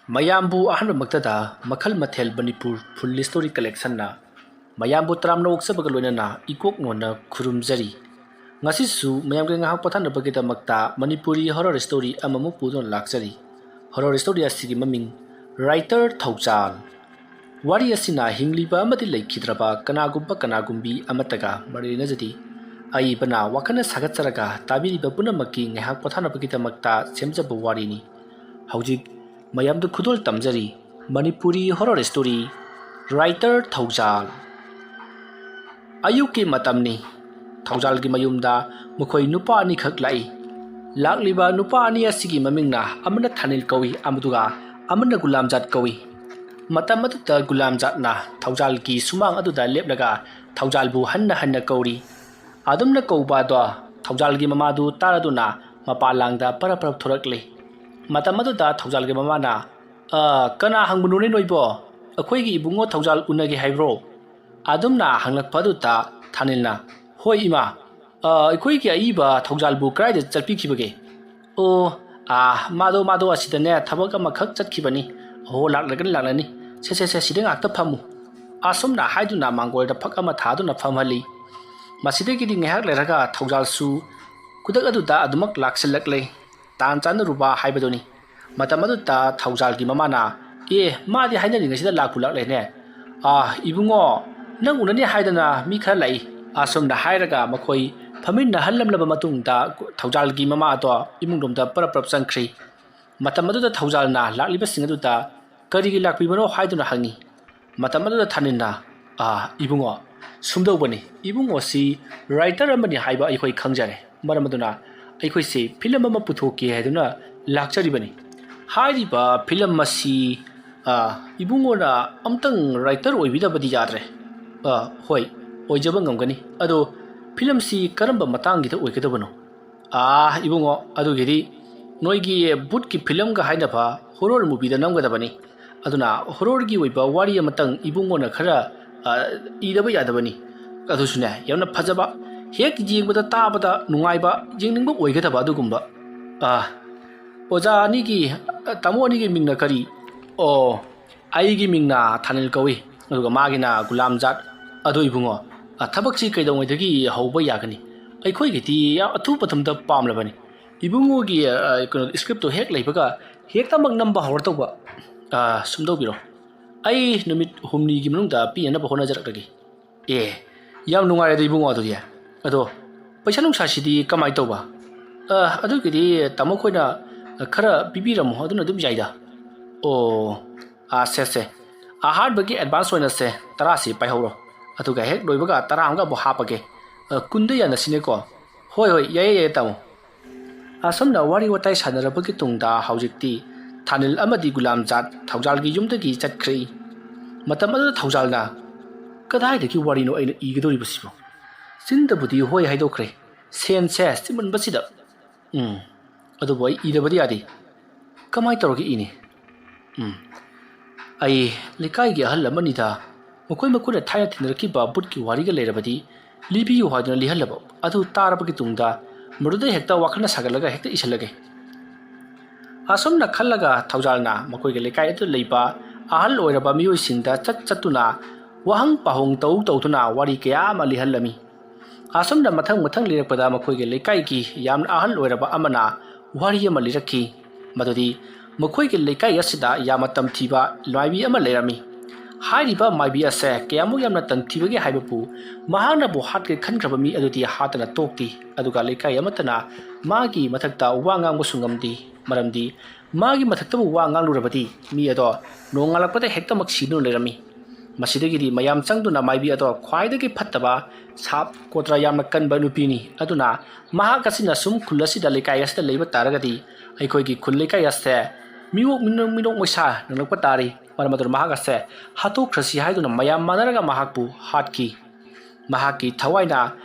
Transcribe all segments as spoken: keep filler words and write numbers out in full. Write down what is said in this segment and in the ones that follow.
ꯃꯌꯥꯝꯕꯨ ꯑꯍꯥꯟꯕꯃꯛꯇꯗ ꯃꯈꯜ ꯃꯊꯦꯜ ꯃꯅꯤꯄꯨꯔ ꯐꯨꯜ ꯁ꯭ꯇꯣꯔꯤ ꯀꯂꯦꯛꯁꯟꯅ ꯃꯌꯥꯝꯕꯨ ꯇꯔꯥꯝꯅ ꯑꯣꯛꯆꯕꯒ ꯂꯣꯏꯅꯅ ꯏꯀꯣꯛ ꯅꯣꯟꯅ ꯈꯨꯔꯨꯝꯖꯔꯤ꯫ ꯉꯁꯤꯁꯨ ꯃꯌꯥꯝꯒꯤ ꯉꯥꯏꯍꯥꯛ ꯄꯣꯊꯥꯅꯕꯒꯤꯗꯃꯛꯇ ꯃꯅꯤꯄꯨꯔꯤ ꯍꯣꯔꯔ ꯁ꯭ꯇꯣꯔꯤ ꯑꯃꯃꯨꯛ ꯄꯨꯗꯨꯅ ꯂꯥꯛꯆꯔꯤ꯫ ꯍꯣꯔꯔ ꯁ꯭ꯇꯣꯔꯤ ꯑꯁꯤꯒꯤ ꯃꯃꯤꯡ ꯔꯥꯏꯇꯔ ꯊꯧꯖꯥꯜ꯫ ꯋꯥꯔꯤ ꯑꯁꯤꯅ ꯍꯤꯡꯂꯤꯕ ꯑꯃꯗꯤ ꯂꯩꯈꯤꯗ꯭ꯔꯕ ꯀꯅꯥꯒꯨꯝꯕ ꯀꯅꯥꯒꯨꯝꯕꯤ ꯑꯃꯠꯇꯒ ꯃꯔꯤ ꯂꯩꯅꯖꯗꯦ꯫ ꯑꯏꯕꯅ ꯋꯥꯈꯜꯅ ꯁꯥꯒꯠꯆꯔꯒ ꯇꯥꯕꯤꯔꯤꯕ ꯄꯨꯝꯅꯃꯛꯀꯤ ꯉꯥꯏꯍꯥꯛ ꯄꯣꯊꯥꯅꯕꯒꯤꯗꯃꯛꯇ ꯁꯦꯝꯖꯕ ꯋꯥꯔꯤꯅꯤ꯫ ꯍꯧꯖꯤꯛ ꯃꯌꯥꯝꯗ ꯈꯨꯗꯣꯜ ꯇꯝꯖꯔꯤ꯫ Manipuri horror story, writer Thoujal. ꯑꯌꯨꯛꯀꯤ ꯃꯇꯝꯅꯤ꯫ ꯊꯧꯖꯥꯜꯒꯤ ꯃꯌꯨꯝꯗ ꯃꯈꯣꯏ ꯅꯨꯄꯥ ꯑꯅꯤꯈꯛ ꯂꯥꯛꯏ꯫ ꯂꯥꯛꯂꯤꯕ ꯅꯨꯄꯥ ꯑꯅꯤ ꯑꯁꯤꯒꯤ ꯃꯃꯤꯡꯅ ꯑꯃꯅ ꯊꯥꯅꯤꯜ ꯀꯧꯏ, ꯑꯃꯗꯨꯒ ꯑꯃꯅ ꯒꯨꯂꯥꯝꯖꯥꯠ ꯀꯧꯏ꯫ ꯃꯇꯝ ꯑꯗꯨꯗ ꯒꯨꯂꯥꯝꯖꯥꯠꯅ ꯊꯧꯖꯥꯜꯒꯤ ꯁꯨꯃꯥꯡ ꯑꯗꯨꯗ ꯂꯦꯞꯂꯒ ꯊꯧꯖꯥꯜꯕꯨ ꯍꯟꯅ ꯍꯟꯅ ꯀꯧꯔꯤ꯫ ꯑꯗꯨꯝꯅ ꯀꯧꯕ ꯑꯗꯣ ꯊꯧꯖꯥꯜꯒꯤ ꯃꯃꯥꯗꯨ ꯇꯥꯔꯗꯨꯅ ꯃꯄꯥꯟ ꯂꯥꯡꯗ ꯄꯔꯞ ꯄꯔꯞ ꯊꯣꯔꯛꯂꯤ꯫ ꯃꯇꯝ ꯑꯗꯨꯗ ꯊꯧꯖꯥꯜꯒꯤ ꯃꯃꯥꯅ, "ꯑ, ꯀꯅꯥ ꯍꯪꯕꯅꯣꯅꯦ ꯅꯣꯏꯕꯣ? ꯑꯩꯈꯣꯏꯒꯤ ꯏꯕꯨꯡꯉꯣ ꯊꯧꯖꯥꯜ ꯎꯅꯒꯦ ꯍꯥꯏꯕ꯭ꯔꯣ?" ꯑꯗꯨꯝꯅ ꯍꯪꯂꯛꯄ ꯑꯗꯨꯗ ꯊꯥꯅꯤꯜꯅ, "ꯍꯣꯏ ꯏꯃꯥ, ꯑ, ꯑꯩꯈꯣꯏꯒꯤ ꯑꯏꯕ ꯊꯧꯖꯥꯜꯕꯨ ꯀꯗꯥꯏꯗ ꯆꯠꯄꯤꯈꯤꯕꯒꯦ?" "ꯑꯣ, ꯑꯥ, ꯃꯥꯗꯣ, ꯃꯥꯗꯣ ꯑꯁꯤꯗꯅꯦ ꯊꯕꯛ ꯑꯃꯈꯛ ꯆꯠꯈꯤꯕꯅꯤ꯫ ꯑꯣ, ꯂꯥꯛꯂꯒꯅꯤ, ꯂꯥꯛꯂꯅꯤ꯫ ꯁꯦ, ꯁꯦ, ꯁꯦ, ꯁꯤꯗ ꯉꯥꯛꯇ ꯐꯝꯃꯨ꯫" ꯑꯁꯨꯝꯅ ꯍꯥꯏꯗꯨꯅ ꯃꯥꯡꯒꯣꯜꯗ ꯐꯛ ꯑꯃ ꯊꯥꯗꯨꯅ ꯐꯝꯍꯜꯂꯤ꯫ ꯃꯁꯤꯗꯒꯤꯗꯤ ꯉꯥꯏꯍꯥꯛ ꯂꯩꯔꯒ ꯊꯧꯖꯥꯜꯁꯨ ꯈꯨꯗꯛ ꯑꯗꯨꯗ ꯑꯗꯨꯃꯛ ꯂꯥꯛꯁꯤꯜꯂꯛꯂꯦ꯫ ꯇꯥꯟ ꯆꯥꯟꯅꯔꯨꯕ ꯍꯥꯏꯕꯗꯨꯅꯤ꯫ ꯃꯇꯝ ꯑꯗꯨꯗ ꯊꯧꯖꯥꯜꯒꯤ ꯃꯃꯥꯅ, "ꯑꯦ, ꯃꯥꯗꯤ ꯍꯥꯏꯅꯔꯤꯉꯩꯁꯤꯗ ꯂꯥꯛꯄꯨ ꯂꯥꯛꯂꯦꯅꯦ꯫ ꯑꯥ, ꯏꯕꯨꯡꯉꯣ, ꯅꯪ ꯎꯅꯅꯤ ꯍꯥꯏꯗꯅ ꯃꯤ ꯈꯔ ꯂꯥꯛꯏ꯫" ꯑꯁꯨꯝꯅ ꯍꯥꯏꯔꯒ ꯃꯈꯣꯏ ꯐꯝꯃꯤꯟꯅꯍꯜꯂꯝꯂꯕ ꯃꯇꯨꯡꯗ ꯊꯧꯖꯥꯜꯒꯤ ꯃꯃꯥ ꯑꯗꯣ ꯏꯃꯨꯡꯂꯣꯝꯗ ꯄꯔꯞ ꯄꯔꯞ ꯆꯪꯈ꯭ꯔꯤ꯫ ꯃꯇꯝ ꯑꯗꯨꯗ ꯊꯧꯖꯥꯜꯅ ꯂꯥꯛꯂꯤꯕꯁꯤꯡ ꯑꯗꯨꯗ ꯀꯔꯤꯒꯤ ꯂꯥꯛꯄꯤꯕꯅꯣ ꯍꯥꯏꯗꯨꯅ ꯍꯪꯉꯤ꯫ ꯃꯇꯝ ꯑꯗꯨꯗ ꯊꯥꯅꯤꯜꯅ, "ꯑꯥ, ꯏꯕꯨꯡꯉꯣ, ꯁꯨꯝꯗꯧꯕꯅꯤ, ꯏꯕꯨꯡꯉꯣꯁꯤ ꯔꯥꯏꯇꯔ ꯑꯃꯅꯤ ꯍꯥꯏꯕ ꯑꯩꯈꯣꯏ ꯈꯪꯖꯔꯦ꯫ ꯃꯔꯝ ꯑꯗꯨꯅ ꯑꯩꯈꯣꯏꯁꯤ ꯐꯤꯂꯝ ꯑꯃ ꯄꯨꯊꯣꯛꯀꯦ ꯍꯥꯏꯗꯨꯅ ꯂꯥꯛꯆꯔꯤꯕꯅꯤ꯫ ꯍꯥꯏꯔꯤꯕ ꯐꯤꯂꯝ ꯑꯁꯤ, ꯑꯥ, ꯏꯕꯨꯡꯉꯣꯅ ꯑꯝꯇꯪ ꯔꯥꯏꯇꯔ ꯑꯣꯏꯕꯤꯗꯕꯗꯤ ꯌꯥꯗ꯭ꯔꯦ꯫" "ꯑꯥ, ꯍꯣꯏ, ꯑꯣꯏꯖꯕ ꯉꯝꯒꯅꯤ꯫ ꯑꯗꯣ ꯐꯤꯂꯝꯁꯤ ꯀꯔꯝꯕ ꯃꯇꯥꯡꯒꯤꯗ ꯑꯣꯏꯒꯗꯕꯅꯣ?" "ꯑꯥ, ꯏꯕꯨꯡꯉꯣ, ꯑꯗꯨꯒꯤꯗꯤ ꯅꯣꯏꯒꯤ ꯚꯨꯠꯀꯤ ꯐꯤꯂꯝꯒ ꯍꯥꯏꯅꯕ ꯍꯣꯔꯣꯔ ꯃꯨꯚꯤꯗ ꯅꯝꯒꯗꯕꯅꯤ꯫ ꯑꯗꯨꯅ ꯍꯣꯔꯣꯔꯒꯤ ꯑꯣꯏꯕ ꯋꯥꯔꯤ ꯑꯃꯇꯪ ꯏꯕꯨꯡꯉꯣꯅ ꯈꯔ, ꯑ, ꯏꯗꯕ ꯌꯥꯗꯕꯅꯤ꯫ ꯑꯗꯨꯁꯨꯅꯦ, ꯌꯥꯝꯅ ꯐꯖꯕ, ꯍꯦꯛ ꯌꯦꯡꯕꯗ ꯇꯥꯕꯗ ꯅꯨꯡꯉꯥꯏꯕ, ꯌꯦꯡꯅꯤꯡꯕ ꯑꯣꯏꯒꯗꯕ ꯑꯗꯨꯒꯨꯝꯕ꯫" "ꯑ, ꯑꯣꯖꯥ ꯑꯅꯤꯒꯤ, ꯇꯥꯃꯣ ꯑꯅꯤꯒꯤ ꯃꯤꯡꯅ ꯀꯔꯤ? ꯑꯣ, ꯑꯩꯒꯤ ꯃꯤꯡꯅ ꯊꯥꯅꯤꯜ ꯀꯧꯏ, ꯑꯗꯨꯒ ꯃꯥꯒꯤꯅ ꯒꯨꯂꯥꯝꯖꯥꯠ꯫ ꯑꯗꯣ ꯏꯕꯨꯡꯉꯣ, ꯊꯕꯛꯁꯤ ꯀꯩꯗꯧꯉꯩꯗꯒꯤ ꯍꯧꯕ ꯌꯥꯒꯅꯤ? ꯑꯩꯈꯣꯏꯒꯤꯗꯤ ꯌꯥꯝ ꯑꯊꯨꯕ ꯃꯇꯝꯗ ꯄꯥꯝꯂꯕꯅꯤ꯫ ꯏꯕꯨꯡꯉꯣꯒꯤ ꯀꯩꯅꯣ, ꯁ꯭ꯀ꯭ꯔꯤꯞꯇꯣ ꯍꯦꯛ ꯂꯩꯕꯒ ꯍꯦꯛꯇꯃꯛ ꯅꯝꯕ ꯍꯧꯔ ꯇꯧꯕ꯫ ꯁꯨꯝ ꯇꯧꯕꯤꯔꯣ, ꯑꯩ ꯅꯨꯃꯤꯠ ꯍꯨꯝꯅꯤꯒꯤ ꯃꯅꯨꯡꯗ ꯄꯤꯅꯅꯕ ꯍꯣꯠꯅꯖꯔꯛꯂꯒꯦ꯫ ꯑꯦ, ꯌꯥꯝ ꯅꯨꯡꯉꯥꯏꯔꯦꯗ ꯏꯕꯨꯡꯉꯣ꯫ ꯑꯗꯨꯗꯤ ꯑꯗꯣ, ꯄꯩꯁꯥ ꯅꯨꯡꯁꯥꯁꯤꯗꯤ ꯀꯃꯥꯏꯅ ꯇꯧꯕ? ꯑ, ꯑꯗꯨꯒꯤꯗꯤ ꯇꯥꯃꯣ ꯈꯣꯏꯅ ꯈꯔ ꯄꯤꯕꯤꯔꯝꯃꯣ, ꯑꯗꯨꯅ ꯑꯗꯨꯝ ꯌꯥꯏꯗ꯫ ꯑꯣ, ꯑꯥ, ꯁꯦ ꯁꯦ, ꯑꯍꯥꯟꯕꯒꯤ ꯑꯦꯗꯚꯥꯟꯁ ꯑꯣꯏꯅ ꯁꯦ ꯇꯔꯥꯁꯤ ꯄꯥꯏꯍꯧꯔꯣ, ꯑꯗꯨꯒ ꯍꯦꯛ ꯂꯣꯏꯕꯒ ꯇꯔꯥ ꯑꯃꯒ ꯑꯃꯨꯛ ꯍꯥꯞꯄꯒꯦ꯫ ꯑ, ꯀꯨꯟꯗ ꯌꯥꯅꯁꯤꯅꯦꯀꯣ? ꯍꯣꯏ ꯍꯣꯏ, ꯌꯥꯏꯌꯦ ꯌꯥꯏꯌꯦ ꯇꯥꯃꯣ꯫ ꯑꯁꯨꯝꯅ ꯋꯥꯔꯤ ꯋꯥꯇꯥꯏ ꯁꯥꯟꯅꯔꯕꯒꯤ ꯇꯨꯡꯗ ꯍꯧꯖꯤꯛꯇꯤ ꯊꯥꯅꯤꯜ ꯑꯃꯗꯤ ꯒꯨꯂꯥꯝꯖꯥꯠ ꯊꯧꯖꯥꯜꯒꯤ ꯌꯨꯝꯗꯒꯤ ꯆꯠꯈ꯭ꯔꯦ꯫ ꯃꯇꯝ ꯑꯗꯨꯗ ꯊꯧꯖꯥꯜꯅ, "ꯀꯗꯥꯏꯗꯒꯤ ꯋꯥꯔꯤꯅꯣ ꯑꯩꯅ ꯏꯒꯗꯧꯔꯤꯕꯁꯤꯕꯨ? ꯆꯤꯟꯗꯕꯨꯗꯤ ꯍꯣꯏ ꯍꯥꯏꯗꯣꯛꯈ꯭ꯔꯦ, ꯁꯦꯟꯁꯦ ꯆꯤꯟꯃꯟꯕꯁꯤꯗ꯫ ꯎꯝ, ꯑꯗꯨꯕꯨ ꯑꯩ ꯏꯗꯕꯗꯤ ꯌꯥꯗꯦ꯫ ꯀꯃꯥꯏꯅ ꯇꯧꯔꯒ ꯏꯅꯤ? ꯎꯝ, ꯑꯩ ꯂꯩꯀꯥꯏꯒꯤ ꯑꯍꯜ ꯑꯃꯅꯤꯗ, ꯃꯈꯣꯏ ꯃꯈꯣꯏꯅ ꯊꯥꯏꯅ ꯊꯦꯡꯅꯔꯛꯈꯤꯕ ꯕꯨꯠꯀꯤ ꯋꯥꯔꯤꯒ ꯂꯩꯔꯕꯗꯤ ꯂꯤꯕꯤꯌꯨ ꯍꯥꯏꯗꯨꯅ ꯂꯤꯍꯜꯂꯕ ꯑꯗꯨ ꯇꯥꯔꯕꯒꯤ ꯇꯨꯡꯗ ꯃꯗꯨꯗ ꯍꯦꯛꯇ ꯋꯥꯈꯜꯅ ꯁꯥꯒꯠꯂꯒ ꯍꯦꯛꯇ ꯏꯁꯤꯜꯂꯒꯦ꯫" ꯑꯁꯨꯝꯅ ꯈꯜꯂꯒ ꯊꯧꯖꯥꯜꯅ ꯃꯈꯣꯏꯒꯤ ꯂꯩꯀꯥꯏ ꯑꯗꯨꯗ ꯂꯩꯕ ꯑꯍꯜ ꯑꯣꯏꯔꯕ ꯃꯤꯑꯣꯏꯁꯤꯡꯗ ꯆꯠ ꯆꯠꯇꯨꯅ ꯋꯥꯍꯪ ꯄꯥꯎꯍꯪ ꯇꯧ ꯇꯧꯗꯨꯅ ꯋꯥꯔꯤ ꯀꯌꯥ ꯑꯃ ꯂꯤꯍꯜꯂꯝꯃꯤ꯫ ꯑꯁꯨꯝꯅ ꯃꯊꯪ ꯃꯊꯪ ꯂꯤꯔꯛꯄꯗ ꯃꯈꯣꯏꯒꯤ ꯂꯩꯀꯥꯏꯒꯤ ꯌꯥꯝꯅ ꯑꯍꯜ ꯑꯣꯏꯔꯕ ꯑꯃꯅ ꯋꯥꯔꯤ ꯑꯃ ꯂꯤꯔꯛꯈꯤ, ꯃꯗꯨꯗꯤ ꯃꯈꯣꯏꯒꯤ ꯂꯩꯀꯥꯏ ꯑꯁꯤꯗ ꯌꯥꯝꯅ ꯇꯝꯊꯤꯕ ꯃꯥꯏꯕꯤ ꯑꯃ ꯂꯩꯔꯝꯃꯤ꯫ ꯍꯥꯏꯔꯤꯕ ꯃꯥꯏꯕꯤ ꯑꯁꯦ ꯀꯌꯥꯃꯨꯛ ꯌꯥꯝꯅ ꯇꯝꯊꯤꯕꯒꯦ ꯍꯥꯏꯕꯕꯨ ꯃꯍꯥꯛꯅꯕꯨ ꯍꯥꯠꯀꯦ ꯈꯟꯈ꯭ꯔꯕ ꯃꯤ ꯑꯗꯨꯗꯤ ꯍꯥꯠꯇꯅ ꯇꯣꯛꯇꯦ, ꯑꯗꯨꯒ ꯂꯩꯀꯥꯏ ꯑꯃꯠꯇꯅ ꯃꯥꯒꯤ ꯃꯊꯛꯇ ꯋꯥ ꯉꯥꯡꯕꯁꯨ ꯉꯝꯗꯦ꯫ ꯃꯔꯝꯗꯤ ꯃꯥꯒꯤ ꯃꯊꯛꯇꯕꯨ ꯋꯥ ꯉꯥꯡꯂꯨꯔꯕꯗꯤ ꯃꯤ ꯑꯗꯣ ꯅꯣꯡꯉꯥꯜꯂꯛꯄꯗ ꯍꯦꯛꯇꯃꯛ ꯁꯤꯗꯨꯅ ꯂꯩꯔꯝꯃꯤ꯫ ꯃꯁꯤꯗꯒꯤꯗꯤ ꯃꯌꯥꯝ ꯆꯪꯗꯨꯅ ꯃꯥꯏꯕꯤ ꯑꯗꯣ ꯈ꯭ꯋꯥꯏꯗꯒꯤ ꯐꯠꯇꯕ ꯁꯥꯞ ꯀꯣꯇ꯭ꯔꯥ ꯌꯥꯝꯅ ꯀꯟꯕ ꯅꯨꯄꯤꯅꯤ꯫ ꯑꯗꯨꯅ ꯃꯍꯥꯛ ꯑꯁꯤꯅ ꯁꯨꯝ ꯈꯨꯜ ꯑꯁꯤꯗ, ꯂꯩꯀꯥꯏ ꯑꯁꯤꯗ ꯂꯩꯕ ꯇꯥꯔꯒꯗꯤ ꯑꯩꯈꯣꯏꯒꯤ ꯈꯨꯜ ꯂꯩꯀꯥꯏ ꯑꯁꯦ ꯃꯤꯑꯣꯛ ꯃꯤꯅꯣꯛ, ꯃꯤꯅꯣꯛ ꯃꯩꯁꯥ ꯅꯪꯂꯛꯄ ꯇꯥꯔꯤ꯫ ꯃꯔꯝ ꯑꯗꯨꯅ ꯃꯍꯥꯛ ꯑꯁꯦ ꯍꯥꯠꯇꯣꯛꯈ꯭ꯔꯁꯤ ꯍꯥꯏꯗꯨꯅ ꯃꯌꯥꯝ ꯃꯥꯟꯅꯔꯒ ꯃꯍꯥꯛꯄꯨ ꯍꯥꯠꯈꯤ꯫ ꯃꯍꯥꯛꯀꯤ ꯊꯋꯥꯏꯅ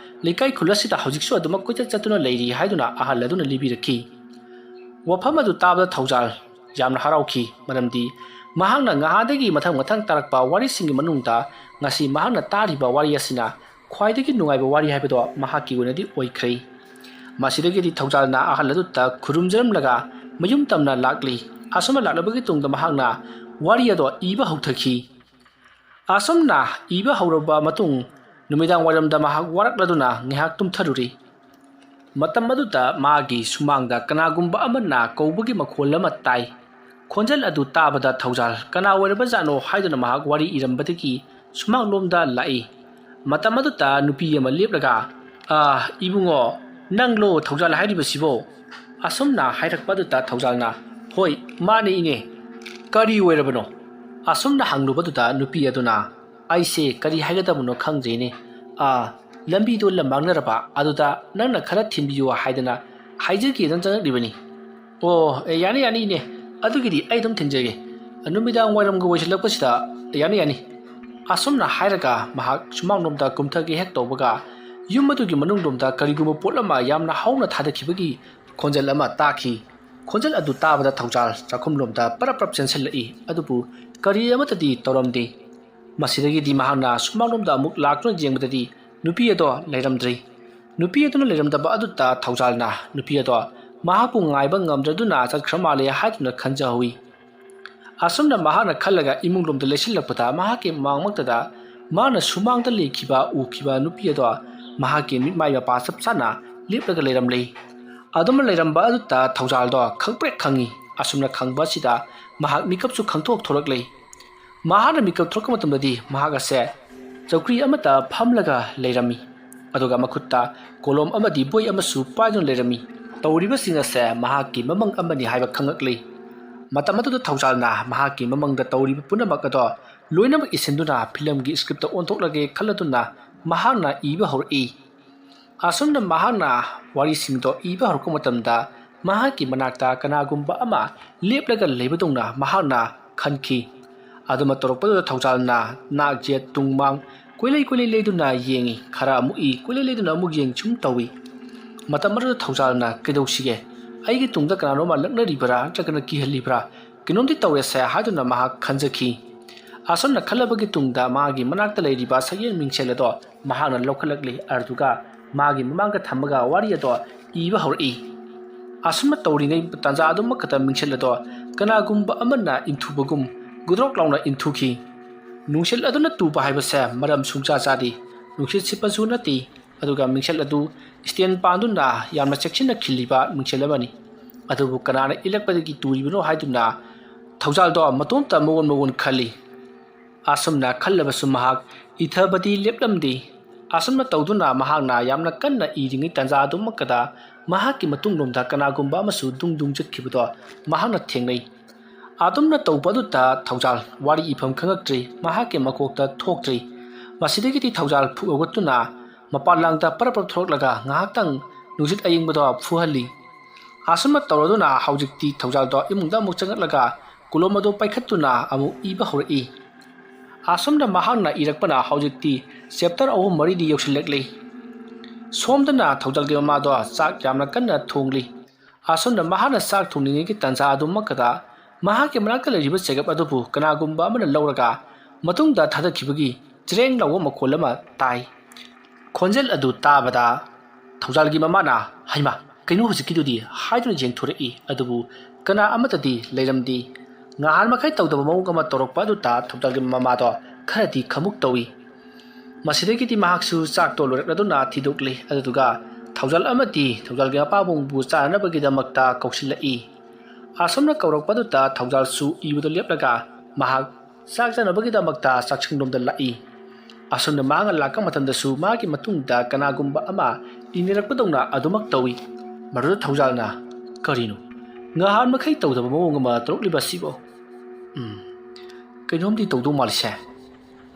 ꯂꯩꯀꯥꯏ ꯈꯨꯜ ꯑꯁꯤꯗ ꯍꯧꯖꯤꯛꯁꯨ ꯑꯗꯨꯃꯛ ꯀꯣꯏꯆꯠ ꯆꯠꯇꯨꯅ ꯂꯩꯔꯤ ꯍꯥꯏꯗꯨꯅ ꯑꯍꯜ ꯑꯗꯨꯅ ꯂꯤꯕꯤꯔꯛꯈꯤ꯫ ꯋꯥꯐꯝ ꯑꯗꯨ ꯇꯥꯕꯗ ꯊꯧꯖꯥꯜ ꯌꯥꯝꯅ ꯍꯔꯥꯎꯈꯤ, ꯃꯔꯝꯗꯤ ꯃꯍꯥꯛꯅ ꯉꯍꯥꯗꯒꯤ ꯃꯊꯪ ꯃꯊꯪ ꯇꯥꯔꯛꯄ ꯋꯥꯔꯤꯁꯤꯡꯒꯤ ꯃꯅꯨꯡꯗ ꯉꯁꯤ ꯃꯍꯥꯛꯅ ꯇꯥꯔꯤꯕ ꯋꯥꯔꯤ ꯑꯁꯤꯅ ꯈ꯭ꯋꯥꯏꯗꯒꯤ ꯅꯨꯡꯉꯥꯏꯕ ꯋꯥꯔꯤ ꯍꯥꯏꯕꯗꯣ ꯃꯍꯥꯛꯀꯤ ꯑꯣꯏꯅꯗꯤ ꯑꯣꯏꯈ꯭ꯔꯦ꯫ ꯃꯁꯤꯗꯒꯤꯗꯤ ꯊꯧꯖꯥꯜꯅ ꯑꯍꯜ ꯑꯗꯨꯗ ꯈꯨꯔꯨꯝꯖꯔꯝꯂꯒ ꯃꯌꯨꯝ ꯇꯝꯅ ꯂꯥꯛꯂꯤ꯫ ꯑꯁꯨꯝꯅ ꯂꯥꯛꯂꯕꯒꯤ ꯇꯨꯡꯗ ꯃꯍꯥꯛꯅ ꯋꯥꯔꯤ ꯑꯗꯣ ꯏꯕ ꯍꯧꯊꯈꯤ꯫ ꯑꯁꯨꯝꯅ ꯏꯕ ꯍꯧꯔꯕ ꯃꯇꯨꯡ, ꯅꯨꯃꯤꯗꯥꯡ ꯋꯥꯏꯔꯝꯗ ꯃꯍꯥꯛ ꯋꯥꯔꯛꯂꯗꯨꯅ ꯉꯥꯏꯍꯥꯛ ꯇꯨꯝꯊꯔꯨꯔꯤ꯫ ꯃꯇꯝ ꯑꯗꯨꯗ ꯃꯥꯒꯤ ꯁꯨꯃꯥꯡꯗ ꯀꯅꯥꯒꯨꯝꯕ ꯑꯃꯅ ꯀꯧꯕꯒꯤ ꯃꯈꯣꯜ ꯑꯃ ꯇꯥꯏ꯫ ꯈꯣꯟꯖꯦꯜ ꯑꯗꯨ ꯇꯥꯕꯗ ꯊꯧꯖꯥꯜ ꯀꯅꯥ ꯑꯣꯏꯔꯕꯖꯥꯠꯅꯣ ꯍꯥꯏꯗꯨꯅ ꯃꯍꯥꯛ ꯋꯥꯔꯤ ꯏꯔꯝꯕꯗꯒꯤ ꯁꯨꯃꯥꯡꯂꯣꯝꯗ ꯂꯥꯛꯏ꯫ ꯃꯇꯝ ꯑꯗꯨꯗ ꯅꯨꯄꯤ ꯑꯃ ꯂꯦꯞꯂꯒ, "ꯑꯥ, ꯏꯕꯨꯡꯉꯣ, ꯅꯪꯂꯣ ꯊꯧꯖꯥꯜ ꯍꯥꯏꯔꯤꯕꯁꯤꯕꯣ?" ꯑꯁꯨꯝꯅ ꯍꯥꯏꯔꯛꯄ ꯑꯗꯨꯗ ꯊꯧꯖꯥꯜꯅ, "ꯍꯣꯏ, ꯃꯥꯅꯦ ꯏꯅꯦ꯫ ꯀꯔꯤ ꯑꯣꯏꯔꯕꯅꯣ?" ꯑꯁꯨꯝꯅ ꯍꯪꯂꯨꯕꯗꯨꯗ ꯅꯨꯄꯤ ꯑꯗꯨꯅ, "ꯑꯩꯁꯦ ꯀꯔꯤ ꯍꯥꯏꯒꯗꯕꯅꯣ ꯈꯪꯗ꯭ꯔꯦꯅꯦ꯫ ꯑꯥ, ꯂꯝꯕꯤꯗꯣ ꯂꯝ ꯃꯥꯡꯅꯔꯕ, ꯑꯗꯨꯗ ꯅꯪꯅ ꯈꯔ ꯊꯤꯟꯕꯤꯌꯨ ꯍꯥꯏꯗꯅ ꯍꯥꯏꯖꯒꯦꯗꯅ ꯆꯪꯉꯛꯂꯤꯕꯅꯤ꯫" "ꯑꯣ, ꯑꯦ, ꯌꯥꯅꯤ, ꯌꯥꯅꯤ, ꯏꯅꯦ꯫ ꯑꯗꯨꯒꯤꯗꯤ ꯑꯩ ꯑꯗꯨꯝ ꯊꯤꯟꯖꯒꯦ꯫ ꯅꯨꯃꯤꯗꯥꯡ ꯋꯥꯏꯔꯝꯒ ꯑꯣꯏꯁꯤꯜꯂꯛꯄꯁꯤꯗ, ꯌꯥꯅꯤ, ꯌꯥꯅꯤ꯫" ꯑꯁꯨꯝꯅ ꯍꯥꯏꯔꯒ ꯃꯍꯥꯛ ꯁꯨꯃꯥꯡꯂꯣꯝꯗ ꯀꯨꯝꯊꯒꯦ ꯍꯦꯛ ꯇꯧꯕꯒ, ꯌꯨꯝ ꯑꯗꯨꯒꯤ ꯃꯅꯨꯡꯂꯣꯝꯗ ꯀꯔꯤꯒꯨꯝꯕ ꯄꯣꯠ ꯑꯃ ꯌꯥꯝꯅ ꯍꯧꯅ ꯊꯥꯗꯈꯤꯕꯒꯤ ꯈꯣꯟꯖꯦꯜ ꯑꯃ ꯇꯥꯈꯤ꯫ ꯈꯣꯟꯖꯦꯜ ꯑꯗꯨ ꯇꯥꯕꯗ ꯊꯧꯖꯥꯜ ꯆꯥꯛꯈꯨꯝꯂꯣꯝꯗ ꯄꯔꯞ ꯄꯔꯞ ꯆꯦꯟꯁꯤꯜꯂꯛꯏ, ꯑꯗꯨꯕꯨ ꯀꯔꯤ ꯑꯃꯠꯇꯗꯤ ꯇꯧꯔꯝꯗꯦ꯫ ꯃꯁꯤꯗꯒꯤꯗꯤ ꯃꯍꯥꯛꯅ ꯁꯨꯃꯥꯡꯂꯣꯝꯗ ꯑꯃꯨꯛ ꯂꯥꯛꯇꯨꯅ ꯌꯦꯡꯕꯗꯗꯤ ꯅꯨꯄꯤ ꯑꯗꯣ ꯂꯩꯔꯝꯗ꯭ꯔꯦ꯫ ꯅꯨꯄꯤ ꯑꯗꯨꯅ ꯂꯩꯔꯝꯗꯕ ꯑꯗꯨꯗ ꯊꯧꯖꯥꯜꯅ ꯅꯨꯄꯤ ꯑꯗꯣ ꯃꯍꯥꯛꯄꯨ ꯉꯥꯏꯕ ꯉꯝꯗ꯭ꯔꯗꯨꯅ ꯆꯠꯈ꯭ꯔ ꯃꯥꯜꯂꯦ ꯍꯥꯏꯗꯨꯅ ꯈꯟꯖꯍꯧꯏ꯫ ꯑꯁꯨꯝꯅ ꯃꯍꯥꯛꯅ ꯈꯜꯂꯒ ꯏꯃꯨꯡꯂꯣꯝꯗ ꯂꯩꯁꯤꯜꯂꯛꯄꯗ ꯃꯍꯥꯛꯀꯤ ꯃꯥꯡꯃꯛꯇꯗ ꯃꯥꯅ ꯁꯨꯃꯥꯡꯗ ꯂꯩꯈꯤꯕ ꯎꯈꯤꯕ ꯅꯨꯄꯤ ꯑꯗꯣ ꯃꯍꯥꯛꯀꯤ ꯃꯤꯠꯃꯥꯏ ꯃꯄꯥ ꯆꯞ ꯆꯥꯅ ꯂꯦꯞꯂꯒ ꯂꯩꯔꯝꯂꯦ꯫ ꯑꯗꯨꯝꯅ ꯂꯩꯔꯝꯕ ꯑꯗꯨꯗ ꯊꯧꯖꯥꯜꯗꯣ ꯈꯪꯄ꯭ꯔꯦꯛ ꯈꯪꯉꯤ꯫ ꯑꯁꯨꯝꯅ ꯈꯪꯕ ꯑꯁꯤꯗ ꯃꯍꯥꯛ ꯃꯤꯀꯞꯁꯨ ꯈꯪꯊꯣꯛ ꯊꯣꯔꯛꯂꯦ꯫ ꯃꯍꯥꯛꯅ ꯃꯤꯀꯞ ꯊꯣꯔꯛꯄ ꯃꯇꯝꯗꯗꯤ ꯃꯍꯥꯛ ꯑꯁꯦ ꯆꯧꯀ꯭ꯔꯤ ꯑꯃꯗ ꯐꯝꯂꯒ ꯂꯩꯔꯝꯃꯤ꯫ ꯑꯗꯨꯒ ꯃꯈꯨꯠꯇ ꯀꯣꯂꯣꯝ ꯑꯃꯗꯤ ꯕꯣꯏ ꯑꯃꯁꯨ ꯄꯥꯏꯗꯨꯅ ꯂꯩꯔꯝꯃꯤ꯫ ꯇꯧꯔꯤꯕꯁꯤꯡ ꯑꯁꯦ ꯃꯍꯥꯛꯀꯤ ꯃꯃꯪ ꯑꯃꯅꯤ ꯍꯥꯏꯕ ꯈꯪꯂꯛꯂꯤ꯫ ꯃꯇꯝ ꯑꯗꯨꯗ ꯊꯧꯖꯥꯜꯅ ꯃꯍꯥꯛꯀꯤ ꯃꯃꯪꯗ ꯇꯧꯔꯤꯕ ꯄꯨꯝꯅꯃꯛ ꯑꯗꯣ ꯂꯣꯏꯅꯃꯛ ꯏꯁꯤꯟꯗꯨꯅ ꯐꯤꯂꯝꯒꯤ ꯁꯀ꯭ꯔꯤꯞꯇ ꯑꯣꯟꯊꯣꯛꯂꯒꯦ ꯈꯜꯂꯗꯨꯅ ꯃꯍꯥꯛꯅ ꯏꯕ ꯍꯧꯔꯛꯏ꯫ ꯑꯁꯨꯝꯅ ꯃꯍꯥꯛꯅ ꯋꯥꯔꯤꯁꯤꯡꯗꯣ ꯏꯕ ꯍꯧꯔꯛꯄ ꯃꯇꯝꯗ ꯃꯍꯥꯛꯀꯤ ꯃꯅꯥꯛꯇ ꯀꯅꯥꯒꯨꯝꯕ ꯑꯃ ꯂꯦꯞꯂꯒ ꯂꯩꯕꯗꯧꯅ ꯃꯍꯥꯛꯅ ꯈꯟꯈꯤ꯫ ꯑꯗꯨꯃ ꯇꯧꯔꯛꯄꯗꯨꯗ ꯊꯧꯖꯥꯜꯅ ꯅꯥꯛ ꯌꯦꯠ ꯇꯨꯡ ꯃꯥꯡ ꯀꯣꯏꯂꯩ ꯀꯣꯏꯂꯩ ꯂꯩꯗꯨꯅ ꯌꯦꯡꯉꯤ꯫ ꯈꯔ ꯑꯃꯨꯛ ꯏ, ꯀꯣꯏꯂꯩ ꯂꯩꯗꯨꯅ ꯑꯃꯨꯛ ꯌꯦꯡ ꯁꯨꯝ ꯇꯧꯏ꯫ ꯃꯇꯝ ꯑꯗꯨꯗ ꯊꯧꯖꯥꯜꯅ, "ꯀꯩꯗꯧꯁꯤꯒꯦ? ꯑꯩꯒꯤ ꯇꯨꯡꯗ ꯀꯅꯥꯅꯣꯝꯃ ꯂꯛꯅꯔꯤꯕ꯭ꯔꯥ ꯅꯠꯇ꯭ꯔꯒꯅ ꯀꯤꯍꯜꯂꯤꯕ꯭ꯔꯥ? ꯀꯩꯅꯣꯝꯗꯤ ꯇꯧꯔꯦꯁꯦ" ꯍꯥꯏꯗꯨꯅ ꯃꯍꯥꯛ ꯈꯟꯖꯈꯤ꯫ ꯑꯁꯨꯝꯅ ꯈꯜꯂꯕꯒꯤ ꯇꯨꯡꯗ ꯃꯥꯒꯤ ꯃꯅꯥꯛꯇ ꯂꯩꯔꯤꯕ ꯁꯛꯌꯦꯡ ꯃꯤꯡꯁꯦꯜ ꯑꯗꯣ ꯃꯍꯥꯛꯅ ꯂꯧꯈꯠꯂꯛꯂꯤ꯫ ꯑꯗꯨꯒ ꯃꯥꯒꯤ ꯃꯃꯥꯡꯗ ꯊꯝꯃꯒ ꯋꯥꯔꯤ ꯑꯗꯣ ꯏꯕ ꯍꯧꯔꯛꯏ꯫ ꯑꯁꯨꯝꯅ ꯇꯧꯔꯤꯉꯩ ꯇꯥꯟꯖꯥ ꯑꯗꯨꯃꯛꯇꯗ ꯃꯤꯡꯁꯦꯜ ꯑꯗꯣ ꯀꯅꯥꯒꯨꯝꯕ ꯑꯃꯅ ꯏꯟꯊꯨꯕꯒꯨꯝ ꯒꯨꯗ꯭ꯔꯣꯛ ꯂꯥꯎꯅ ꯏꯟꯊꯨꯈꯤ꯫ ꯅꯨꯡꯁꯤꯠ ꯑꯗꯨꯅ ꯇꯨꯕ ꯍꯥꯏꯕꯁꯦ ꯃꯔꯝ ꯁꯨꯡꯆꯥ ꯆꯥꯗꯦ꯫ ꯅꯨꯡꯁꯤꯠ ꯁꯤꯠꯄꯁꯨ ꯅꯠꯇꯦ꯫ ꯑꯗꯨꯒ ꯃꯤꯡꯁꯦꯜ ꯑꯗꯨ ꯁ꯭ꯇꯦꯟ ꯄꯥꯟꯗꯨꯅ ꯌꯥꯝꯅ ꯆꯦꯛꯁꯤꯟꯅ ꯈꯤꯜꯂꯤꯕ ꯃꯤꯡꯁꯦꯜ ꯑꯃꯅꯤ꯫ ꯑꯗꯨꯕꯨ ꯀꯅꯥꯅ ꯏꯜꯂꯛꯄꯗꯒꯤ ꯇꯨꯔꯤꯕꯅꯣ ꯍꯥꯏꯗꯨꯅ ꯊꯧꯖꯥꯜꯗꯣ ꯃꯇꯣꯝꯇ ꯃꯑꯣꯟ ꯃꯑꯣꯟ ꯈꯜꯂꯤ꯫ ꯑꯁꯨꯝꯅ ꯈꯜꯂꯕꯁꯨ ꯃꯍꯥꯛ ꯏꯊꯕꯗꯤ ꯂꯦꯞꯂꯝꯗꯦ꯫ ꯑꯁꯨꯝꯅ ꯇꯧꯗꯨꯅ ꯃꯍꯥꯛꯅ ꯌꯥꯝꯅ ꯀꯟꯅ ꯏꯔꯤꯉꯩ ꯇꯥꯟꯖꯥ ꯑꯗꯨꯃꯛꯇꯗ ꯃꯍꯥꯛꯀꯤ ꯃꯇꯨꯡꯂꯣꯝꯗ ꯀꯅꯥꯒꯨꯝꯕ ꯑꯃꯁꯨ ꯗꯨꯡ ꯗꯨꯡ ꯆꯠꯈꯤꯕꯗꯣ ꯃꯍꯥꯛꯅ ꯊꯦꯡꯅꯩ꯫ ꯑꯗꯨꯝꯅ ꯇꯧꯕ ꯑꯗꯨꯗ ꯊꯧꯖꯥꯜ ꯋꯥꯔꯤ ꯏꯐꯝ ꯈꯪꯉꯛꯇ꯭ꯔꯤ, ꯃꯍꯥꯛꯀꯤ ꯃꯀꯣꯛꯇ ꯊꯣꯛꯇ꯭ꯔꯤ꯫ ꯃꯁꯤꯗꯒꯤꯗꯤ ꯊꯧꯖꯥꯜ ꯐꯨꯛ ꯍꯧꯒꯠꯇꯨꯅ ꯃꯄꯥꯟ ꯂꯥꯡꯗ ꯄꯔꯞ ꯄꯔꯞ ꯊꯣꯛꯂꯛꯂꯒ ꯉꯥꯏꯍꯥꯛꯇꯪ ꯅꯨꯡꯁꯤꯠ ꯑꯌꯤꯡꯕꯗꯣ ꯐꯨꯍꯜꯂꯤ꯫ ꯑꯁꯨꯝꯅ ꯇꯧꯔꯗꯨꯅ ꯍꯧꯖꯤꯛꯇꯤ ꯊꯧꯖꯥꯜꯗꯣ ꯏꯃꯨꯡꯗ ꯑꯃꯨꯛ ꯆꯪꯂꯛꯂꯒ ꯀꯣꯂꯣꯝ ꯑꯗꯨ ꯄꯥꯏꯈꯠꯇꯨꯅ ꯑꯃꯨꯛ ꯏꯕ ꯍꯧꯔꯛꯏ꯫ ꯑꯁꯨꯝꯅ ꯃꯍꯥꯛꯅ ꯏꯔꯛꯄꯅ ꯍꯧꯖꯤꯛꯇꯤ ꯆꯦꯞꯇꯔ ꯑꯍꯨꯝ ꯃꯔꯤꯗꯤ ꯌꯧꯁꯤꯜꯂꯛꯂꯤ꯫ ꯁꯣꯝꯗꯅ ꯊꯧꯖꯥꯜꯒꯤ ꯃꯃꯥꯗꯣ ꯆꯥꯛ ꯌꯥꯝꯅ ꯀꯟꯅ ꯊꯣꯡꯂꯤ꯫ ꯑꯁꯨꯝꯅ ꯃꯍꯥꯛꯅ ꯆꯥꯛ ꯊꯣꯡꯂꯤꯉꯩꯒꯤ ꯇꯥꯟꯖꯥ ꯑꯗꯨꯃꯛꯇꯗ ꯃꯍꯥꯛꯀꯤ ꯃꯅꯥꯛꯇ ꯂꯩꯔꯤꯕ ꯆꯦꯒꯞ ꯑꯗꯨꯕꯨ ꯀꯅꯥꯒꯨꯝꯕ ꯑꯃꯅ ꯂꯧꯔꯒ ꯃꯇꯨꯡꯗ ꯊꯥꯗꯈꯤꯕꯒꯤ ꯆꯤꯔꯦꯡ ꯂꯥꯎꯕ ꯃꯈꯣꯜ ꯑꯃ ꯇꯥꯏ꯫ ꯈꯣꯟꯖꯦꯜ ꯑꯗꯨ ꯇꯥꯕꯗ ꯊꯧꯖꯥꯜꯒꯤ ꯃꯃꯥꯅ, "ꯍꯩꯃꯥ, ꯀꯩꯅꯣ ꯍꯧꯖꯤꯛꯀꯤꯗꯨꯗꯤ?" ꯍꯥꯏꯗꯨꯅ ꯌꯦꯡꯊꯣꯔꯛꯏ꯫ ꯑꯗꯨꯕꯨ ꯀꯅꯥ ꯑꯃꯠꯇꯗꯤ ꯂꯩꯔꯝꯗꯦ꯫ ꯉꯍꯥꯟ ꯃꯈꯩ ꯇꯧꯗꯕ ꯃꯑꯣꯡ ꯑꯃ ꯇꯧꯔꯛꯄ ꯑꯗꯨꯗ ꯊꯧꯖꯥꯜꯒꯤ ꯃꯃꯥꯗꯣ ꯈꯔꯗꯤ ꯈꯃꯨꯛ ꯇꯧꯏ꯫ ꯃꯁꯤꯗꯒꯤꯗꯤ ꯃꯍꯥꯛꯁꯨ ꯆꯥꯛꯇꯣ ꯂꯣꯏꯔꯛꯂꯗꯨꯅ ꯊꯤꯗꯣꯛꯂꯤ꯫ ꯑꯗꯨꯗꯨꯒ ꯊꯧꯖꯥꯜ ꯑꯃꯗꯤ ꯊꯧꯖꯥꯜꯒꯤ ꯃꯄꯥꯕꯨꯡꯕꯨ ꯆꯥꯅꯅꯕꯒꯤꯗꯃꯛꯇ ꯀꯧꯁꯤꯜꯂꯛꯏ꯫ ꯑꯁꯨꯝꯅ ꯀꯧꯔꯛꯄꯗꯨꯗ ꯊꯧꯖꯥꯜꯁꯨ ꯏꯕꯗꯨ ꯂꯦꯞꯂꯒ ꯃꯍꯥꯛ ꯆꯥꯛ ꯆꯥꯅꯕꯒꯤꯗꯃꯛꯇ ꯆꯥꯛꯁꯪꯂꯣꯝꯗ ꯂꯥꯛꯏ꯫ ꯑꯁꯨꯝꯅ ꯃꯍꯥꯛꯅ ꯂꯥꯛꯄ ꯃꯇꯝꯗꯁꯨ ꯃꯥꯒꯤ ꯃꯇꯨꯡꯗ ꯀꯅꯥꯒꯨꯝꯕ ꯑꯃ ꯏꯟꯅꯔꯛꯄꯗꯧꯅ ꯑꯗꯨꯃꯛ ꯇꯧꯏ꯫ ꯃꯗꯨꯗ ꯊꯧꯖꯥꯜꯅ, "ꯀꯔꯤꯅꯣ? ꯉꯍꯥꯟ ꯃꯈꯩ ꯇꯧꯗꯕ ꯃꯑꯣꯡ ꯑꯃ ꯇꯧꯔꯛꯂꯤꯕ ꯑꯁꯤꯕꯣ? ꯎꯝ, ꯀꯩꯅꯣꯝꯗꯤ ꯇꯧꯗꯧ ꯃꯥꯜꯂꯤꯁꯦ"꯫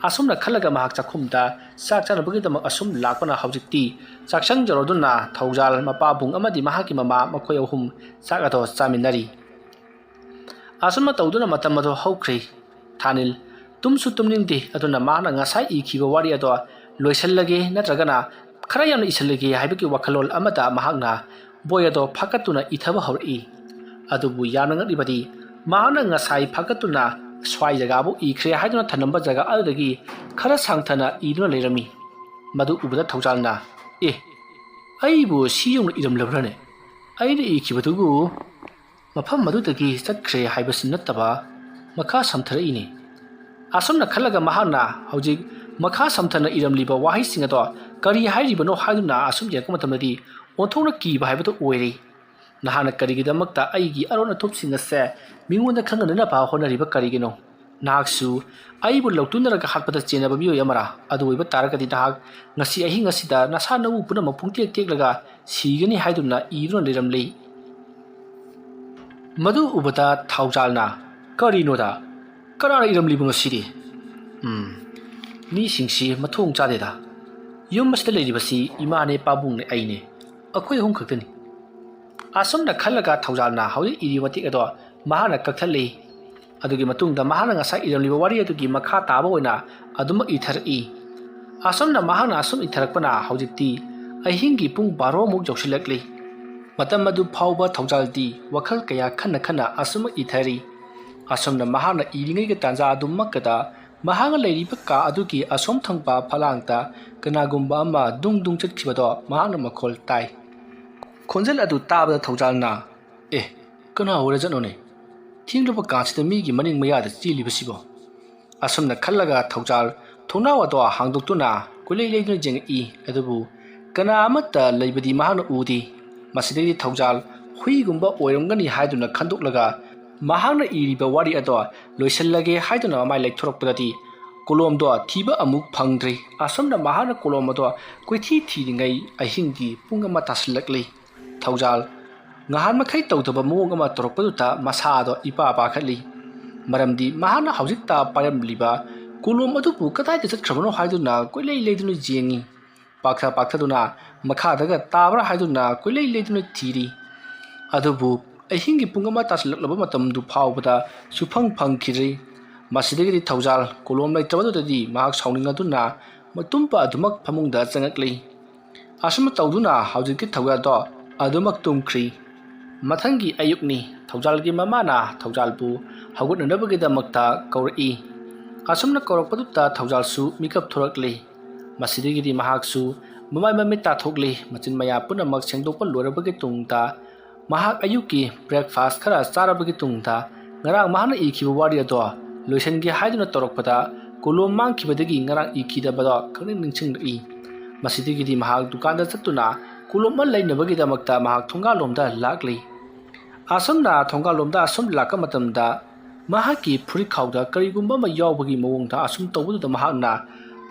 ꯑꯁꯨꯝꯅ ꯈꯜꯂꯒ ꯃꯍꯥꯛ ꯆꯥꯛꯈꯨꯝꯗ ꯆꯥꯛ ꯆꯥꯅꯕꯒꯤꯗꯃꯛ ꯑꯁꯨꯝ ꯂꯥꯛꯄꯅ ꯍꯧꯖꯤꯛꯇꯤ ꯆꯥꯛꯁꯪ ꯌꯧꯔꯗꯨꯅ ꯊꯧꯖꯥꯜ, ꯃꯄꯥꯕꯨꯡ ꯑꯃꯗꯤ ꯃꯍꯥꯛꯀꯤ ꯃꯃꯥ ꯃꯈꯣꯏ ꯑꯍꯨꯝ ꯆꯥꯛ ꯑꯗꯣ ꯆꯥꯃꯤꯟꯅꯔꯤ꯫ ꯑꯁꯨꯝꯅ ꯇꯧꯗꯨꯅ ꯃꯇꯝ ꯑꯗꯣ ꯍꯧꯈ꯭ꯔꯦ꯫ ꯊꯥꯅꯤꯜ ꯇꯨꯝꯁꯨ ꯇꯨꯝꯅꯤꯡꯗꯦ, ꯑꯗꯨꯅ ꯃꯥꯅ ꯉꯁꯥꯏ ꯏꯈꯤꯕ ꯋꯥꯔꯤ ꯑꯗꯣ ꯂꯣꯏꯁꯤꯜꯂꯒꯦ ꯅꯠꯇ꯭ꯔꯒꯅ ꯈꯔ ꯌꯥꯝꯅ ꯏꯁꯤꯜꯂꯒꯦ ꯍꯥꯏꯕꯒꯤ ꯋꯥꯈꯜꯂꯣꯟ ꯑꯃꯗ ꯃꯍꯥꯛꯅ ꯕꯣꯏ ꯑꯗꯣ ꯐꯥꯀꯠꯇꯨꯅ ꯏꯊꯕ ꯍꯧꯔꯛꯏ꯫ ꯑꯗꯨꯕꯨ ꯌꯥꯝꯅ ꯉꯛꯂꯤꯕꯗꯤ ꯃꯍꯥꯛꯅ ꯉꯁꯥꯏ ꯐꯥꯀꯠꯇꯨꯅ ꯁ꯭ꯋꯥꯏ ꯖꯒꯥꯕꯨ ꯏꯈ꯭ꯔꯦ ꯍꯥꯏꯗꯨꯅ ꯊꯅꯝꯕ ꯖꯒꯥ ꯑꯗꯨꯗꯒꯤ ꯈꯔ ꯁꯥꯡꯊꯅ ꯏꯗꯨꯅ ꯂꯩꯔꯝꯃꯤ꯫ ꯃꯗꯨ ꯎꯕꯗ ꯊꯧꯖꯥꯜꯅ, "ꯑꯦ, ꯑꯩꯕꯨ ꯁꯤ ꯌꯧꯅ ꯏꯔꯝꯂꯕ꯭ꯔꯅꯦ?" ꯑꯩꯅ ꯏꯈꯤꯕꯗꯨꯕꯨ ꯃꯐꯝ ꯑꯗꯨꯗꯒꯤ ꯆꯠꯈ꯭ꯔꯦ ꯍꯥꯏꯕꯁꯤ ꯅꯠꯇꯕ, ꯃꯈꯥ ꯁꯝꯊꯔꯛꯏꯅꯤ꯫ ꯑꯁꯨꯝꯅ ꯈꯜꯂꯒ ꯃꯍꯥꯛꯅ ꯍꯧꯖꯤꯛ ꯃꯈꯥ ꯁꯝꯊꯅ ꯏꯔꯝꯂꯤꯕ ꯋꯥꯍꯩꯁꯤꯡ ꯑꯗꯣ ꯀꯔꯤ ꯍꯥꯏꯔꯤꯕꯅꯣ ꯍꯥꯏꯗꯨꯅ ꯑꯁꯨꯝ ꯌꯦꯡꯉꯛꯄ ꯃꯇꯝꯗꯗꯤ ꯑꯣꯟꯊꯣꯛꯅ ꯀꯤꯕ ꯍꯥꯏꯕꯗꯨ ꯑꯣꯏꯔꯦ꯫ ꯅꯍꯥꯛꯅ ꯀꯔꯤꯒꯤꯗꯃꯛꯇ ꯑꯩꯒꯤ ꯑꯔꯣꯟ ꯑꯊꯨꯞꯁꯤꯡ ꯑꯁꯦ ꯃꯤꯉꯣꯟꯗ ꯈꯪꯍꯟꯅꯅꯕ ꯍꯣꯠꯅꯔꯤꯕ ꯀꯔꯤꯒꯤꯅꯣ? ꯅꯍꯥꯛꯁꯨ ꯑꯩꯕꯨ ꯂꯧꯇꯨꯅꯔꯒ ꯍꯥꯠꯄꯗ ꯆꯦꯟꯅꯕ ꯃꯤꯑꯣꯏ ꯑꯃꯔꯥ? ꯑꯗꯨ ꯑꯣꯏꯕ ꯇꯥꯔꯒꯗꯤ ꯅꯍꯥꯛ ꯉꯁꯤ ꯑꯍꯤꯡ ꯑꯁꯤꯗ ꯅꯁꯥ ꯅꯎ ꯄꯨꯝꯅꯃꯛ ꯄꯨꯡꯇꯦꯛ ꯇꯦꯛꯂꯒ ꯁꯤꯒꯅꯤ ꯍꯥꯏꯗꯨꯅ ꯏꯗꯨꯅ ꯂꯩꯔꯝꯂꯤ꯫ ꯃꯗꯨ ꯎꯕꯗ ꯊꯧꯖꯥꯜꯅ, "ꯀꯔꯤꯅꯣꯗ? ꯀꯅꯥꯅ ꯏꯔꯝꯂꯤꯕ ꯉꯁꯤꯗꯤ? ꯎꯝ, ꯃꯤꯁꯤꯡꯁꯤ ꯃꯊꯣꯡ ꯆꯥꯗꯦꯗ꯫ ꯌꯨꯝ ꯑꯁꯤꯗ ꯂꯩꯔꯤꯕꯁꯤ ꯏꯃꯥꯅꯦ, ꯄꯥꯕꯨꯡꯅꯦ, ꯑꯩꯅꯦ꯫ ꯑꯩꯈꯣꯏ ꯑꯍꯨꯝ ꯈꯛꯇꯅꯤ꯫" ꯑꯁꯨꯝꯅ ꯈꯜꯂꯒ ꯊꯧꯖꯥꯜꯅ ꯍꯧꯖꯤꯛ ꯏꯔꯤꯕ ꯃꯇꯦꯛ ꯑꯗꯣ ꯃꯍꯥꯛꯅ ꯀꯛꯊꯠꯂꯤ꯫ ꯑꯗꯨꯒꯤ ꯃꯇꯨꯡꯗ ꯃꯍꯥꯛꯅ ꯉꯁꯥꯏ ꯏꯔꯝꯂꯤꯕ ꯋꯥꯔꯤ ꯑꯗꯨꯒꯤ ꯃꯈꯥ ꯇꯥꯕ ꯑꯣꯏꯅ ꯑꯗꯨꯃꯛ ꯏꯊꯔꯛꯏ꯫ ꯑꯁꯨꯝꯅ ꯃꯍꯥꯛꯅ ꯑꯁꯨꯝ ꯏꯊꯔꯛꯄꯅ ꯍꯧꯖꯤꯛꯇꯤ ꯑꯍꯤꯡꯒꯤ ꯄꯨꯡ ꯕꯥꯔꯣꯃꯨꯛ ꯌꯧꯁꯤꯜꯂꯛꯂꯤ꯫ ꯃꯇꯝ ꯑꯗꯨ ꯐꯥꯎꯕ ꯊꯧꯖꯥꯜꯗꯤ ꯋꯥꯈꯜ ꯀꯌꯥ ꯈꯟꯅ ꯈꯟꯅ ꯑꯁꯨꯝꯃꯛ ꯏꯊꯔꯤ꯫ ꯑꯁꯨꯝꯅ ꯃꯍꯥꯛꯅ ꯏꯔꯤꯉꯩꯒꯤ ꯇꯥꯟꯖꯥ ꯑꯗꯨꯃꯛꯇꯗ ꯃꯍꯥꯛꯅ ꯂꯩꯔꯤꯕ ꯀꯥ ꯑꯗꯨꯒꯤ ꯑꯁꯣꯝ ꯊꯪꯕ ꯐꯂꯥꯡꯗ ꯀꯅꯥꯒꯨꯝꯕ ꯑꯃ ꯗꯨꯡ ꯗꯨꯡ ꯆꯠꯈꯤꯕꯗꯣ ꯃꯍꯥꯛꯅ ꯃꯈꯣꯜ ꯇꯥꯏ꯫ ꯈꯣꯟꯖꯦꯜ ꯑꯗꯨ ꯇꯥꯕꯗ ꯊꯧꯖꯥꯜꯅ, "ꯑꯦ, ꯀꯅꯥ ꯑꯣꯏꯔꯖꯠꯅꯣꯅꯦ? ꯊꯦꯡꯂꯕ ꯀꯥꯟꯁꯤꯗ ꯃꯤꯒꯤ ꯃꯅꯤꯡ ꯃꯌꯥꯗ ꯆꯦꯜꯂꯤꯕꯁꯤꯕꯣ?" ꯑꯁꯨꯝꯅ ꯈꯜꯂꯒ ꯊꯧꯖꯥꯜ ꯊꯣꯡꯅꯥꯎ ꯑꯗꯣ ꯍꯥꯡꯗꯣꯛꯇꯨꯅ ꯀꯣꯏꯂꯩ ꯂꯩꯗꯨꯅ ꯌꯦꯡꯉꯛꯏ꯫ ꯑꯗꯨꯕꯨ ꯀꯅꯥ ꯑꯃꯠꯇ ꯂꯩꯕꯗꯤ ꯃꯍꯥꯛꯅ ꯎꯗꯦ꯫ ꯃꯁꯤꯗꯩꯗꯤ ꯊꯧꯖꯥꯜ ꯍꯨꯏꯒꯨꯝꯕ ꯑꯣꯏꯔꯝꯒꯅꯤ ꯍꯥꯏꯗꯨꯅ ꯈꯟꯗꯣꯛꯂꯒ ꯃꯍꯥꯛꯅ ꯏꯔꯤꯕ ꯋꯥꯔꯤ ꯑꯗꯣ ꯂꯣꯏꯁꯤꯜꯂꯒꯦ ꯍꯥꯏꯗꯨꯅ ꯃꯃꯥꯏ ꯂꯩꯊꯣꯔꯛꯄꯗꯗꯤ ꯀꯣꯂꯣꯝꯗꯣ ꯊꯤꯕ ꯑꯃꯨꯛ ꯐꯪꯗ꯭ꯔꯤ꯫ ꯑꯁꯨꯝꯅ ꯃꯍꯥꯛꯅ ꯀꯣꯂꯣꯝ ꯑꯗꯣ ꯀꯣꯏꯊꯤ ꯊꯤꯔꯤꯉꯩ ꯑꯍꯤꯡꯒꯤ ꯄꯨꯡ ꯑꯃ ꯇꯥꯁꯤꯜꯂꯛꯂꯤ꯫ ꯊꯧꯖꯥꯜ ꯉꯍꯥꯟ ꯃꯈꯩ ꯇꯧꯗꯕ ꯃꯑꯣꯡ ꯑꯃ ꯇꯧꯔꯛꯄꯗꯨꯗ ꯃꯁꯥ ꯑꯗꯣ ꯏꯄꯥ ꯄꯥꯈꯠꯂꯤ꯫ ꯃꯔꯝꯗꯤ ꯃꯍꯥꯛꯅ ꯍꯧꯖꯤꯛꯇ ꯄꯥꯏꯔꯝꯂꯤꯕ ꯀꯣꯂꯣꯝ ꯑꯗꯨꯕꯨ ꯀꯗꯥꯏꯗ ꯆꯠꯈ꯭ꯔꯕꯅꯣ ꯍꯥꯏꯗꯨꯅ ꯀꯣꯏꯂꯩ ꯂꯩꯗꯨꯅ ꯌꯦꯡꯉꯤ꯫ ꯄꯥꯛꯊ ꯄꯥꯛꯊꯗꯨꯅ ꯃꯈꯥꯗꯒ ꯇꯥꯕ꯭ꯔꯥ ꯍꯥꯏꯗꯨꯅ ꯀꯣꯏꯂꯩ ꯂꯩꯗꯨꯅ ꯊꯤꯔꯤ꯫ ꯑꯗꯨꯕꯨ ꯑꯍꯤꯡꯒꯤ ꯄꯨꯡ ꯑꯃ ꯇꯥꯁꯤꯜꯂꯛꯂꯕ ꯃꯇꯝꯗꯨ ꯐꯥꯎꯕꯗ ꯁꯨꯐꯪ ꯐꯪꯈꯤꯗ꯭ꯔꯤ꯫ ꯃꯁꯤꯗꯒꯤꯗꯤ ꯊꯧꯖꯥꯜ ꯀꯣꯂꯣꯝ ꯂꯩꯇ꯭ꯔꯕꯗꯨꯗꯗꯤ ꯃꯍꯥꯛ ꯁꯥꯎꯅꯤꯡꯂꯗꯨꯅ ꯃꯇꯨꯝꯕ ꯑꯗꯨꯃꯛ ꯐꯃꯨꯡꯗ ꯆꯪꯉꯛꯂꯤ꯫ ꯑꯁꯨꯝꯅ ꯇꯧꯗꯨꯅ ꯍꯧꯖꯤꯛꯇꯤ ꯊꯧꯖꯥꯜꯗꯣ ꯑꯗꯨꯃꯛ ꯇꯨꯝꯈ꯭ꯔꯤ꯫ ꯃꯊꯪꯒꯤ ꯑꯌꯨꯛꯅꯤ꯫ ꯊꯧꯖꯥꯜꯒꯤ ꯃꯃꯥꯅ ꯊꯧꯖꯥꯜꯕꯨ ꯍꯧꯒꯠꯅꯅꯕꯒꯤꯗꯃꯛꯇ ꯀꯧꯔꯛꯏ꯫ ꯑꯁꯨꯝꯅ ꯀꯧꯔꯛꯄꯗꯨꯗ ꯊꯧꯖꯥꯜꯁꯨ ꯃꯤꯀꯞ ꯊꯣꯔꯛꯂꯤ꯫ ꯃꯁꯤꯗꯒꯤꯗꯤ ꯃꯍꯥꯛꯁꯨ ꯃꯃꯥꯏ ꯃꯃꯤꯠ ꯇꯥꯊꯣꯛꯂꯤ꯫ ꯃꯆꯤꯟ ꯃꯌꯥ ꯄꯨꯝꯅꯃꯛ ꯁꯦꯡꯗꯣꯛꯄ ꯂꯣꯏꯔꯕꯒꯤ ꯇꯨꯡꯗ ꯃꯍꯥꯛ ꯑꯌꯨꯛꯀꯤ breakfast ꯈꯔ ꯆꯥꯔꯕꯒꯤ ꯇꯨꯡꯗ ꯉꯔꯥꯡ ꯃꯍꯥꯛꯅ ꯏꯈꯤꯕ ꯋꯥꯔꯤ ꯑꯗꯣ ꯂꯣꯏꯁꯤꯟꯒꯦ ꯍꯥꯏꯗꯨꯅ ꯇꯧꯔꯛꯄꯗ ꯀꯣꯂꯣꯝ ꯃꯥꯡꯈꯤꯕꯗꯒꯤ ꯉꯔꯥꯡ ꯏꯈꯤꯗꯕꯗꯣ ꯈꯪꯅꯤꯡ ꯅꯤꯡꯁꯤꯡꯂꯛꯏ꯫ ꯃꯁꯤꯗꯒꯤꯗꯤ ꯃꯍꯥꯛ ꯗꯨꯀꯥꯟꯗ ꯆꯠꯇꯨꯅ ꯀꯣꯂꯣꯝ ꯑꯃ ꯂꯩꯅꯕꯒꯤꯗꯃꯛꯇ ꯃꯍꯥꯛ ꯊꯣꯡꯒꯥꯜꯂꯣꯝꯗ ꯂꯥꯛꯂꯤ꯫ ꯑꯁꯨꯝꯅ ꯊꯣꯡꯒꯥꯜꯂꯣꯝꯗ ꯑꯁꯨꯝ ꯂꯥꯛꯄ ꯃꯇꯝꯗ ꯃꯍꯥꯛꯀꯤ ꯐꯨꯔꯤꯠꯈꯥꯎꯗ ꯀꯔꯤꯒꯨꯝꯕ ꯑꯃ ꯌꯥꯎꯕꯒꯤ ꯃꯑꯣꯡꯗ ꯑꯁꯨꯝ ꯇꯧꯕꯗꯨꯗ ꯃꯍꯥꯛꯅ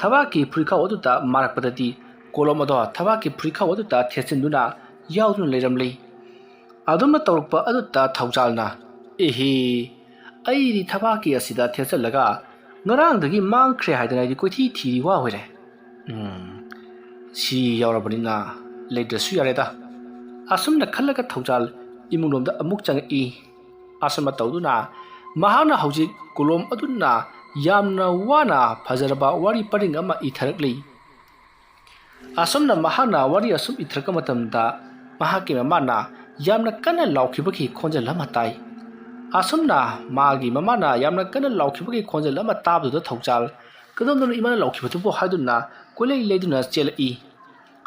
ꯊꯕꯥꯛꯀꯤ ꯐꯨꯔꯤꯠꯈꯥꯎ ꯑꯗꯨꯗ ꯃꯥꯔꯛꯄꯗꯗꯤ ꯀꯣꯂꯣꯝ ꯑꯗꯣ ꯊꯕꯥꯛꯀꯤ ꯐꯨꯔꯤꯠꯈꯥꯎ ꯑꯗꯨꯗ ꯊꯦꯠꯆꯤꯟꯗꯨꯅ ꯌꯥꯎꯗꯨꯅ ꯂꯩꯔꯝꯂꯤ꯫ ꯑꯗꯨꯝꯅ ꯇꯧꯔꯛꯄ ꯑꯗꯨꯗ ꯊꯧꯖꯥꯜꯅ, "ꯑꯦꯍꯦ, ꯑꯩꯗꯤ ꯊꯕꯥꯛꯀꯤ ꯑꯁꯤꯗ ꯊꯦꯠꯆꯜꯂꯒ ꯉꯔꯥꯡꯗꯒꯤ ꯃꯥꯡꯈ꯭ꯔꯦ ꯍꯥꯏꯗꯅ ꯑꯩꯗꯤ ꯀꯣꯏꯊꯤ ꯊꯤꯔꯤ ꯋꯥ ꯑꯣꯏꯔꯦ꯫ ꯎꯝ, ꯁꯤ ꯌꯥꯎꯔꯕꯅꯤꯅ ꯂꯩꯗ꯭ꯔꯁꯨ ꯌꯥꯔꯦꯗ"꯫ ꯑꯁꯨꯝꯅ ꯈꯜꯂꯒ ꯊꯧꯖꯥꯜ ꯏꯃꯨꯡꯂꯣꯝꯗ ꯑꯃꯨꯛ ꯆꯪꯉꯛꯏ꯫ ꯑꯁꯨꯝꯅ ꯇꯧꯗꯨꯅ ꯃꯍꯥꯛꯅ ꯍꯧꯖꯤꯛ ꯀꯣꯂꯣꯝ ꯑꯗꯨꯅ ꯌꯥꯝꯅ ꯋꯥꯅ ꯐꯖꯔꯕ ꯋꯥꯔꯤ ꯄꯔꯤꯡ ꯑꯃ ꯏꯊꯔꯛꯂꯤ꯫ ꯑꯁꯨꯝꯅ ꯃꯍꯥꯛꯅ ꯋꯥꯔꯤ ꯑꯁꯨꯝ ꯏꯊꯔꯛꯄ ꯃꯇꯝꯗ ꯃꯍꯥꯛꯀꯤ ꯃꯃꯥꯅ ꯌꯥꯝꯅ ꯀꯟꯅ ꯂꯥꯎꯈꯤꯕꯒꯤ ꯈꯣꯟꯖꯦꯜ ꯑꯃ ꯇꯥꯏ꯫ ꯑꯁꯨꯝꯅ ꯃꯥꯒꯤ ꯃꯃꯥꯅ ꯌꯥꯝꯅ ꯀꯟꯅ ꯂꯥꯎꯈꯤꯕꯒꯤ ꯈꯣꯟꯖꯦꯜ ꯑꯃ ꯇꯥꯕꯗꯨꯗ ꯊꯧꯖꯥꯜ, "ꯀꯗꯣꯝꯗꯅꯣ ꯏꯃꯥꯅ ꯂꯥꯎꯈꯤꯕꯗꯨꯕꯨ?" ꯍꯥꯏꯗꯨꯅ ꯀꯣꯏꯂꯩ ꯂꯩꯗꯨꯅ ꯆꯦꯜꯂꯛꯏ꯫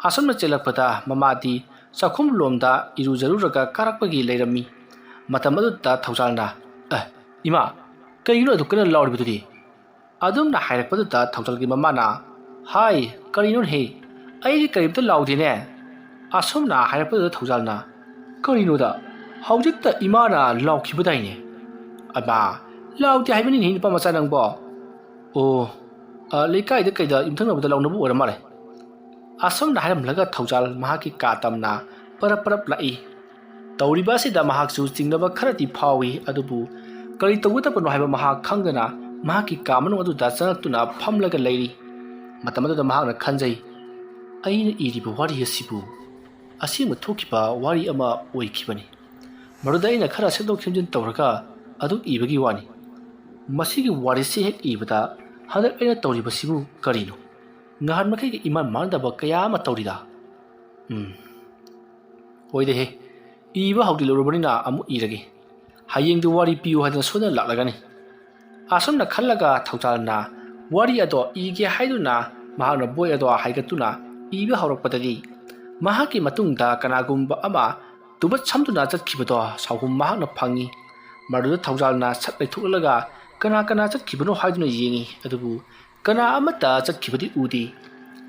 ꯑꯁꯨꯝꯅ ꯆꯦꯜꯂꯛꯄꯗ ꯃꯃꯥꯗꯤ ꯆꯥꯛꯈꯨꯝ ꯂꯣꯝꯗ ꯏꯔꯨꯖꯔꯨꯔꯒ ꯀꯥꯔꯛꯄꯒꯤ ꯂꯩꯔꯝꯃꯤ꯫ ꯃꯇꯝ ꯑꯗꯨꯗ ꯊꯧꯖꯥꯜꯅ, "ꯑꯦ, ꯏꯃꯥ, ꯀꯩꯒꯤꯅꯣ ꯑꯗꯨꯛ ꯀꯟꯅ ꯂꯥꯎꯔꯤꯕꯗꯨꯗꯤ?" ꯑꯗꯨꯝꯅ ꯍꯥꯏꯔꯛꯄꯗꯨꯗ ꯊꯧꯖꯥꯜꯒꯤ ꯃꯃꯥꯅ, "ꯍꯥꯏ, ꯀꯔꯤꯅꯣꯅꯦꯍꯦ? ꯑꯩꯗꯤ ꯀꯔꯤꯝꯇ ꯂꯥꯎꯗꯦꯅꯦ"꯫ ꯑꯁꯨꯝꯅ ꯍꯥꯏꯔꯛꯄꯗꯨꯗ ꯊꯧꯖꯥꯜꯅ, "ꯀꯔꯤꯅꯣꯗ? ꯍꯧꯖꯤꯛꯇ ꯏꯃꯥꯅ ꯂꯥꯎꯈꯤꯕꯗꯥꯏꯅꯦ?" "ꯑꯃ, ꯂꯥꯎꯗꯦ ꯍꯥꯏꯕꯅꯤꯅꯦ, ꯅꯨꯄꯥ ꯃꯆꯥ ꯅꯪꯕꯣ꯫ ꯑꯣ, ꯑ, ꯂꯩꯀꯥꯏꯗ ꯀꯩꯗ ꯌꯨꯝꯊꯪꯅꯕꯗ ꯂꯥꯎꯅꯕ ꯑꯣꯏꯔ ꯃꯥꯜꯂꯦ"꯫ ꯑꯁꯨꯝꯅ ꯍꯥꯏꯔꯝꯂꯒ ꯊꯧꯖꯥꯜ ꯃꯍꯥꯛꯀꯤ ꯀꯥ ꯇꯝꯅ ꯄꯔꯞ ꯄꯔꯞ ꯂꯥꯛꯏ꯫ ꯇꯧꯔꯤꯕ ꯑꯁꯤꯗ ꯃꯍꯥꯛꯁꯨ ꯆꯤꯡꯅꯕ ꯈꯔꯗꯤ ꯐꯥꯎꯏ, ꯑꯗꯨꯕꯨ ꯀꯔꯤ ꯇꯧꯒꯗꯕꯅꯣ ꯍꯥꯏꯕ ꯃꯍꯥꯛ ꯈꯪꯗꯅ ꯃꯍꯥꯛꯀꯤ ꯀꯥ ꯃꯅꯨꯡ ꯑꯗꯨꯗ ꯆꯪꯂꯛꯇꯨꯅ ꯐꯝꯂꯒ ꯂꯩꯔꯤ꯫ ꯃꯇꯝ ꯑꯗꯨꯗ ꯃꯍꯥꯛꯅ ꯈꯟꯖꯩ, "ꯑꯩꯅ ꯏꯔꯤꯕ ꯋꯥꯔꯤ ꯑꯁꯤꯕꯨ ꯑꯁꯦꯡꯕ ꯊꯣꯛꯈꯤꯕ ꯋꯥꯔꯤ ꯑꯃ ꯑꯣꯏꯈꯤꯕꯅꯤ꯫ ꯃꯗꯨꯗ ꯑꯩꯅ ꯈꯔ ꯁꯦꯝꯗꯣꯛ ꯁꯦꯝꯖꯤꯟ ꯇꯧꯔꯒ ꯑꯗꯨꯝ ꯏꯕꯒꯤ ꯋꯥꯅꯤ꯫ ꯃꯁꯤꯒꯤ ꯋꯥꯔꯤꯁꯤ ꯍꯦꯛ ꯏꯕꯗ ꯍꯟꯗꯛ ꯑꯩꯅ ꯇꯧꯔꯤꯕꯁꯤꯕꯨ ꯀꯔꯤꯅꯣ? ꯅꯍꯥꯟ ꯃꯈꯩꯒ ꯏꯃꯥꯟ ꯃꯥꯟꯅꯗꯕ ꯀꯌꯥ ꯑꯃ ꯇꯧꯔꯤꯗ꯫ ꯎꯝ, ꯍꯣꯏꯗꯍꯦ, ꯏꯕ ꯍꯧꯗꯤꯜꯂꯨꯔꯕꯅꯤꯅ ꯑꯃꯨꯛ ꯏꯔꯒꯦ꯫ ꯍꯌꯦꯡꯗꯨ ꯋꯥꯔꯤ ꯄꯤꯌꯨ ꯍꯥꯏꯗꯅ ꯁꯣꯏꯗꯅ ꯂꯥꯛꯂꯒꯅꯤ"꯫ ꯑꯁꯨꯝꯅ ꯈꯜꯂꯒ ꯊꯧꯖꯥꯜꯅ ꯋꯥꯔꯤ ꯑꯗꯣ ꯏꯒꯦ ꯍꯥꯏꯗꯨꯅ ꯃꯍꯥꯛꯅ ꯕꯣꯏ ꯑꯗꯣ ꯍꯥꯏꯒꯠꯇꯨꯅ ꯏꯕ ꯍꯧꯔꯛꯄꯗꯗꯤ ꯃꯍꯥꯛꯀꯤ ꯃꯇꯨꯡꯗ ꯀꯅꯥꯒꯨꯝꯕ ꯑꯃ ꯇꯨꯕꯠ ꯁꯝꯗꯨꯅ ꯆꯠꯈꯤꯕꯗꯣ ꯁꯥꯎꯍꯨꯝ ꯃꯍꯥꯛꯅ ꯐꯪꯏ꯫ ꯃꯗꯨꯗ ꯊꯧꯖꯥꯜꯅ ꯁꯠ ꯂꯩꯊꯣꯛꯂꯒ ꯀꯅꯥ ꯀꯅꯥ ꯆꯠꯈꯤꯕꯅꯣ ꯍꯥꯏꯗꯨꯅ ꯌꯦꯡꯏ, ꯑꯗꯨꯕꯨ ꯀꯅꯥ ꯑꯃꯠꯇ ꯆꯠꯈꯤꯕꯗꯤ ꯎꯗꯦ꯫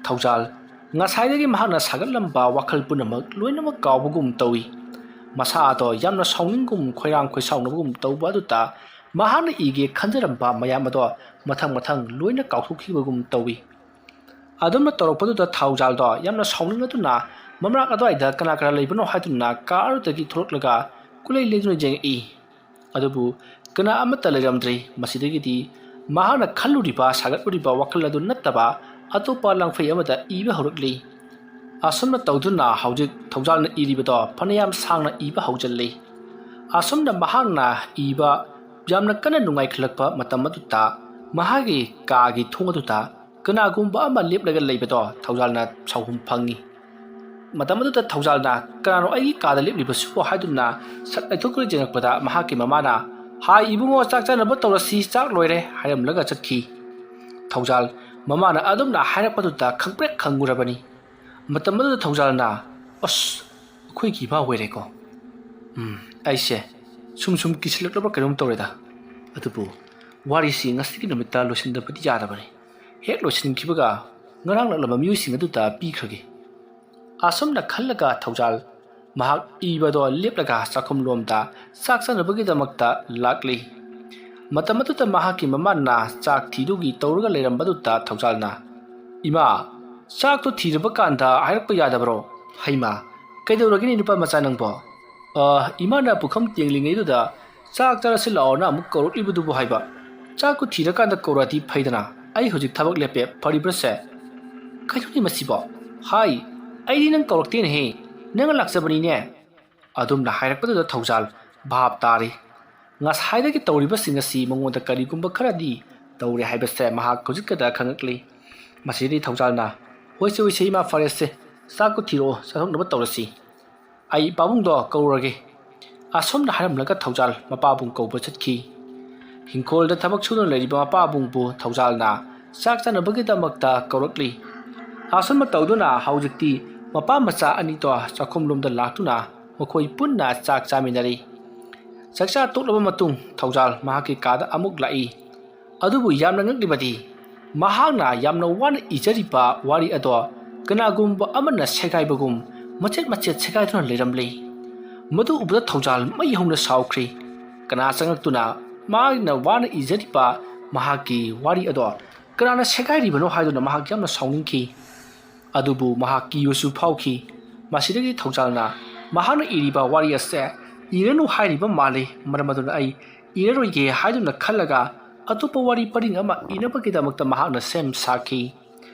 ꯊꯧꯖꯥꯜ ꯉꯁꯥꯏꯗꯒꯤ ꯃꯍꯥꯛꯅ ꯁꯥꯒꯠꯂꯝꯕ ꯋꯥꯈꯜ ꯄꯨꯝꯅꯃꯛ ꯂꯣꯏꯅꯃꯛ ꯀꯥꯎꯕꯒꯨꯝ ꯇꯧꯏ꯫ ꯃꯁꯥ ꯑꯗꯣ ꯌꯥꯝꯅ ꯁꯥꯎꯅꯤꯡꯒꯨꯝ ꯈꯣꯏꯔꯥꯡ ꯈꯣꯏꯁꯥꯎꯅꯕꯒꯨꯝ ꯇꯧꯕ ꯑꯗꯨꯗ ꯃꯍꯥꯛꯅ ꯏꯒꯦ ꯈꯟꯖꯔꯝꯕ ꯃꯌꯥꯝ ꯑꯗꯣ ꯃꯊꯪ ꯃꯊꯪ ꯂꯣꯏꯅ ꯀꯥꯎꯊꯣꯛꯈꯤꯕꯒꯨꯝ ꯇꯧꯏ꯫ ꯑꯗꯨꯝꯅ ꯇꯧꯔꯛꯄꯗꯨꯗ ꯊꯧꯖꯥꯜꯗꯣ ꯌꯥꯝꯅ ꯁꯥꯎꯅꯤꯡꯂꯗꯨꯅ ꯃꯃꯅꯥꯛ ꯑꯗꯨꯋꯥꯏꯗ ꯀꯅꯥ ꯀꯅꯥ ꯂꯩꯕꯅꯣ ꯍꯥꯏꯗꯨꯅ ꯀꯥ ꯑꯗꯨꯗꯒꯤ ꯊꯣꯛꯂꯛꯂꯒ ꯀꯨꯂꯩ ꯂꯦꯡꯗꯨꯅ ꯌꯦꯡꯉꯛꯏ꯫ ꯑꯗꯨꯕꯨ ꯀꯅꯥ ꯑꯃꯠꯇ ꯂꯩꯔꯝꯗ꯭ꯔꯦ꯫ ꯃꯁꯤꯗꯒꯤꯗꯤ ꯃꯍꯥꯛꯅ ꯈꯜꯂꯨꯔꯤꯕ ꯁꯥꯒꯠꯂꯨꯔꯤꯕ ꯋꯥꯈꯜ ꯑꯗꯨ ꯅꯠꯇꯕ ꯑꯇꯣꯞꯄ ꯂꯥꯡꯐꯩ ꯑꯃꯗ ꯏꯕ ꯍꯧꯔꯛꯂꯤ꯫ ꯑꯁꯨꯝꯅ ꯇꯧꯗꯨꯅ ꯍꯧꯖꯤꯛ ꯊꯧꯖꯥꯜꯅ ꯏꯔꯤꯕꯗꯣ ꯐꯅꯌꯥꯝ ꯁꯥꯡꯅ ꯏꯕ ꯍꯧꯖꯤꯜꯂꯤ꯫ ꯑꯁꯨꯝꯅ ꯃꯍꯥꯛꯅ ꯏꯕ ꯌꯥꯝꯅ ꯀꯟꯅ ꯅꯨꯡꯉꯥꯏꯈꯠꯂꯛꯄ ꯃꯇꯝ ꯑꯗꯨꯗ ꯃꯍꯥꯛꯀꯤ ꯀꯥꯒꯤ ꯊꯣꯡ ꯑꯗꯨꯗ ꯀꯅꯥꯒꯨꯝꯕ ꯑꯃ ꯂꯦꯞꯂꯒ ꯂꯩꯕꯗꯣ ꯊꯧꯖꯥꯜꯅ ꯁꯥꯎꯍꯨꯝ ꯐꯪꯏ꯫ ꯃꯇꯝ ꯑꯗꯨꯗ ꯊꯧꯖꯥꯜꯅ "ꯀꯅꯥꯅꯣ ꯑꯩꯒꯤ ꯀꯥꯗ ꯂꯦꯞꯂꯤꯕꯁꯤꯕꯣ?" ꯍꯥꯏꯗꯨꯅ ꯁꯠ ꯂꯩꯊꯣꯛꯇꯨꯅ ꯌꯦꯡꯉꯛꯄꯗ ꯃꯍꯥꯛꯀꯤ ꯃꯃꯥꯅ, "ꯍꯥꯏ ꯏꯕꯨꯡꯉꯣ, ꯆꯥꯛ ꯆꯥꯅꯕ ꯇꯧꯔꯁꯤ, ꯆꯥꯛ ꯂꯣꯏꯔꯦ" ꯍꯥꯏꯔꯝꯂꯒ ꯆꯠꯈꯤ꯫ ꯊꯧꯖꯥꯜ ꯃꯃꯥꯅ ꯑꯗꯨꯝꯅ ꯍꯥꯏꯔꯛꯄꯗꯨꯗ ꯈꯪꯄ꯭ꯔꯦꯛ ꯈꯪꯉꯨꯔꯕꯅꯤ꯫ ꯃꯇꯝ ꯑꯗꯨꯗ ꯊꯧꯖꯥꯜꯅ, "ꯑꯁ, ꯑꯩꯈꯣꯏꯒꯤ ꯏꯃꯥ ꯑꯣꯏꯔꯦꯀꯣ꯫ ꯎꯝ, ꯑꯩꯁꯦ ꯁꯨꯝ ꯁꯨꯝ ꯀꯤꯁꯤꯜꯂꯛꯂꯕ꯭ꯔꯥ ꯀꯩꯅꯣꯝ ꯇꯧꯔꯦꯗ꯫ ꯑꯗꯨꯕꯨ ꯋꯥꯔꯤꯁꯤ ꯉꯁꯤꯒꯤ ꯅꯨꯃꯤꯠꯇ ꯂꯣꯏꯁꯤꯟꯗꯕꯗꯤ ꯌꯥꯗꯕꯅꯤ꯫ ꯍꯦꯛ ꯂꯣꯏꯁꯤꯟꯈꯤꯕꯒ ꯉꯔꯥꯡ ꯂꯥꯛꯂꯝꯕ ꯃꯤꯑꯣꯏꯁꯤꯡ ꯑꯗꯨꯗ ꯄꯤꯈ꯭ꯔꯒꯦ"꯫ ꯑꯁꯨꯝꯅ ꯈꯜꯂꯒ ꯊꯧꯖꯥꯜ ꯃꯍꯥꯛ ꯏꯕꯗꯣ ꯂꯦꯞꯂꯒ ꯆꯥꯛꯈꯨꯝꯂꯣꯝꯗ ꯆꯥꯛ ꯆꯥꯅꯕꯒꯤꯗꯃꯛꯇ ꯂꯥꯛꯂꯤ꯫ ꯃꯇꯝ ꯑꯗꯨꯗ ꯃꯍꯥꯛꯀꯤ ꯃꯃꯥꯅ ꯆꯥꯛ ꯊꯤꯗꯨꯒꯤ ꯇꯧꯔꯒ ꯂꯩꯔꯝꯕꯗꯨꯗ ꯊꯧꯖꯥꯜꯅ, "ꯏꯃꯥ, ꯆꯥꯛꯇꯣ ꯊꯤꯔꯕ ꯀꯥꯟꯗ ꯍꯥꯏꯔꯛꯄ ꯌꯥꯗꯕꯔꯣ?" "ꯍꯩꯃꯥ, ꯀꯩꯗꯧꯔꯒꯦꯅꯦ ꯅꯨꯄꯥ ꯃꯆꯥ ꯅꯪꯕꯣ? ꯑ, ꯏꯃꯥꯅ ꯄꯨꯈꯝ ꯇꯦꯡꯂꯤꯉꯩꯗꯨꯗ ꯆꯥꯛ ꯆꯥꯔꯁꯤ ꯂꯥꯛꯑꯣꯅ ꯑꯃꯨꯛ ꯀꯧꯔꯛꯂꯤꯕꯗꯨꯕꯨ ꯍꯥꯏꯕ꯫ ꯆꯥꯛꯇꯨ ꯊꯤꯔꯀꯥꯟꯗ ꯀꯧꯔꯛꯑꯗꯤ ꯐꯩꯗꯅ꯫ ꯑꯩ ꯍꯧꯖꯤꯛ ꯊꯕꯛ ꯂꯦꯞꯄꯦ, ꯐꯔꯤꯕ꯭ꯔꯁꯦ?" "ꯀꯩꯅꯣꯅꯦ ꯃꯁꯤꯕꯣ? ꯍꯥꯏ, ꯑꯩꯗꯤ ꯅꯪ ꯀꯧꯔꯛꯇꯦꯅꯦꯍꯦ꯫ ꯅꯪꯅ ꯂꯥꯛꯆꯕꯅꯤꯅꯦ"꯫ ꯑꯗꯨꯝꯅ ꯍꯥꯏꯔꯛꯄꯗꯨꯗ ꯊꯧꯖꯥꯜ ꯚꯥꯞ ꯇꯥꯔꯦ꯫ ꯉꯁꯥꯏꯗꯒꯤ ꯇꯧꯔꯤꯕꯁꯤꯡ ꯑꯁꯤ ꯃꯉꯣꯟꯗ ꯀꯔꯤꯒꯨꯝꯕ ꯈꯔꯗꯤ ꯇꯧꯔꯦ ꯍꯥꯏꯕꯁꯦ ꯃꯍꯥꯛ ꯍꯧꯖꯤꯛꯈꯛꯇ ꯈꯪꯉꯛꯂꯤ꯫ ꯃꯁꯤꯗꯤ ꯊꯧꯖꯥꯜꯅ, "ꯍꯣꯏꯁꯦ, ꯍꯣꯏꯁꯦ, ꯏꯃꯥ, ꯐꯔꯦꯁꯦ, ꯆꯥꯛꯇꯨ ꯊꯤꯔꯛꯑꯣ, ꯆꯥꯊꯣꯛꯅꯕ ꯇꯧꯔꯁꯤ꯫ ꯑꯩ ꯄꯥꯕꯨꯡꯗꯣ ꯀꯧꯔꯨꯔꯒꯦ"꯫ ꯑꯁꯨꯝꯅ ꯍꯥꯏꯔꯝꯂꯒ ꯊꯧꯖꯥꯜ ꯃꯄꯥꯕꯨꯡ ꯀꯧꯕ ꯆꯠꯈꯤ꯫ ꯍꯤꯡꯈꯣꯜꯗ ꯊꯕꯛ ꯁꯨꯗꯨꯅ ꯂꯩꯔꯤꯕ ꯃꯄꯥꯕꯨꯡꯕꯨ ꯊꯧꯖꯥꯜꯅ ꯆꯥꯛ ꯆꯥꯅꯕꯒꯤꯗꯃꯛꯇ ꯀꯧꯔꯛꯂꯤ꯫ ꯑꯁꯨꯝꯅ ꯇꯧꯗꯨꯅ ꯍꯧꯖꯤꯛꯇꯤ ꯃꯄꯥ ꯃꯆꯥ ꯑꯅꯤꯗꯣ ꯆꯥꯛꯈꯨꯝꯂꯣꯝꯗ ꯂꯥꯛꯇꯨꯅ ꯃꯈꯣꯏ ꯄꯨꯟꯅ ꯆꯥꯛ ꯆꯥꯃꯤꯟꯅꯔꯤ꯫ ꯆꯥꯛꯆꯥ ꯇꯣꯛꯂꯕ ꯃꯇꯨꯡ ꯊꯧꯖꯥꯜ ꯃꯍꯥꯛꯀꯤ ꯀꯥꯗ ꯑꯃꯨꯛ ꯂꯥꯛꯏ꯫ ꯑꯗꯨꯕꯨ ꯌꯥꯝꯅ ꯉꯛꯂꯤꯕꯗꯤ, ꯃꯍꯥꯛꯅ ꯌꯥꯝꯅ ꯋꯥꯅ ꯏꯖꯔꯤꯕ ꯋꯥꯔꯤ ꯑꯗꯣ ꯀꯅꯥꯒꯨꯝꯕ ꯑꯃꯅ ꯁꯦꯒꯥꯏꯕꯒꯨꯝ ꯃꯆꯦꯠ ꯃꯆꯦꯠ ꯁꯦꯒꯥꯏꯗꯨꯅ ꯂꯩꯔꯝꯂꯤ꯫ ꯃꯗꯨ ꯎꯕꯗ ꯊꯧꯖꯥꯜ ꯃꯩ ꯍꯧꯅ ꯁꯥꯎꯈ꯭ꯔꯤ꯫ ꯀꯅꯥ ꯆꯪꯂꯛꯇꯨꯅ ꯃꯥꯅ ꯋꯥꯅ ꯏꯖꯔꯤꯕ ꯃꯍꯥꯛꯀꯤ ꯋꯥꯔꯤ ꯑꯗꯣ ꯀꯅꯥꯅ ꯁꯦꯒꯥꯏꯔꯤꯕꯅꯣ ꯍꯥꯏꯗꯨꯅ ꯃꯍꯥꯛ ꯌꯥꯝꯅ ꯁꯥꯎꯅꯤꯡꯈꯤ꯫ ꯑꯗꯨꯕꯨ ꯃꯍꯥꯛ ꯀꯤꯕꯁꯨ ꯐꯥꯎꯈꯤ꯫ ꯃꯁꯤꯗꯒꯤ ꯊꯧꯖꯥꯜꯅ ꯃꯍꯥꯛꯅ ꯏꯔꯤꯕ ꯋꯥꯔꯤ ꯑꯁꯦ ꯏꯔꯅꯨ ꯍꯥꯏꯔꯤꯕ ꯃꯥꯜꯂꯤ, ꯃꯔꯝ ꯑꯗꯨꯅ ꯑꯩ ꯏꯔꯔꯣꯏꯒꯦ ꯍꯥꯏꯗꯨꯅ ꯈꯜꯂꯒ ꯑꯇꯣꯞꯄ ꯋꯥꯔꯤ ꯄꯔꯤꯡ ꯑꯃ ꯏꯅꯕꯒꯤꯗꯃꯛꯇ ꯃꯍꯥꯛꯅ ꯁꯦꯝ ꯁꯥꯈꯤ꯫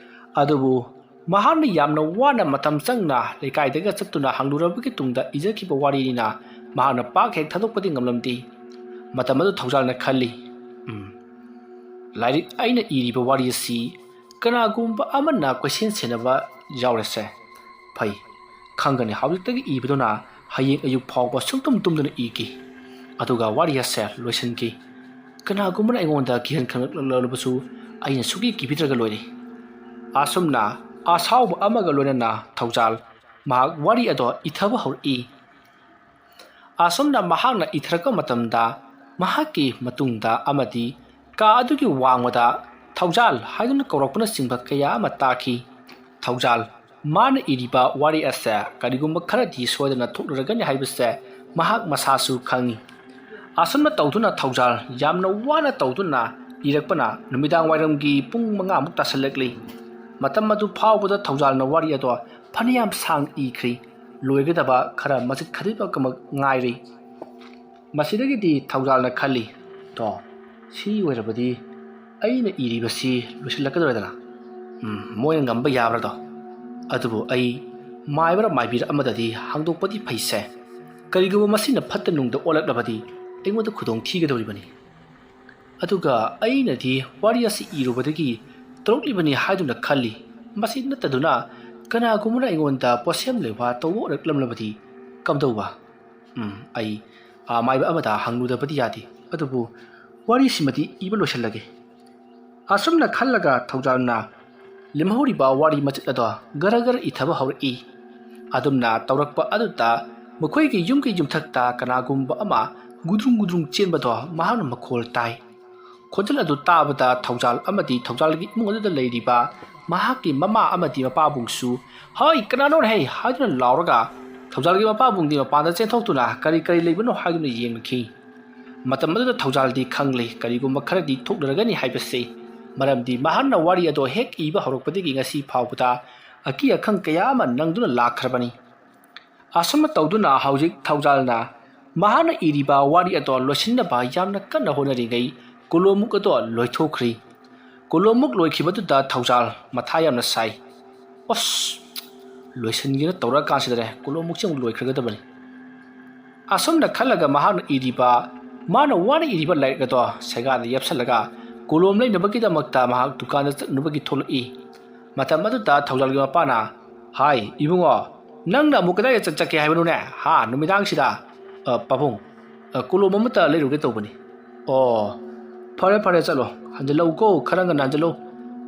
ꯑꯗꯨꯕꯨ ꯃꯍꯥꯛꯅ ꯌꯥꯝꯅ ꯋꯥꯅ ꯃꯇꯝ ꯆꯪꯅ ꯂꯩꯀꯥꯏꯗꯒ ꯆꯠꯇꯨꯅ ꯍꯪꯂꯨꯔꯕꯒꯤ ꯇꯨꯡꯗ ꯏꯖꯈꯤꯕ ꯋꯥꯔꯤꯅꯤꯅ ꯃꯍꯥꯛꯅ ꯄꯥꯛ ꯍꯦꯛ ꯊꯥꯗꯣꯛꯄꯗꯤ ꯉꯝꯂꯝꯗꯦ꯫ ꯃꯇꯝ ꯑꯗꯨ ꯊꯧꯖꯥꯜꯅ ꯈꯜꯂꯤ, "ꯎꯝ, ꯂꯥꯏꯔꯤꯛ ꯑꯩꯅ ꯏꯔꯤꯕ ꯋꯥꯔꯤ ꯑꯁꯤ ꯀꯅꯥꯒꯨꯝꯕ ꯑꯃꯅ ꯀꯣꯏꯁꯦꯟ ꯁꯦꯟꯅꯕ ꯌꯥꯎꯔꯁꯦ꯫ ꯐꯩ, ꯈꯪꯒꯅꯤ, ꯍꯧꯖꯤꯛꯇꯒꯤ ꯏꯕꯗꯨꯅ ꯍꯌꯦꯡ ꯑꯌꯨꯛ ꯐꯥꯎꯕ ꯁꯨꯡꯇꯨꯝ ꯇꯨꯝꯗꯅ ꯏꯒꯦ꯫ ꯑꯗꯨꯒ ꯋꯥꯔꯤ ꯑꯁꯦ ꯂꯣꯏꯁꯤꯟꯒꯦ꯫ ꯀꯅꯥꯒꯨꯝꯕꯅ ꯑꯩꯉꯣꯟꯗ ꯀꯤꯍꯟ ꯈꯪꯂꯛꯂꯕꯁꯨ ꯑꯩꯅ ꯁꯨꯛꯀꯤ ꯀꯤꯕꯤꯗ꯭ꯔꯒ ꯂꯣꯏꯔꯦ"꯫ ꯑꯁꯨꯝꯅ ꯑꯁꯥꯎꯕ ꯑꯃꯒ ꯂꯣꯏꯅꯅ ꯊꯧꯖꯥꯜ ꯃꯍꯥꯛ ꯋꯥꯔꯤ ꯑꯗꯣ ꯏꯊꯕ ꯍꯧꯔꯛꯏ꯫ ꯑꯁꯨꯝꯅ ꯃꯍꯥꯛꯅ ꯏꯊꯔꯛꯄ ꯃꯇꯝꯗ ꯃꯍꯥꯛꯀꯤ ꯃꯇꯨꯡꯗ ꯑꯃꯗꯤ ꯀꯥ ꯑꯗꯨꯒꯤ ꯋꯥꯡꯃꯗ "ꯊꯧꯖꯥꯜ" ꯍꯥꯏꯗꯨꯅ ꯀꯧꯔꯛꯄꯅꯆꯤꯡꯕ ꯀꯌꯥ ꯑꯃ ꯇꯥꯈꯤ꯫ ꯊꯧꯖꯥꯜ ꯃꯥꯅ ꯏꯔꯤꯕ ꯋꯥꯔꯤ ꯑꯁꯦ ꯀꯔꯤꯒꯨꯝꯕ ꯈꯔꯗꯤ ꯁꯣꯏꯗꯅ ꯊꯣꯛꯂꯔꯒꯅꯤ ꯍꯥꯏꯕꯁꯦ ꯃꯍꯥꯛ ꯃꯁꯥꯁꯨ ꯈꯪꯏ꯫ ꯑꯁꯨꯝꯅ ꯇꯧꯗꯨꯅ ꯊꯧꯖꯥꯜ ꯌꯥꯝꯅ ꯋꯥꯅ ꯇꯧꯗꯨꯅ ꯏꯔꯛꯄꯅ ꯅꯨꯃꯤꯗꯥꯡ ꯋꯥꯏꯔꯝꯒꯤ ꯄꯨꯡ ꯃꯉꯥꯃꯨꯛ ꯇꯥꯁꯜꯂꯛꯂꯤ꯫ ꯃꯇꯝ ꯑꯗꯨ ꯐꯥꯎꯕꯗ ꯊꯧꯖꯥꯜꯅ ꯋꯥꯔꯤ ꯑꯗꯣ ꯐꯅꯌꯥꯝ ꯁꯥꯡ ꯏꯈ꯭ꯔꯤ꯫ ꯂꯣꯏꯒꯗꯕ ꯈꯔ ꯃꯆꯤꯠ ꯈꯖꯤꯛꯃꯛ ꯉꯥꯏꯔꯤ꯫ ꯃꯁꯤꯗꯒꯤꯗꯤ ꯊꯧꯖꯥꯜꯅ ꯈꯜꯂꯤ, "ꯇꯣ, ꯁꯤ ꯑꯣꯏꯔꯕꯗꯤ ꯑꯩꯅ ꯏꯔꯤꯕꯁꯤ ꯂꯣꯏꯁꯤꯜꯂꯛꯀꯗꯧꯔꯦꯗꯅ꯫ ꯎꯝ, ꯃꯣꯏꯅ ꯉꯝꯕ ꯌꯥꯕ꯭ꯔꯥꯗꯣ? ꯑꯗꯨꯕꯨ ꯑꯩ ꯃꯥꯏꯕꯔ ꯃꯥꯏꯕꯤꯔ ꯑꯃꯗꯗꯤ ꯍꯥꯡꯗꯣꯛꯄꯗꯤ ꯐꯩꯁꯦ꯫ ꯀꯔꯤꯒꯨꯝꯕ ꯃꯁꯤꯅ ꯐꯠꯇ ꯅꯨꯡꯗ ꯑꯣꯜꯂꯛꯂꯕꯗꯤ ꯑꯩꯉꯣꯟꯗ ꯈꯨꯗꯣꯡ ꯊꯤꯒꯗꯧꯔꯤꯕꯅꯤ꯫ ꯑꯗꯨꯒ ꯑꯩꯅꯗꯤ ꯋꯥꯔꯤ ꯑꯁꯤ ꯏꯔꯨꯕꯗꯒꯤ ꯇꯧꯔꯛꯂꯤꯕꯅꯤ ꯍꯥꯏꯗꯨꯅ ꯈꯜꯂꯤ꯫ ꯃꯁꯤ ꯅꯠꯇꯗꯨꯅ ꯀꯅꯥꯒꯨꯝꯕꯅ ꯑꯩꯉꯣꯟꯗ ꯄꯣꯠꯁꯦꯝ ꯂꯩꯋꯥ ꯇꯧꯕ ꯑꯣꯏꯔꯛꯂꯝꯂꯕꯗꯤ ꯀꯝꯗꯧꯕ? ꯎꯝ, ꯑꯩ ꯑꯃꯥꯏꯕ ꯑꯃꯗ ꯍꯪꯂꯨꯗꯕꯗꯤ ꯌꯥꯗꯦ꯫ ꯑꯗꯨꯕꯨ ꯋꯥꯔꯤꯁꯤꯃꯗꯤ ꯏꯕ ꯂꯣꯏꯁꯤꯜꯂꯒꯦ"꯫ ꯑꯁꯨꯝꯅ ꯈꯜꯂꯒ ꯊꯧꯖꯥꯜꯅ ꯂꯦꯝꯍꯧꯔꯤꯕ ꯋꯥꯔꯤ ꯃꯆꯦꯠ ꯑꯗꯣ ꯒꯔ ꯒꯔ ꯏꯊꯕ ꯍꯧꯔꯛꯏ꯫ ꯑꯗꯨꯝꯅ ꯇꯧꯔꯛꯄ ꯑꯗꯨꯗ ꯃꯈꯣꯏꯒꯤ ꯌꯨꯝꯒꯤ ꯌꯨꯝꯊꯛꯇ ꯀꯅꯥꯒꯨꯝꯕ ꯑꯃ ꯒꯨꯗ꯭ꯔꯨꯡ ꯒꯨꯗ꯭ꯔꯨꯡ ꯆꯦꯟꯕꯗꯣ ꯃꯍꯥꯛꯅ ꯃꯈꯣꯜ ꯇꯥꯏ꯫ ꯈꯣꯟꯖꯦꯜ ꯑꯗꯨ ꯇꯥꯕꯗ ꯊꯧꯖꯥꯜ ꯑꯃꯗꯤ ꯊꯧꯖꯥꯜꯒꯤ ꯏꯃꯨꯡ ꯑꯗꯨꯗ ꯂꯩꯔꯤꯕ ꯃꯍꯥꯛꯀꯤ ꯃꯃꯥ ꯑꯃꯗꯤ ꯃꯄꯥꯕꯨꯡꯁꯨ, "ꯍꯣꯏ, ꯀꯅꯥꯅꯣꯅꯦ ꯍꯩ?" ꯍꯥꯏꯗꯨꯅ ꯂꯥꯎꯔꯒ ꯊꯧꯖꯥꯜꯒꯤ ꯃꯄꯥꯕꯨꯡꯗꯤ ꯃꯄꯥꯟꯗ ꯆꯦꯟꯊꯣꯛꯇꯨꯅ ꯀꯔꯤ ꯀꯔꯤ ꯂꯩꯕꯅꯣ ꯍꯥꯏꯗꯨꯅ ꯌꯦꯡꯂꯛꯈꯤ꯫ ꯃꯇꯝ ꯑꯗꯨꯗ ꯊꯧꯖꯥꯜꯗꯤ ꯈꯪꯂꯦ ꯀꯔꯤꯒꯨꯝꯕ ꯈꯔꯗꯤ ꯊꯣꯛꯅꯔꯒꯅꯤ ꯍꯥꯏꯕꯁꯤ, ꯃꯔꯝꯗꯤ ꯃꯍꯥꯛꯅ ꯋꯥꯔꯤ ꯑꯗꯣ ꯍꯦꯛ ꯏꯕ ꯍꯧꯔꯛꯄꯗꯒꯤ ꯉꯁꯤ ꯐꯥꯎꯕꯗ ꯑꯀꯤ ꯑꯈꯪ ꯀꯌꯥ ꯑꯃ ꯅꯪꯗꯨꯅ ꯂꯥꯛꯈ꯭ꯔꯕꯅꯤ꯫ ꯑꯁꯨꯝꯅ ꯇꯧꯗꯨꯅ ꯍꯧꯖꯤꯛ ꯊꯧꯖꯥꯜꯅ ꯃꯍꯥꯛꯅ ꯏꯔꯤꯕ ꯋꯥꯔꯤ ꯑꯗꯣ ꯂꯣꯏꯁꯤꯟꯅꯕ ꯌꯥꯝꯅ ꯀꯟꯅ ꯍꯣꯠꯅꯔꯤꯉꯩ ꯀꯣꯂꯣꯝꯃꯨꯛ ꯑꯗꯣ ꯂꯣꯏꯊꯣꯛꯈ꯭ꯔꯤ꯫ ꯀꯣꯂꯣꯝꯃꯨꯛ ꯂꯣꯏꯈꯤꯕꯗꯨꯗ ꯊꯧꯖꯥꯜ ꯃꯊꯥ ꯌꯥꯝꯅ ꯁꯥꯏ꯫ "ꯑꯁ, ꯂꯣꯏꯁꯤꯟꯒꯦꯅ ꯇꯧꯔꯛꯑꯀꯥꯟꯁꯤꯗꯅꯦ ꯀꯣꯂꯣꯝꯃꯨꯛꯁꯦ ꯑꯃꯨꯛ ꯂꯣꯏꯈ꯭ꯔꯒꯗꯕꯅꯤ"꯫ ꯑꯁꯨꯝꯅ ꯈꯜꯂꯒ ꯃꯍꯥꯛꯅ ꯏꯔꯤꯕ, ꯃꯥꯅ ꯋꯥꯅ ꯏꯔꯤꯕ ꯂꯥꯏꯔꯤꯛ ꯑꯗꯣ ꯁꯦꯒꯥꯗ ꯌꯦꯞꯁꯜꯂꯒ ꯀꯣꯂꯣꯝ ꯂꯩꯅꯕꯒꯤꯗꯃꯛꯇ ꯃꯍꯥꯛ ꯗꯨꯀꯥꯟꯗ ꯆꯠꯅꯕꯒꯤ ꯊꯣꯛꯂꯛꯏ꯫ ꯃꯇꯝ ꯑꯗꯨꯗ ꯊꯧꯖꯥꯜꯒꯤ ꯃꯄꯥꯅ, "ꯍꯥꯏ, ꯏꯕꯨꯡꯉꯣ, ꯅꯪꯅ ꯑꯃꯨꯛ ꯀꯗꯥꯏꯗ ꯆꯠ-, ꯆꯠꯀꯦ ꯍꯥꯏꯕꯅꯣꯅꯦ? ꯍꯥ, ꯅꯨꯃꯤꯗꯥꯡꯁꯤꯗ?" "ꯑ, ꯄꯥꯕꯨꯡ, ꯑ, ꯀꯣꯂꯣꯝ ꯑꯃꯇ ꯂꯩꯔꯨꯒꯦ ꯇꯧꯕꯅꯤ"꯫ "ꯑꯣ, ꯐꯔꯦ, ꯐꯔꯦ, ꯆꯠꯂꯣ꯫ ꯍꯟꯖꯤꯜꯂꯛꯎꯀꯣ, ꯈꯔ ꯉꯟꯅ ꯍꯟꯖꯤꯜꯂꯨ꯫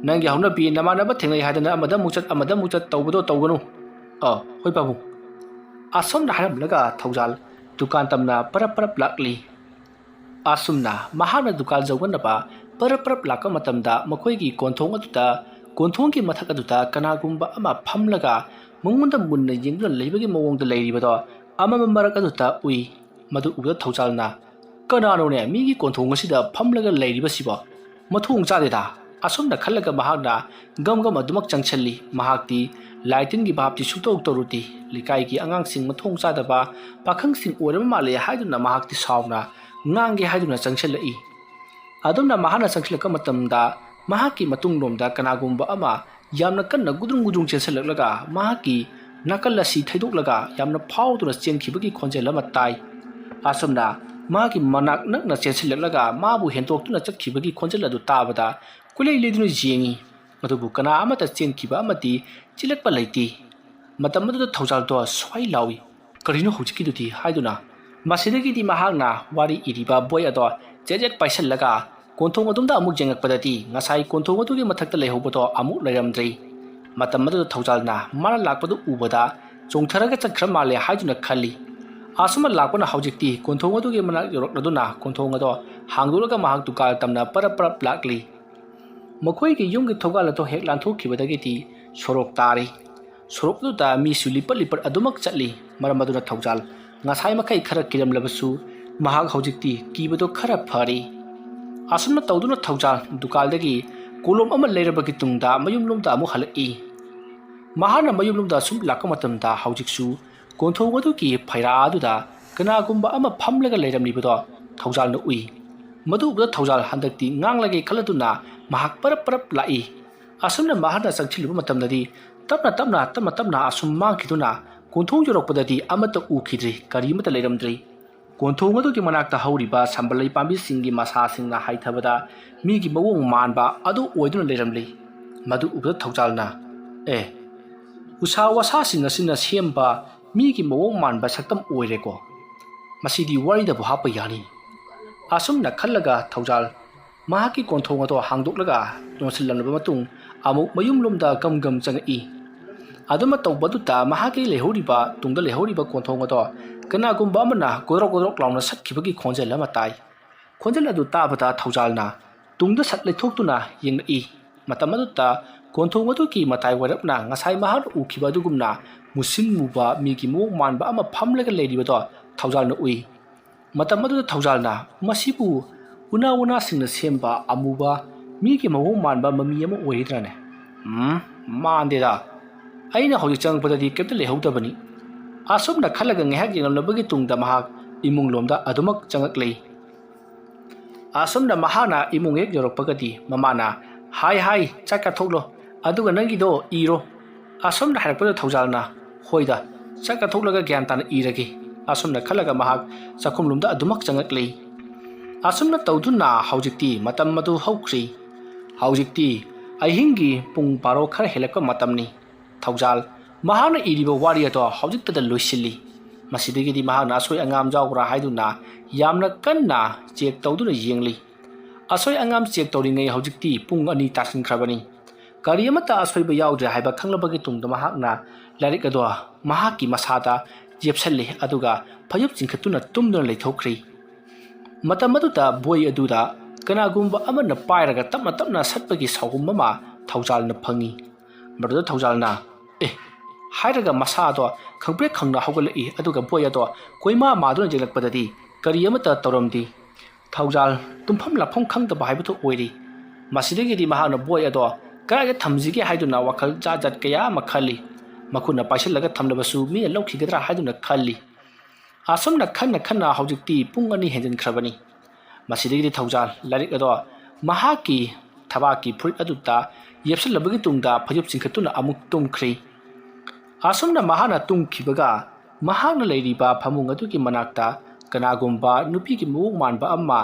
ꯅꯪꯒꯤ ꯍꯧꯅꯕꯤ ꯅꯃꯥꯟꯅꯕ ꯊꯦꯡꯅꯩ ꯍꯥꯏꯗꯅ ꯑꯃꯗ ꯑꯃꯨꯛ ꯆꯠ, ꯑꯃꯗ ꯑꯃꯨꯛ ꯆꯠ ꯇꯧꯕꯗꯣ ꯇꯧꯒꯅꯨ"꯫ "ꯑ, ꯍꯣꯏ, ꯄꯥꯕꯨꯡ"꯫ ꯑꯁꯨꯝꯅ ꯍꯥꯏꯔꯝꯂꯒ ꯊꯧꯖꯥꯜ ꯗꯨꯀꯥꯟ ꯇꯝꯅ ꯄꯔꯞ ꯄꯔꯞ ꯂꯥꯛꯂꯤ꯫ ꯑꯁꯨꯝꯅ ꯃꯍꯥꯛꯅ ꯗꯨꯀꯥꯟ ꯌꯧꯒꯟꯅꯕ ꯄꯔꯞ ꯄꯔꯞ ꯂꯥꯛꯄ ꯃꯇꯝꯗ ꯃꯈꯣꯏꯒꯤ ꯀꯣꯟꯊꯣꯡ ꯑꯗꯨꯗ ꯀꯣꯟꯊꯣꯡꯒꯤ ꯃꯊꯛ ꯑꯗꯨꯗ ꯀꯅꯥꯒꯨꯝꯕ ꯑꯃ ꯐꯝꯂꯒ ꯃꯉꯣꯟꯗ ꯃꯨꯟꯅ ꯌꯦꯡꯗꯨꯅ ꯂꯩꯕꯒꯤ ꯃꯑꯣꯡꯗ ꯂꯩꯔꯤꯕꯗꯣ ꯑꯃꯝꯕ ꯃꯔꯛ ꯑꯗꯨꯗ ꯎꯏ꯫ ꯃꯗꯨ ꯎꯕꯗ ꯊꯧꯖꯥꯜꯅ, "ꯀꯅꯥꯅꯣꯅꯦ? ꯃꯤꯒꯤ ꯀꯣꯟꯊꯣꯡ ꯑꯁꯤꯗ ꯐꯝꯂꯒ ꯂꯩꯔꯤꯕꯁꯤꯕꯣ? ꯃꯊꯣꯡ ꯆꯥꯗꯦꯗ"꯫ ꯑꯁꯨꯝꯅ ꯈꯜꯂꯒ ꯃꯍꯥꯛꯅ ꯒꯝ ꯒꯝ ꯑꯗꯨꯃꯛ ꯆꯪꯁꯤꯜꯂꯤ꯫ ꯃꯍꯥꯛꯇꯤ ꯂꯥꯏ ꯇꯤꯟꯒꯤ ꯚꯥꯞꯇꯤ ꯁꯨꯛꯇꯧ ꯇꯧꯔꯨꯗꯦ꯫ ꯂꯩꯀꯥꯏꯒꯤ ꯑꯉꯥꯡꯁꯤꯡ ꯃꯊꯣꯡ ꯆꯥꯗꯕ ꯄꯥꯈꯪꯁꯤꯡ ꯑꯣꯏꯔꯕ ꯃꯥꯜꯂꯦ ꯍꯥꯏꯗꯨꯅ ꯃꯍꯥꯛꯇꯤ ꯁꯥꯎꯅ ꯉꯥꯡꯒꯦ ꯍꯥꯏꯗꯨꯅ ꯆꯪꯁꯤꯜꯂꯛꯏ꯫ ꯑꯗꯨꯝꯅ ꯃꯍꯥꯛꯅ ꯆꯪꯁꯤꯜꯂꯛꯄ ꯃꯇꯝꯗ ꯃꯍꯥꯛꯀꯤ ꯃꯇꯨꯡꯂꯣꯝꯗ ꯀꯅꯥꯒꯨꯝꯕ ꯑꯃ ꯌꯥꯝꯅ ꯀꯟꯅ ꯒꯨꯗ꯭ꯔꯨꯡ ꯒꯨꯗ꯭ꯔꯨꯡ ꯆꯦꯟꯁꯤꯜꯂꯛꯂꯒ ꯃꯍꯥꯛꯀꯤ ꯅꯥꯀꯜ ꯑꯁꯤ ꯊꯩꯗꯣꯛꯂꯒ ꯌꯥꯝꯅ ꯐꯥꯎꯗꯨꯅ ꯆꯦꯟꯈꯤꯕꯒꯤ ꯈꯣꯟꯖꯦꯜ ꯑꯃ ꯇꯥꯏ꯫ ꯑꯁꯨꯝꯅ ꯃꯍꯥꯛꯀꯤ ꯃꯅꯥꯛ ꯅꯛꯅ ꯆꯦꯟꯁꯤꯜꯂꯛꯂꯒ ꯃꯥꯕꯨ ꯍꯦꯟꯗꯣꯛꯇꯨꯅ ꯆꯠꯈꯤꯕꯒꯤ ꯈꯣꯟꯖꯦꯜ ꯑꯗꯨ ꯇꯥꯕꯗ ꯀꯣꯏꯂꯩ ꯂꯩꯗꯨꯅ ꯌꯦꯡꯏ꯫ ꯑꯗꯨꯕꯨ ꯀꯅꯥ ꯑꯃꯠꯇ ꯆꯦꯟꯈꯤꯕ ꯑꯃꯗꯤ ꯆꯦꯜꯂꯛꯄ ꯂꯩꯇꯦ꯫ ꯃꯇꯝ ꯑꯗꯨꯗ ꯊꯧꯖꯥꯜꯗꯣ ꯁ꯭ꯋꯥꯏ ꯂꯥꯎꯏ, "ꯀꯔꯤꯅꯣ ꯍꯧꯖꯤꯛꯀꯤꯗꯨꯗꯤ?" ꯍꯥꯏꯗꯨꯅ꯫ ꯃꯁꯤꯗꯒꯤꯗꯤ ꯃꯍꯥꯛꯅ ꯋꯥꯔꯤ ꯏꯔꯤꯕ ꯕꯣꯏ ꯑꯗꯣ ꯆꯦꯠ ꯆꯦꯠ ꯄꯥꯏꯁꯤꯜꯂꯒ ꯀꯣꯟꯊꯣꯡ ꯑꯗꯨꯝꯗ ꯑꯃꯨꯛ ꯌꯦꯡꯉꯛꯄꯗꯗꯤ ꯉꯁꯥꯏ ꯀꯣꯟꯊꯣꯡ ꯑꯗꯨꯒꯤ ꯃꯊꯛꯇ ꯂꯩꯍꯧꯕꯗꯣ ꯑꯃꯨꯛ ꯂꯩꯔꯝꯗ꯭ꯔꯤ꯫ ꯃꯇꯝ ꯑꯗꯨꯗ ꯊꯧꯖꯥꯜꯅ ꯃꯥꯅ ꯂꯥꯛꯄꯗꯨ ꯎꯕꯗ ꯆꯣꯡꯊꯔꯒ ꯆꯠꯈ꯭ꯔ ꯃꯥꯜꯂꯦ ꯍꯥꯏꯗꯨꯅ ꯈꯜꯂꯤ꯫ ꯑꯁꯨꯝꯅ ꯂꯥꯛꯄꯅ ꯍꯧꯖꯤꯛꯇꯤ ꯀꯣꯟꯊꯣꯡ ꯑꯗꯨꯒꯤ ꯃꯅꯥꯛ ꯌꯧꯔꯛꯂꯗꯨꯅ ꯀꯣꯟꯊꯣꯡ ꯑꯗꯣ ꯍꯥꯡꯗꯣꯛꯂꯒ ꯃꯍꯥꯛ ꯗꯨꯀꯥꯜ ꯇꯝꯅ ꯄꯔꯞ ꯄꯔꯞ ꯂꯥꯛꯂꯤ꯫ ꯃꯈꯣꯏꯒꯤ ꯌꯨꯝꯒꯤ ꯊꯣꯡꯒꯥꯜ ꯑꯗꯨ ꯍꯦꯛ ꯂꯥꯟꯊꯣꯛꯈꯤꯕꯗꯒꯤꯗꯤ ꯁꯣꯔꯣꯛ ꯇꯥꯔꯤ꯫ ꯁꯣꯔꯣꯛ ꯑꯗꯨꯗ ꯃꯤꯁꯨ ꯂꯤꯄꯠ ꯂꯤꯄꯠ ꯑꯗꯨꯃꯛ ꯆꯠꯂꯤ꯫ ꯃꯔꯝ ꯑꯗꯨꯅ ꯊꯧꯖꯥꯜ ꯉꯁꯥꯏ ꯃꯈꯩ ꯈꯔ ꯀꯤꯔꯝꯂꯕꯁꯨ ꯃꯍꯥꯛ ꯍꯧꯖꯤꯛꯇꯤ ꯀꯤꯕꯗꯨ ꯈꯔ ꯐꯔꯤ꯫ ꯑꯁꯨꯝꯅ ꯇꯧꯗꯨꯅ ꯊꯧꯖꯥꯜ ꯗꯨꯀꯥꯜꯗꯒꯤ ꯀꯣꯂꯣꯝ ꯑꯃ ꯂꯩꯔꯕꯒꯤ ꯇꯨꯡꯗ ꯃꯌꯨꯝꯂꯣꯝꯗ ꯑꯃꯨꯛ ꯍꯜꯂꯛꯏ꯫ ꯃꯍꯥꯛꯅ ꯃꯌꯨꯝꯂꯣꯝꯗ ꯑꯁꯨꯝ ꯂꯥꯛꯄ ꯃꯇꯝꯗ ꯍꯧꯖꯤꯛꯁꯨ ꯀꯣꯟꯊꯣꯡ ꯑꯗꯨꯒꯤ ꯐꯩꯔꯥ ꯑꯗꯨꯗ ꯀꯅꯥꯒꯨꯝꯕ ꯑꯃ ꯐꯝꯂꯒ ꯂꯩꯔꯝꯂꯤꯕꯗꯣ ꯊꯧꯖꯥꯜꯅ ꯎꯏ꯫ ꯃꯗꯨ ꯎꯕꯗ ꯊꯧꯖꯥꯜ ꯍꯟꯗꯛꯇꯤ ꯉꯥꯡꯂꯒꯦ ꯈꯜꯂꯗꯨꯅ ꯃꯍꯥꯛ ꯄꯔꯞ ꯄꯔꯞ ꯂꯥꯛꯏ꯫ ꯑꯁꯨꯝꯅ ꯃꯍꯥꯛꯅ ꯆꯪꯁꯤꯜꯂꯨꯕ ꯃꯇꯝꯗꯗꯤ ꯇꯞꯅ ꯇꯞꯅ ꯇꯞꯅ ꯇꯞꯅ ꯑꯁꯨꯝ ꯃꯥꯡꯈꯤꯗꯨꯅ ꯀꯣꯟꯊꯣꯡ ꯌꯧꯔꯛꯄꯗꯗꯤ ꯑꯃꯠꯇ ꯎꯈꯤꯗ꯭ꯔꯤ, ꯀꯔꯤꯃꯠꯇ ꯂꯩꯔꯝꯗ꯭ꯔꯤ꯫ ꯀꯣꯟꯊꯣꯡ ꯑꯗꯨꯒꯤ ꯃꯅꯥꯛꯇ ꯍꯧꯔꯤꯕ ꯁꯝꯕꯜ ꯂꯩ ꯄꯥꯝꯕꯤꯁꯤꯡꯒꯤ ꯃꯁꯥꯁꯤꯡꯅ ꯍꯥꯏꯊꯕꯗ ꯃꯤꯒꯤ ꯃꯑꯣꯡ ꯃꯥꯟꯕ ꯑꯗꯨ ꯑꯣꯏꯗꯨꯅ ꯂꯩꯔꯝꯂꯤ꯫ ꯃꯗꯨ ꯎꯕꯗ ꯊꯧꯖꯥꯜꯅ, "ꯑꯦ, ꯎꯁꯥ ꯋꯥꯁꯥꯁꯤꯡ ꯑꯁꯤꯅ ꯁꯦꯝꯕ ꯃꯤꯒꯤ ꯃꯑꯣꯡ ꯃꯥꯟꯕ ꯁꯛꯇꯝ ꯑꯣꯏꯔꯦꯀꯣ꯫ ꯃꯁꯤꯗꯤ ꯋꯥꯔꯤꯗꯕꯨ ꯍꯥꯞꯄ ꯌꯥꯅꯤ"꯫ ꯑꯁꯨꯝꯅ ꯈꯜꯂꯒ ꯊꯧꯖꯥꯜ ꯃꯍꯥꯛꯀꯤ ꯀꯣꯟꯊꯣꯡ ꯑꯗꯣ ꯍꯥꯡꯗꯣꯛꯂꯒ ꯂꯣꯟꯁꯤꯜꯂꯝꯂꯕ ꯃꯇꯨꯡ ꯑꯃꯨꯛ ꯃꯌꯨꯝꯂꯣꯝꯗ ꯒꯝ ꯒꯝ ꯆꯪꯉꯛꯏ꯫ ꯑꯗꯨꯃ ꯇꯧꯕꯗꯨꯗ ꯃꯍꯥꯛꯀꯤ ꯂꯩꯍꯧꯔꯤꯕ, ꯇꯨꯡꯗ ꯂꯩꯍꯧꯔꯤꯕ ꯀꯣꯟꯊꯣꯡ ꯑꯗꯣ ꯀꯅꯥꯒꯨꯝꯕ ꯑꯃꯅ ꯒꯣꯗ꯭ꯔꯣꯛ ꯒꯣꯗ꯭ꯔꯣꯛ ꯂꯥꯎꯅ ꯁꯠꯈꯤꯕꯒꯤ ꯈꯣꯟꯖꯦꯜ ꯑꯃ ꯇꯥꯏ꯫ ꯈꯣꯟꯖꯦꯜ ꯑꯗꯨ ꯇꯥꯕꯗ ꯊꯧꯖꯥꯜꯅ ꯇꯨꯡꯗ ꯁꯠ ꯂꯩꯊꯣꯛꯇꯨꯅ ꯌꯦꯡꯂꯛꯏ꯫ ꯃꯇꯝ ꯑꯗꯨꯗ ꯀꯣꯟꯊꯣꯡ ꯑꯗꯨꯒꯤ ꯃꯇꯥꯏ ꯋꯥꯏꯔꯞꯅ ꯉꯁꯥꯏ ꯃꯍꯥꯛꯅ ꯎꯈꯤꯕ ꯑꯗꯨꯒꯨꯝꯅ ꯃꯨꯁꯤꯟ ꯃꯨꯕ ꯃꯤꯒꯤ ꯃꯑꯣꯡ ꯃꯥꯟꯕ ꯑꯃ ꯐꯝꯂꯒ ꯂꯩꯔꯤꯕꯗꯣ ꯊꯧꯖꯥꯜꯅ ꯎꯏ꯫ ꯃꯇꯝ ꯑꯗꯨꯗ ꯊꯧꯖꯥꯜꯅ, "ꯃꯁꯤꯕꯨ ꯎꯅꯥ ꯋꯥꯅꯥꯁꯤꯡꯅ ꯁꯦꯝꯕ ꯑꯃꯨꯕ ꯃꯤꯒꯤ ꯃꯑꯣꯡ ꯃꯥꯟꯕ ꯃꯃꯤ ꯑꯃ ꯑꯣꯏꯔꯤꯗ꯭ꯔꯥꯅꯦ? ꯎꯝ, ꯃꯥꯟꯗꯦꯗ꯫ ꯑꯩꯅ ꯍꯧꯖꯤꯛ ꯆꯪꯉꯛꯄꯗꯗꯤ ꯀꯩꯝꯇ ꯂꯩꯍꯧꯗꯕꯅꯤ"꯫ ꯑꯁꯨꯝꯅ ꯈꯜꯂꯒ ꯉꯥꯏꯍꯥꯛ ꯌꯦꯡꯂꯝꯂꯕꯒꯤ ꯇꯨꯡꯗ ꯃꯍꯥꯛ ꯏꯃꯨꯡꯂꯣꯝꯗ ꯑꯗꯨꯃꯛ ꯆꯪꯉꯛꯂꯤ꯫ ꯑꯁꯨꯝꯅ ꯃꯍꯥꯛꯅ ꯏꯃꯨꯡ ꯍꯦꯛ ꯌꯧꯔꯛꯄꯒꯗꯤ ꯃꯃꯥꯅ, "ꯍꯥꯏ ꯍꯥꯏ, ꯆꯥꯛ ꯆꯥꯊꯣꯛꯂꯣ, ꯑꯗꯨꯒ ꯅꯪꯒꯤꯗꯣ ꯏꯔꯣ"꯫ ꯑꯁꯨꯝꯅ ꯍꯥꯏꯔꯛꯄꯗ ꯊꯧꯖꯥꯜꯅ, "ꯍꯣꯏꯗ, ꯆꯥꯛ ꯆꯥꯊꯣꯛꯂꯒ ꯒ꯭ꯌꯥꯟ ꯇꯥꯅ ꯏꯔꯒꯦ"꯫ ꯑꯁꯨꯝꯅ ꯈꯜꯂꯒ ꯃꯍꯥꯛ ꯆꯥꯛꯈꯨꯝꯂꯣꯝꯗ ꯑꯗꯨꯃꯛ ꯆꯪꯉꯛꯂꯤ꯫ ꯑꯁꯨꯝꯅ ꯇꯧꯗꯨꯅ ꯍꯧꯖꯤꯛꯇꯤ ꯃꯇꯝ ꯑꯗꯨ ꯍꯧꯈ꯭ꯔꯤ꯫ ꯍꯧꯖꯤꯛꯇꯤ ꯑꯍꯤꯡꯒꯤ ꯄꯨꯡ ꯕꯥꯔꯣ ꯈꯔ ꯍꯦꯜꯂꯛꯄ ꯃꯇꯝꯅꯤ꯫ ꯊꯧꯖꯥꯜ ꯃꯍꯥꯛꯅ ꯏꯔꯤꯕ ꯋꯥꯔꯤ ꯑꯗꯣ ꯍꯧꯖꯤꯛꯇꯗ ꯂꯣꯏꯁꯤꯜꯂꯤ꯫ ꯃꯁꯤꯗꯒꯤꯗꯤ ꯃꯍꯥꯛꯅ ꯑꯁꯣꯏ ꯑꯉꯥꯝ ꯌꯥꯎꯕ꯭ꯔꯥ ꯍꯥꯏꯗꯨꯅ ꯌꯥꯝꯅ ꯀꯟꯅ ꯆꯦꯛ ꯇꯧꯗꯨꯅ ꯌꯦꯡꯂꯤ꯫ ꯑꯁꯣꯏ ꯑꯉꯥꯝ ꯆꯦꯛ ꯇꯧꯔꯤꯉꯩ ꯍꯧꯖꯤꯛꯇꯤ ꯄꯨꯡ ꯑꯅꯤ ꯇꯥꯁꯤꯟꯈ꯭ꯔꯕꯅꯤ꯫ ꯀꯔꯤ ꯑꯃꯠꯇ ꯑꯁꯣꯏꯕ ꯌꯥꯎꯗ꯭ꯔꯦ ꯍꯥꯏꯕ ꯈꯪꯂꯕꯒꯤ ꯇꯨꯡꯗ ꯃꯍꯥꯛꯅ ꯂꯥꯏꯔꯤꯛ ꯑꯗꯣ ꯃꯍꯥꯛꯀꯤ ꯃꯁꯥꯗ ꯌꯦꯞꯁꯜꯂꯤ, ꯑꯗꯨꯒ ꯐꯩꯖꯨꯞ ꯆꯤꯡꯈꯠꯇꯨꯅ ꯇꯨꯝꯗꯨꯅ ꯂꯩꯊꯣꯛꯈ꯭ꯔꯤ꯫ ꯃꯇꯝ ꯑꯗꯨꯗ ꯕꯣꯏ ꯑꯗꯨꯗ ꯀꯅꯥꯒꯨꯝꯕ ꯑꯃꯅ ꯄꯥꯏꯔꯒ ꯇꯞꯅ ꯇꯞꯅ ꯁꯠꯄꯒꯤ ꯁꯥꯎꯒꯨꯝ ꯑꯃ ꯊꯧꯖꯥꯜꯅ ꯐꯪꯏ꯫ ꯃꯗꯨꯗ ꯊꯧꯖꯥꯜꯅ "ꯑꯦ" ꯍꯥꯏꯔꯒ ꯃꯁꯥꯗꯣ ꯈꯪꯄ꯭ꯔꯦꯛ ꯈꯪꯅ ꯍꯧꯒꯠꯂꯛꯏ, ꯑꯗꯨꯒ ꯕꯣꯏ ꯑꯗꯣ ꯀꯣꯏꯃꯥ ꯃꯥꯗꯨꯅ ꯌꯦꯡꯂꯛꯄꯗꯗꯤ ꯀꯔꯤ ꯑꯃꯠꯇ ꯇꯧꯔꯝꯗꯦ꯫ ꯊꯧꯖꯥꯜ ꯇꯨꯝꯐꯝ ꯂꯥꯛꯐꯝ ꯈꯪꯗꯕ ꯍꯥꯏꯕꯗꯨ ꯑꯣꯏꯔꯤ꯫ ꯃꯁꯤꯗꯒꯤꯗꯤ ꯃꯍꯥꯛꯅ ꯕꯣꯏ ꯑꯗꯣ ꯀꯗꯥꯏꯗ ꯊꯝꯁꯤꯒꯦ ꯍꯥꯏꯗꯨꯅ ꯋꯥꯈꯜ ꯖꯥꯠ ꯖꯥꯠ ꯀꯌꯥ ꯑꯃ ꯈꯜꯂꯤ꯫ ꯃꯈꯨꯠꯅ ꯄꯥꯏꯁꯤꯜꯂꯒ ꯊꯝꯂꯕꯁꯨ ꯃꯤꯅ ꯂꯧꯈꯤꯒꯗ꯭ꯔꯥ ꯍꯥꯏꯗꯨꯅ ꯈꯜꯂꯤ꯫ ꯑꯁꯨꯝꯅ ꯈꯟꯅ ꯈꯟꯅ ꯍꯧꯖꯤꯛꯇꯤ ꯄꯨꯡ ꯑꯅꯤ ꯍꯦꯟꯖꯤꯟꯈ꯭ꯔꯕꯅꯤ꯫ ꯃꯁꯤꯗꯒꯤꯗꯤ ꯊꯧꯖꯥꯜ ꯂꯥꯏꯔꯤꯛ ꯑꯗꯣ ꯃꯍꯥꯛꯀꯤ ꯊꯕꯥꯛꯀꯤ ꯐꯨꯔꯤꯠ ꯑꯗꯨꯗ ꯌꯦꯞꯁꯤꯜꯂꯕꯒꯤ ꯇꯨꯡꯗ ꯐꯩꯖꯨꯞ ꯆꯤꯡꯈꯠꯇꯨꯅ ꯑꯃꯨꯛ ꯇꯨꯝꯈ꯭ꯔꯤ꯫ ꯑꯁꯨꯝꯅ ꯃꯍꯥꯛꯅ ꯇꯨꯝꯈꯤꯕꯒ, ꯃꯍꯥꯛꯅ ꯂꯩꯔꯤꯕ ꯐꯃꯨꯡ ꯑꯗꯨꯒꯤ ꯃꯅꯥꯛꯇ ꯀꯅꯥꯒꯨꯝꯕ ꯅꯨꯄꯤꯒꯤ ꯃꯑꯣꯡ ꯃꯥꯟꯕ ꯑꯃ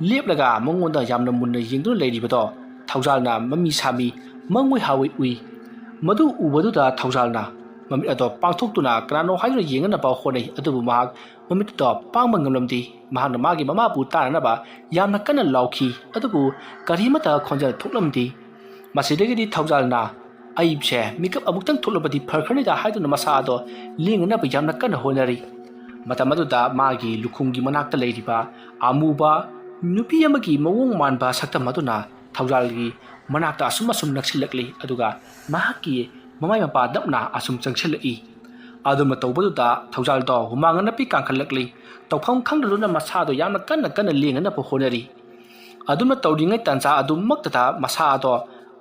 ꯂꯦꯞꯂꯒ ꯃꯉꯣꯟꯗ ꯌꯥꯝꯅ ꯃꯨꯟꯅ ꯌꯦꯡꯗꯨꯅ ꯂꯩꯔꯤꯕꯗꯣ ꯊꯧꯖꯥꯜꯅ ꯃꯃꯤ ꯁꯥꯃꯤ, ꯃꯪꯑꯣꯏ ꯍꯥꯑꯣꯏ ꯎꯏ꯫ ꯃꯗꯨ ꯎꯕꯗꯨꯗ ꯊꯧꯖꯥꯜꯅ ꯃꯃꯤꯠ ꯑꯗꯣ ꯄꯥꯡꯊꯣꯛꯇꯨꯅ ꯀꯅꯥꯅꯣ ꯍꯥꯏꯗꯨꯅ ꯌꯦꯡꯅꯅꯕ ꯍꯣꯠꯅꯩ, ꯑꯗꯨꯕꯨ ꯃꯍꯥꯛ ꯃꯃꯤꯠꯇꯣ ꯄꯥꯡꯕ ꯉꯝꯂꯝꯗꯦ꯫ ꯃꯍꯥꯛꯅ ꯃꯥꯒꯤ ꯃꯃꯥꯕꯨ ꯇꯥꯅꯅꯕ ꯌꯥꯝꯅ ꯀꯟꯅ ꯂꯥꯎꯈꯤ, ꯑꯗꯨꯕꯨ ꯀꯔꯤꯃꯠꯇ ꯈꯣꯟꯖꯦꯜ ꯊꯣꯛꯂꯝꯗꯦ꯫ ꯃꯁꯤꯗꯒꯤꯗꯤ ꯊꯧꯖꯥꯜꯅ "ꯑꯩꯁꯦ ꯃꯤꯀꯞ ꯑꯃꯨꯛꯇꯪ ꯊꯣꯛꯂꯕꯗꯤ ꯐꯈ꯭ꯔꯅꯤꯗ" ꯍꯥꯏꯗꯨꯅ ꯃꯁꯥ ꯑꯗꯣ ꯂꯦꯡꯅꯅꯕ ꯌꯥꯝꯅ ꯀꯟꯅ ꯍꯣꯠꯅꯔꯤ꯫ ꯃꯇꯝ ꯑꯗꯨꯗ ꯃꯥꯒꯤ ꯂꯨꯈꯣꯡꯒꯤ ꯃꯅꯥꯛꯇ ꯂꯩꯔꯤꯕ ꯑꯃꯨꯕ ꯅꯨꯄꯤ ꯑꯃꯒꯤ ꯃꯑꯣꯡ ꯃꯥꯟꯕ ꯁꯛꯇꯝ ꯑꯗꯨꯅ ꯊꯧꯖꯥꯜꯒꯤ ꯃꯅꯥꯛꯇ ꯑꯁꯨꯝ ꯑꯁꯨꯝ ꯅꯛꯁꯤꯜꯂꯛꯂꯤ, ꯑꯗꯨꯒ ꯃꯍꯥꯛꯀꯤ ꯃꯃꯥꯏ ꯃꯄꯥ ꯅꯞꯅ ꯑꯁꯨꯝ ꯆꯪꯁꯤꯜꯂꯛꯏ꯫ ꯑꯗꯨꯝꯅ ꯇꯧꯕꯗꯨꯗ ꯊꯧꯖꯥꯜꯗꯣ ꯍꯨꯃꯥꯡ ꯑꯅꯞꯄꯤ ꯀꯥꯡꯈꯠꯂꯛꯂꯤ꯫ ꯇꯧꯐꯝ ꯈꯪꯗꯗꯨꯅ ꯃꯁꯥꯗꯣ ꯌꯥꯝꯅ ꯀꯟꯅ ꯀꯟꯅ ꯂꯦꯡꯅꯅꯕ ꯍꯣꯠꯅꯔꯤ꯫ ꯑꯗꯨꯝꯅ ꯇꯧꯔꯤꯉꯩ ꯇꯥꯟꯖꯥ ꯑꯗꯨꯃꯛꯇꯗ ꯃꯁꯥꯗꯣ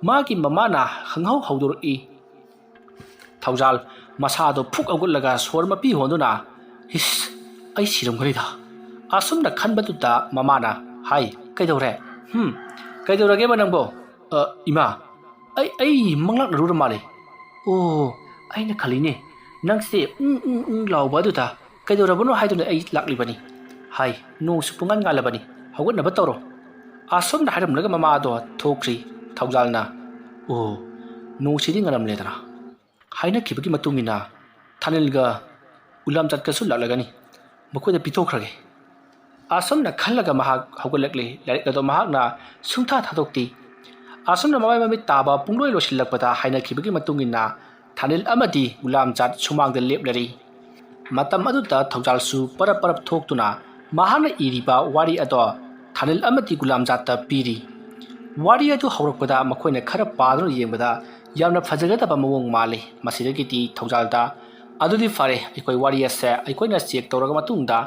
ꯃꯥꯒꯤ ꯃꯃꯥꯅ ꯈꯪꯍꯧ ꯍꯧꯗꯣꯔꯛꯏ꯫ ꯊꯧꯖꯥꯜ ꯃꯁꯥꯗꯣ ꯐꯨꯛ ꯍꯧꯒꯠꯂꯒ ꯁꯣꯔ ꯃꯄꯤ ꯍꯣꯟꯗꯨꯅ, "ꯏꯁ, ꯑꯩ ꯁꯤꯔꯝꯒꯅꯤꯗ" ꯑꯁꯨꯝꯅ ꯈꯟꯕꯗꯨꯗ ꯃꯃꯥꯅ, "ꯍꯥꯏ, ꯀꯩꯗꯧꯔꯦ? ꯍꯨꯝ, ꯀꯩꯗꯧꯔꯒꯦꯕ ꯅꯪꯕꯣ?" "ꯑ, ꯏꯃꯥ, ꯑꯩ, ꯑꯩ ꯃꯪꯂꯥꯛꯅꯔꯨꯔ ꯃꯥꯜꯂꯦ꯫ ꯑꯣ, ꯑꯩꯅ ꯈꯜꯂꯤꯅꯦ, ꯅꯪꯁꯦ ꯎꯪ ꯎꯪ ꯎꯪ ꯂꯥꯎꯕ ꯑꯗꯨꯗ ꯀꯩꯗꯧꯔꯕꯅꯣ ꯍꯥꯏꯗꯨꯅ ꯑꯩ ꯂꯥꯛꯂꯤꯕꯅꯤ꯫ ꯍꯥꯏ, ꯅꯣꯡꯁꯨ ꯄꯨꯡꯉꯥꯟ ꯉꯥꯜꯂꯕꯅꯤ, ꯍꯧꯒꯠꯅꯕ ꯇꯧꯔꯣ"꯫ ꯑꯁꯨꯝꯅ ꯍꯥꯏꯔꯝꯂꯒ ꯃꯃꯥꯗꯣ ꯊꯣꯛꯈ꯭ꯔꯤ꯫ ꯊꯧꯖꯥꯜꯅ, "ꯑꯣ, ꯅꯣꯡꯁꯤꯗꯤ ꯉꯥꯜꯂꯝꯂꯦꯗꯅ"꯫ ꯍꯥꯏꯅꯈꯤꯕꯒꯤ ꯃꯇꯨꯡ ꯏꯟꯅ ꯊꯥꯅꯤꯜꯒ ꯎꯂꯥꯝꯆꯠꯀꯁꯨ ꯂꯥꯛꯂꯒꯅꯤ, ꯃꯈꯣꯏꯗ ꯄꯤꯊꯣꯛꯈ꯭ꯔꯒꯦ꯫ ꯑꯁꯨꯝꯅ ꯈꯜꯂꯒ ꯃꯍꯥꯛ ꯍꯧꯒꯠꯂꯛꯂꯤ꯫ ꯂꯥꯏꯔꯤꯛ ꯑꯗꯣ ꯃꯍꯥꯛꯅ ꯁꯨꯡꯊꯥ ꯊꯥꯗꯣꯛꯇꯦ꯫ ꯑꯁꯨꯝꯅ ꯃꯃꯥꯏ ꯃꯃꯤꯠ ꯇꯥꯕ ꯄꯨꯡꯂꯣꯏ ꯂꯣꯏꯁꯤꯜꯂꯛꯄꯗ ꯍꯥꯏꯅꯈꯤꯕꯒꯤ ꯃꯇꯨꯡ ꯏꯟꯅ ꯊꯥꯅꯤꯜ ꯑꯃꯗꯤ ꯒꯨꯂꯥꯝꯖꯥꯠ ꯁꯨꯃꯥꯡꯗ ꯂꯦꯞꯂꯔꯤ꯫ ꯃꯇꯝ ꯑꯗꯨꯗ ꯊꯧꯖꯥꯜꯁꯨ ꯄꯔꯞ ꯄꯔꯞ ꯊꯣꯛꯇꯨꯅ ꯃꯍꯥꯛꯅ ꯏꯔꯤꯕ ꯋꯥꯔꯤ ꯑꯗꯣ ꯊꯥꯅꯤꯜ ꯑꯃꯗꯤ ꯒꯨꯂꯥꯝꯖꯥꯠꯇ ꯄꯤꯔꯤ꯫ ꯋꯥꯔꯤ ꯑꯗꯨ ꯍꯧꯔꯛꯄꯗ ꯃꯈꯣꯏꯅ ꯈꯔ ꯄꯥꯗꯨꯅ ꯌꯦꯡꯕꯗ ꯌꯥꯝꯅ ꯐꯖꯒꯗꯕ ꯃꯑꯣꯡ ꯃꯥꯜꯂꯤ꯫ ꯃꯁꯤꯗꯒꯤꯗꯤ ꯊꯧꯖꯥꯜꯗ, "ꯑꯗꯨꯗꯤ ꯐꯔꯦ, ꯑꯩꯈꯣꯏ ꯋꯥꯔꯤ ꯑꯁꯦ ꯑꯩꯈꯣꯏꯅ ꯆꯦꯛ ꯇꯧꯔꯒ ꯃꯇꯨꯡꯗ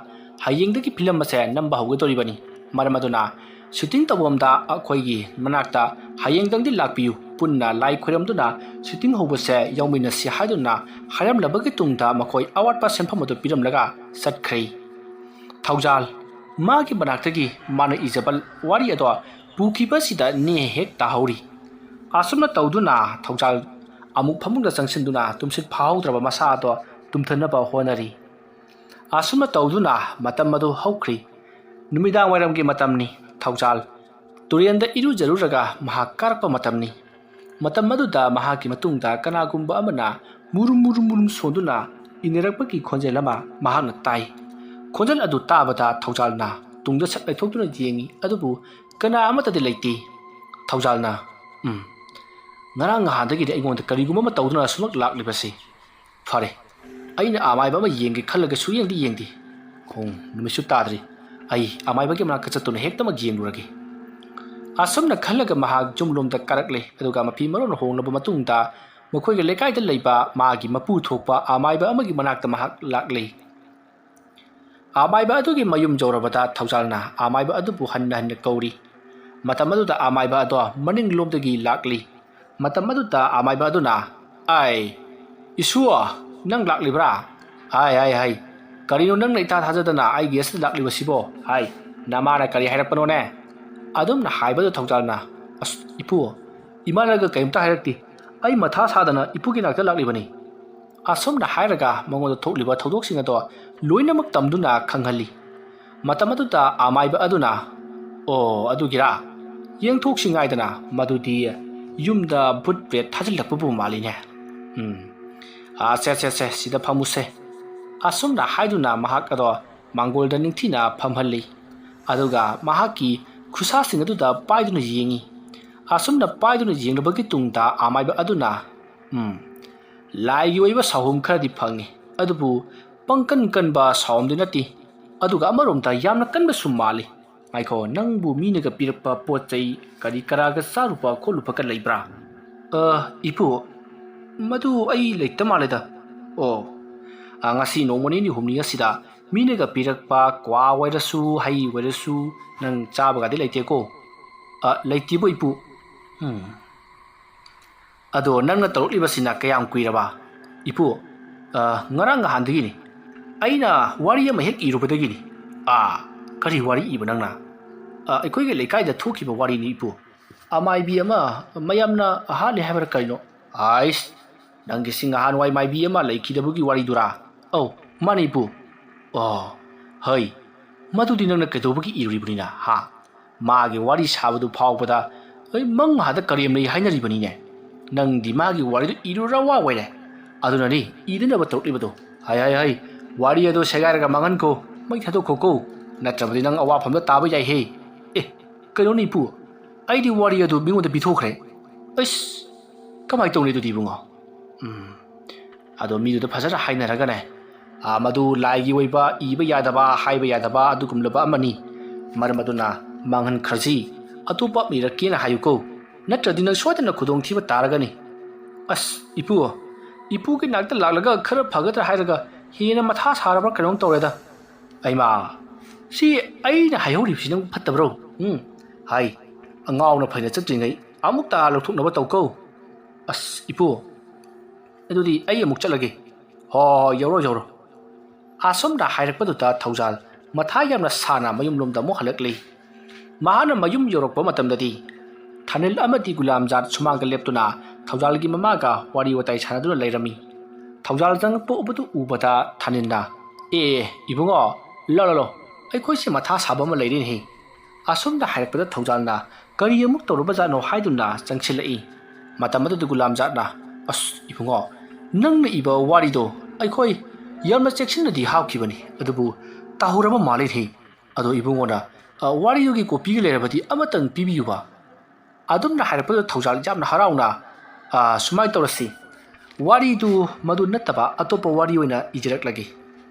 ꯍꯌꯦꯡꯗꯒꯤ ꯐꯤꯂꯝ ꯑꯁꯦ ꯅꯝꯕ ꯍꯧꯒꯗꯧꯔꯤꯕꯅꯤ꯫ ꯃꯔꯝ ꯑꯗꯨꯅ ꯁꯨꯇꯤꯡ ꯇꯧꯐꯝꯗ ꯑꯩꯈꯣꯏꯒꯤ ꯃꯅꯥꯛꯇ ꯍꯌꯦꯡꯗꯪꯗꯤ ꯂꯥꯛꯄꯤꯌꯨ, ꯄꯨꯟꯅ ꯂꯥꯏ ꯈꯣꯏꯔꯝꯗꯨꯅ ꯁꯨꯇꯤꯡ ꯍꯧꯕꯁꯦ ꯌꯥꯎꯃꯤꯟꯅꯁꯤ" ꯍꯥꯏꯗꯨꯅ ꯍꯥꯏꯔꯝꯂꯕꯒꯤ ꯇꯨꯡꯗ ꯃꯈꯣꯏ ꯑꯋꯥꯠꯄ ꯁꯦꯟꯐꯝ ꯑꯗꯨ ꯄꯤꯔꯝꯂꯒ ꯆꯠꯈ꯭ꯔꯦ꯫ ꯊꯧꯖꯥꯜ ꯃꯥꯒꯤ ꯃꯅꯥꯛꯇꯒꯤ ꯃꯥꯅ ꯏꯖꯕ ꯋꯥꯔꯤ ꯑꯗꯣ ꯄꯨꯈꯤꯕꯁꯤꯗ ꯅꯦ ꯍꯦꯛ ꯇꯥꯍꯧꯔꯤ꯫ ꯑꯁꯨꯝꯅ ꯇꯧꯗꯨꯅ ꯊꯧꯖꯥꯜ ꯑꯃꯨꯛ ꯐꯃꯨꯡꯗ ꯆꯪꯁꯤꯟꯗꯨꯅ ꯇꯨꯝꯁꯤꯠ ꯐꯥꯍꯧꯗ꯭ꯔꯕ ꯃꯁꯥ ꯑꯗꯣ ꯇꯨꯝꯊꯅꯕ ꯍꯣꯠꯅꯔꯤ꯫ ꯑꯁꯨꯝꯅ ꯇꯧꯗꯨꯅ ꯃꯇꯝ ꯑꯗꯨ ꯍꯧꯈ꯭ꯔꯤ꯫ ꯅꯨꯃꯤꯗꯥꯡ ꯋꯥꯏꯔꯝꯒꯤ ꯃꯇꯝꯅꯤ꯫ ꯊꯧꯖꯥꯜ ꯇꯨꯔꯦꯟꯗ ꯏꯔꯨꯖꯔꯨꯔꯒ ꯃꯍꯥꯛ ꯀꯥꯔꯛꯄ ꯃꯇꯝꯅꯤ꯫ ꯃꯇꯝ ꯑꯗꯨꯗ ꯃꯍꯥꯛꯀꯤ ꯃꯇꯨꯡꯗ ꯀꯅꯥꯒꯨꯝꯕ ꯑꯃꯅ ꯃꯨꯔꯨꯝ ꯃꯨꯔꯨꯝ ꯃꯨꯔꯨꯝ ꯁꯣꯟꯗꯨꯅ ꯏꯟꯅꯔꯛꯄꯒꯤ ꯈꯣꯟꯖꯦꯜ ꯑꯃ ꯃꯍꯥꯛꯅ ꯇꯥꯏ꯫ ꯈꯣꯟꯖꯦꯜ ꯑꯗꯨ ꯇꯥꯕꯗ ꯊꯧꯖꯥꯜꯅ ꯇꯨꯡꯗ ꯁꯠ ꯂꯩꯊꯣꯛꯇꯨꯅ ꯌꯦꯡꯏ, ꯑꯗꯨꯕꯨ ꯀꯅꯥ ꯑꯃꯠꯇꯗꯤ ꯂꯩꯇꯦ꯫ ꯊꯧꯖꯥꯜꯅ, "ꯎꯝ, ꯉꯔꯥꯡ ꯅꯍꯥꯟꯗꯒꯤꯗꯤ ꯑꯩꯉꯣꯟꯗ ꯀꯔꯤꯒꯨꯝꯕ ꯑꯃ ꯇꯧꯗꯨꯅ ꯁꯨꯝꯂꯛ ꯂꯥꯛꯂꯤꯕꯁꯤ꯫ ꯐꯔꯦ, ꯑꯩꯅ ꯑꯃꯥꯏꯕ ꯑꯃ ꯌꯦꯡꯒꯦ ꯈꯜꯂꯒ ꯁꯨꯌꯦꯡꯗꯤ ꯌꯦꯡꯗꯦ꯫ ꯈꯣꯡ ꯅꯨꯃꯤꯠꯁꯨ ꯇꯥꯗ꯭ꯔꯤ꯫ ꯑꯩ ꯑꯃꯥꯏꯕꯒꯤ ꯃꯅꯥꯛꯇ ꯆꯠꯇꯨꯅ ꯍꯦꯛꯇꯃꯛ ꯌꯦꯡꯂꯨꯔꯒꯦ"꯫ ꯑꯁꯨꯝꯅ ꯈꯜꯂꯒ ꯃꯍꯥꯛ ꯌꯨꯝꯂꯣꯝꯗ ꯀꯥꯔꯛꯂꯦ, ꯑꯗꯨꯒ ꯃꯐꯤ ꯃꯔꯣꯟ ꯍꯣꯡꯂꯕ ꯃꯇꯨꯡꯗ ꯃꯈꯣꯏꯒꯤ ꯂꯩꯀꯥꯏꯗ ꯂꯩꯕ ꯃꯥꯒꯤ ꯃꯄꯨ ꯊꯣꯛꯄ ꯑꯃꯥꯏꯕ ꯑꯃꯒꯤ ꯃꯅꯥꯛꯇ ꯃꯍꯥꯛ ꯂꯥꯛꯂꯦ꯫ ꯑꯃꯥꯏꯕ ꯑꯗꯨꯒꯤ ꯃꯌꯨꯝ ꯌꯧꯔꯕꯗ ꯊꯧꯖꯥꯜꯅ ꯑꯃꯥꯏꯕ ꯑꯗꯨꯕꯨ ꯍꯟꯅ ꯍꯟꯅ ꯀꯧꯔꯤ꯫ ꯃꯇꯝ ꯑꯗꯨꯗ ꯑꯃꯥꯏꯕ ꯑꯗꯣ ꯃꯅꯤꯡꯂꯣꯝꯗꯒꯤ ꯂꯥꯛꯂꯤ꯫ ꯃꯇꯝ ꯑꯗꯨꯗ ꯑꯃꯥꯏꯕ ꯑꯗꯨꯅ, "ꯑꯥꯏ, ꯏꯁꯨ, ꯅꯪ ꯂꯥꯛꯂꯤꯕ꯭ꯔꯥ? ꯍꯥꯏ, ꯍꯥꯏ, ꯍꯥꯏ, ꯀꯔꯤꯅꯣ ꯅꯪꯅ ꯏꯊꯥ ꯊꯥꯖꯗꯅ ꯑꯩꯒꯤ ꯑꯁꯤꯗ ꯂꯥꯛꯂꯤꯕꯁꯤꯕꯣ? ꯍꯥꯏ, ꯅꯃꯥꯅ ꯀꯔꯤ ꯍꯥꯏꯔꯛꯄꯅꯣꯅꯦ?" ꯑꯗꯨꯝꯅ ꯍꯥꯏꯕꯗ ꯊꯧꯖꯥꯜꯅ, "ꯑꯁ, ꯏꯄꯨ, ꯏꯃꯥꯅꯒ ꯀꯔꯤꯝꯇ ꯍꯥꯏꯔꯛꯇꯦ꯫ ꯑꯩ ꯃꯊꯥ ꯁꯥꯗꯅ ꯏꯄꯨꯒꯤ ꯅꯥꯛꯇ ꯂꯥꯛꯂꯤꯕꯅꯤ"꯫ ꯑꯁꯨꯝꯅ ꯍꯥꯏꯔꯒ ꯃꯉꯣꯟꯗ ꯊꯣꯛꯂꯤꯕ ꯊꯧꯗꯣꯛꯁꯤꯡ ꯑꯗꯣ ꯂꯣꯏꯅꯃꯛ ꯇꯝꯗꯨꯅ ꯈꯪꯍꯜꯂꯤ꯫ ꯃꯇꯝ ꯑꯗꯨꯗ ꯑꯃꯥꯏꯕ ꯑꯗꯨꯅ, "ꯑꯣ, ꯑꯗꯨꯒꯤꯔꯥ? ꯌꯦꯡꯊꯣꯛꯁꯤ ꯉꯥꯏꯗꯅ, ꯃꯗꯨꯗꯤ ꯌꯨꯝꯗ ꯚꯨꯠ ꯄ꯭ꯔꯦꯠ ꯊꯥꯖꯤꯜꯂꯛꯄꯕꯨ ꯃꯥꯜꯂꯤꯅꯦ꯫ ꯎꯝ, ꯑꯥ, ꯁꯦ, ꯁꯦ, ꯁꯦ, ꯁꯤꯗ ꯐꯝꯃꯨꯁꯦ"꯫ ꯑꯁꯨꯝꯅ ꯍꯥꯏꯗꯨꯅ ꯃꯍꯥꯛ ꯑꯗꯣ ꯃꯥꯡꯒꯣꯜꯗ ꯅꯤꯡꯊꯤꯅ ꯐꯝꯍꯜꯂꯤ꯫ ꯑꯗꯨꯒ ꯃꯍꯥꯛꯀꯤ ꯈꯨꯠꯁꯥꯁꯤꯡ ꯑꯗꯨꯗ ꯄꯥꯏꯗꯨꯅ ꯌꯦꯡꯉꯤ꯫ ꯑꯁꯨꯝꯅ ꯄꯥꯏꯗꯨꯅ ꯌꯦꯡꯂꯕꯒꯤ ꯇꯨꯡꯗ ꯑꯃꯥꯏꯕ ꯑꯗꯨꯅ, "ꯎꯝ, ꯂꯥꯏꯒꯤ ꯑꯣꯏꯕ ꯁꯥꯍꯣꯝ ꯈꯔꯗꯤ ꯐꯪꯉꯤ, ꯑꯗꯨꯕꯨ ꯄꯪꯀꯟ ꯀꯟꯕ ꯁꯥꯍꯣꯝꯗꯤ ꯅꯠꯇꯦ꯫ ꯑꯗꯨꯒ ꯑꯃꯔꯣꯝꯗ ꯌꯥꯝꯅ ꯀꯟꯕꯁꯨ ꯃꯥꯜꯂꯤ꯫ ꯉꯥꯏꯈꯣ, ꯅꯪꯕꯨ ꯃꯤꯅꯒ ꯄꯤꯔꯛꯄ ꯄꯣꯠ ꯆꯩ ꯀꯔꯤ ꯀꯔꯥꯒ ꯆꯥꯔꯨꯕ ꯈꯣꯠꯂꯨꯕꯒ ꯂꯩꯕ꯭ꯔꯥ?" "ꯑ, ꯏꯄꯨ, ꯃꯗꯨ ꯑꯩ ꯂꯩꯇ ꯃꯥꯜꯂꯦꯗ꯫ ꯑꯣ, ꯑ, ꯉꯁꯤ ꯅꯣꯡꯃ ꯅꯤꯅꯤ ꯍꯨꯝꯅꯤ ꯑꯁꯤꯗ ꯃꯤꯅꯒ ꯄꯤꯔꯛꯄ ꯀ꯭ꯋꯥ ꯑꯣꯏꯔꯁꯨ, ꯍꯩ ꯑꯣꯏꯔꯁꯨ, ꯅꯪ ꯆꯥꯕꯒꯗꯤ ꯂꯩꯇꯦꯀꯣ?" "ꯑ, ꯂꯩꯇꯦꯕꯨ, ꯏꯄꯨ꯫" "ꯎꯝ꯫ ꯑꯗꯣ ꯅꯪꯅ ꯇꯧꯔꯛꯂꯤꯕꯁꯤꯅ ꯀꯌꯥꯝ ꯀꯨꯏꯔꯕ?" "ꯏꯄꯨ, ꯑ, ꯉꯔꯥꯡ ꯅꯍꯥꯟꯗꯒꯤꯅꯤ꯫ ꯑꯩꯅ ꯋꯥꯔꯤ ꯑꯃ ꯍꯦꯛ ꯏꯔꯨꯕꯗꯒꯤꯅꯤ꯫" "ꯑꯥ, ꯀꯔꯤ ꯋꯥꯔꯤ ꯏꯕ ꯅꯪꯅ?" "ꯑ, ꯑꯩꯈꯣꯏꯒꯤ ꯂꯩꯀꯥꯏꯗ ꯊꯣꯛꯈꯤꯕ ꯋꯥꯔꯤꯅꯤ, ꯏꯄꯨ꯫ ꯑꯃꯥꯏꯕꯤ ꯑꯃ ꯃꯌꯥꯝꯅ ꯍꯥꯠꯂꯦ ꯍꯥꯏꯕ꯭ꯔꯥ ꯀꯔꯤꯅꯣ?" "ꯑꯥꯏꯁ, ꯅꯪꯒꯤꯁꯤ ꯉꯍꯥꯟꯋꯥꯏ ꯃꯥꯏꯕꯤ ꯑꯃ ꯂꯩꯈꯤꯗꯕꯒꯤ ꯋꯥꯔꯤꯗꯨꯔꯥ?" "ꯑꯧ, ꯃꯥꯅꯤ, ꯏꯄꯨ꯫" "ꯑꯣ, ꯍꯩ, ꯃꯗꯨꯗꯤ ꯅꯪꯅ ꯀꯩꯗꯧꯕꯒꯤ ꯏꯔꯨꯔꯤꯕꯅꯤꯅ, ꯍꯥ? ꯃꯥꯒꯤ ꯋꯥꯔꯤ ꯁꯥꯕꯗꯨ ꯐꯥꯎꯕꯗ ꯑꯩ ꯃꯪ ꯍꯥꯗ ꯀꯔꯦꯝꯅꯩ ꯍꯥꯏꯅꯔꯤꯕꯅꯤꯅꯦ꯫ ꯅꯪꯗꯤ ꯃꯥꯒꯤ ꯋꯥꯔꯤꯗꯨ ꯏꯔꯨꯔ ꯋꯥ ꯑꯣꯏꯔꯦ꯫ ꯑꯗꯨꯅꯅꯤ ꯏꯗꯅꯕ ꯇꯧꯔꯛꯂꯤꯕꯗꯣ꯫ ꯍꯥꯏ, ꯍꯥꯏ, ꯍꯥꯏ, ꯋꯥꯔꯤ ꯑꯗꯣ ꯁꯦꯒꯥꯏꯔꯒ ꯃꯥꯡꯍꯟꯈꯣ, ꯃꯩ ꯊꯥꯗꯣꯛꯈꯣꯀꯣ꯫ ꯅꯠꯇ꯭ꯔꯕꯗꯤ ꯅꯪ ꯑꯋꯥꯐꯝꯗ ꯇꯥꯕ ꯌꯥꯏꯍꯦ꯫ ꯑꯦ, ꯀꯩꯅꯣꯅꯤ ꯏꯄꯨ, ꯑꯩꯗꯤ ꯋꯥꯔꯤ ꯑꯗꯨ ꯃꯤꯉꯣꯟꯗ ꯄꯤꯊꯣꯛꯈ꯭ꯔꯦ꯫ ꯑꯁ, ꯀꯃꯥꯏꯅ ꯇꯧꯅꯤ ꯑꯗꯨꯗꯤ, ꯏꯕꯨꯡꯉꯣ?" ꯎꯝ, ꯑꯗꯣ ꯃꯤꯗꯨꯗ ꯐꯖꯅ ꯍꯥꯏꯅꯔꯒꯅꯦ, ꯑꯥ, ꯃꯗꯨ ꯂꯥꯏꯒꯤ ꯑꯣꯏꯕ, ꯏꯕ ꯌꯥꯗꯕ, ꯍꯥꯏꯕ ꯌꯥꯗꯕ ꯑꯗꯨꯒꯨꯝꯂꯕ ꯑꯃꯅꯤ꯫ ꯃꯔꯝ ꯑꯗꯨꯅ ꯃꯥꯡꯍꯟꯈ꯭ꯔꯁꯤ, ꯑꯇꯣꯞꯄ ꯑꯃ ꯏꯔꯛꯀꯦꯅ ꯍꯥꯏꯌꯨꯀꯣ, ꯅꯠꯇ꯭ꯔꯗꯤ ꯅꯪ ꯁꯣꯏꯗꯅ ꯈꯨꯗꯣꯡꯊꯤꯕ ꯇꯥꯔꯒꯅꯤ꯫ ꯑꯁ, ꯏꯄꯨ, ꯏꯄꯨꯒꯤ ꯅꯥꯛꯇ ꯂꯥꯛꯂꯒ ꯈꯔ ꯐꯒꯗ꯭ꯔꯥ ꯍꯥꯏꯔꯒ ꯍꯦꯟꯅ ꯃꯊꯥ ꯁꯥꯔꯕ꯭ꯔꯥ ꯀꯩꯅꯣꯝ ꯇꯧꯔꯦꯗ꯫ ꯑꯩꯃꯥ, ꯁꯤ ꯑꯩꯅ ꯍꯥꯏꯍꯧꯔꯤꯕꯁꯤ ꯅꯪ ꯐꯠꯇꯕ꯭ꯔꯣ? ꯎꯝ, ꯍꯥꯏ, ꯑꯉꯥꯎꯅ ꯐꯩꯅ ꯆꯠꯇ꯭ꯔꯤꯉꯩ ꯑꯃꯨꯛꯇ ꯂꯧꯊꯣꯛꯅꯕ ꯇꯧꯀꯣ꯫ ꯑꯁ, ꯏꯄꯨ, ꯑꯗꯨꯗꯤ ꯑꯩ ꯑꯃꯨꯛ ꯆꯠꯂꯒꯦ꯫ ꯍꯣꯏ, ꯍꯣꯏ, ꯍꯣꯏ, ꯌꯧꯔꯣ, ꯌꯧꯔꯣ꯫ ꯑꯁꯨꯝꯅ ꯍꯥꯏꯔꯛꯄꯗꯨꯗ ꯊꯧꯖꯥꯜ ꯃꯊꯥ ꯌꯥꯝꯅ ꯁꯥꯅ ꯃꯌꯨꯝꯂꯣꯝꯗ ꯑꯃꯨꯛ ꯍꯜꯂꯛꯂꯤ꯫ ꯃꯍꯥꯛꯅ ꯃꯌꯨꯝ ꯌꯧꯔꯛꯄ ꯃꯇꯝꯗꯗꯤ ꯊꯥꯅꯤꯜ ꯑꯃꯗꯤ ꯒꯨꯂꯥꯝꯖꯥꯠ ꯁꯨꯃꯥꯡꯗ ꯂꯦꯞꯇꯨꯅ ꯊꯧꯖꯥꯜꯒꯤ ꯃꯃꯥꯒ ꯋꯥꯔꯤ ꯋꯥꯇꯥꯏ ꯁꯥꯟꯅꯗꯨꯅ ꯂꯩꯔꯝꯃꯤ꯫ ꯊꯧꯖꯥꯜ ꯆꯪꯂꯛꯄ ꯎꯕꯗꯨ ꯎꯕꯗ ꯊꯥꯅꯤꯜꯅ, "ꯑꯦ, ꯑꯦ, ꯏꯕꯨꯡꯉꯣ, ꯂꯥꯎ, ꯂꯥꯎ, ꯂꯥꯎ, ꯑꯩꯈꯣꯏꯁꯦ ꯃꯊꯥ ꯁꯥꯕ ꯑꯃ ꯂꯩꯔꯦꯅꯦꯍꯦ꯫" ꯑꯁꯨꯝꯅ ꯍꯥꯏꯔꯛꯄꯗ ꯊꯧꯖꯥꯜꯅ ꯀꯔꯤ ꯑꯃꯨꯛ ꯇꯧꯔꯕꯖꯥꯠꯅꯣ ꯍꯥꯏꯗꯨꯅ ꯆꯪꯁꯤꯜꯂꯛꯏ꯫ ꯃꯇꯝ ꯑꯗꯨꯗ ꯒꯨꯂꯥꯝꯖꯥꯠꯅ, "ꯑꯁ, ꯏꯕꯨꯡꯉꯣ, ꯅꯪꯅ ꯏꯕ ꯋꯥꯔꯤꯗꯣ ꯑꯩꯈꯣꯏ ꯌꯥꯝꯅ ꯆꯦꯛꯁꯤꯟꯅꯗꯤ ꯍꯥꯞꯈꯤꯕꯅꯤ, ꯑꯗꯨꯕꯨ ꯇꯥꯍꯧꯔꯕ ꯃꯥꯜꯂꯦꯅꯦꯍꯦ꯫ ꯑꯗꯣ ꯏꯕꯨꯡꯉꯣꯅ ꯑ, ꯋꯥꯔꯤꯗꯨꯒꯤ ꯀꯣꯄꯤꯒ ꯂꯩꯔꯕꯗꯤ ꯑꯃꯇꯪ ꯄꯤꯕꯤꯌꯨꯕ꯫ ꯑꯗꯨꯝꯅ ꯍꯥꯏꯔꯛꯄꯗꯨꯗ ꯊꯧꯖꯥꯜ ꯌꯥꯝꯅ ꯍꯔꯥꯎꯅ, "ꯑ, ꯁꯨꯃꯥꯏꯅ ꯇꯧꯔꯁꯤ, ꯋꯥꯔꯤꯗꯨ ꯃꯗꯨ ꯅꯠꯇꯕ ꯑꯇꯣꯞꯄ ꯋꯥꯔꯤ ꯑꯣꯏꯅ ꯏꯖꯔꯛꯂꯒꯦ꯫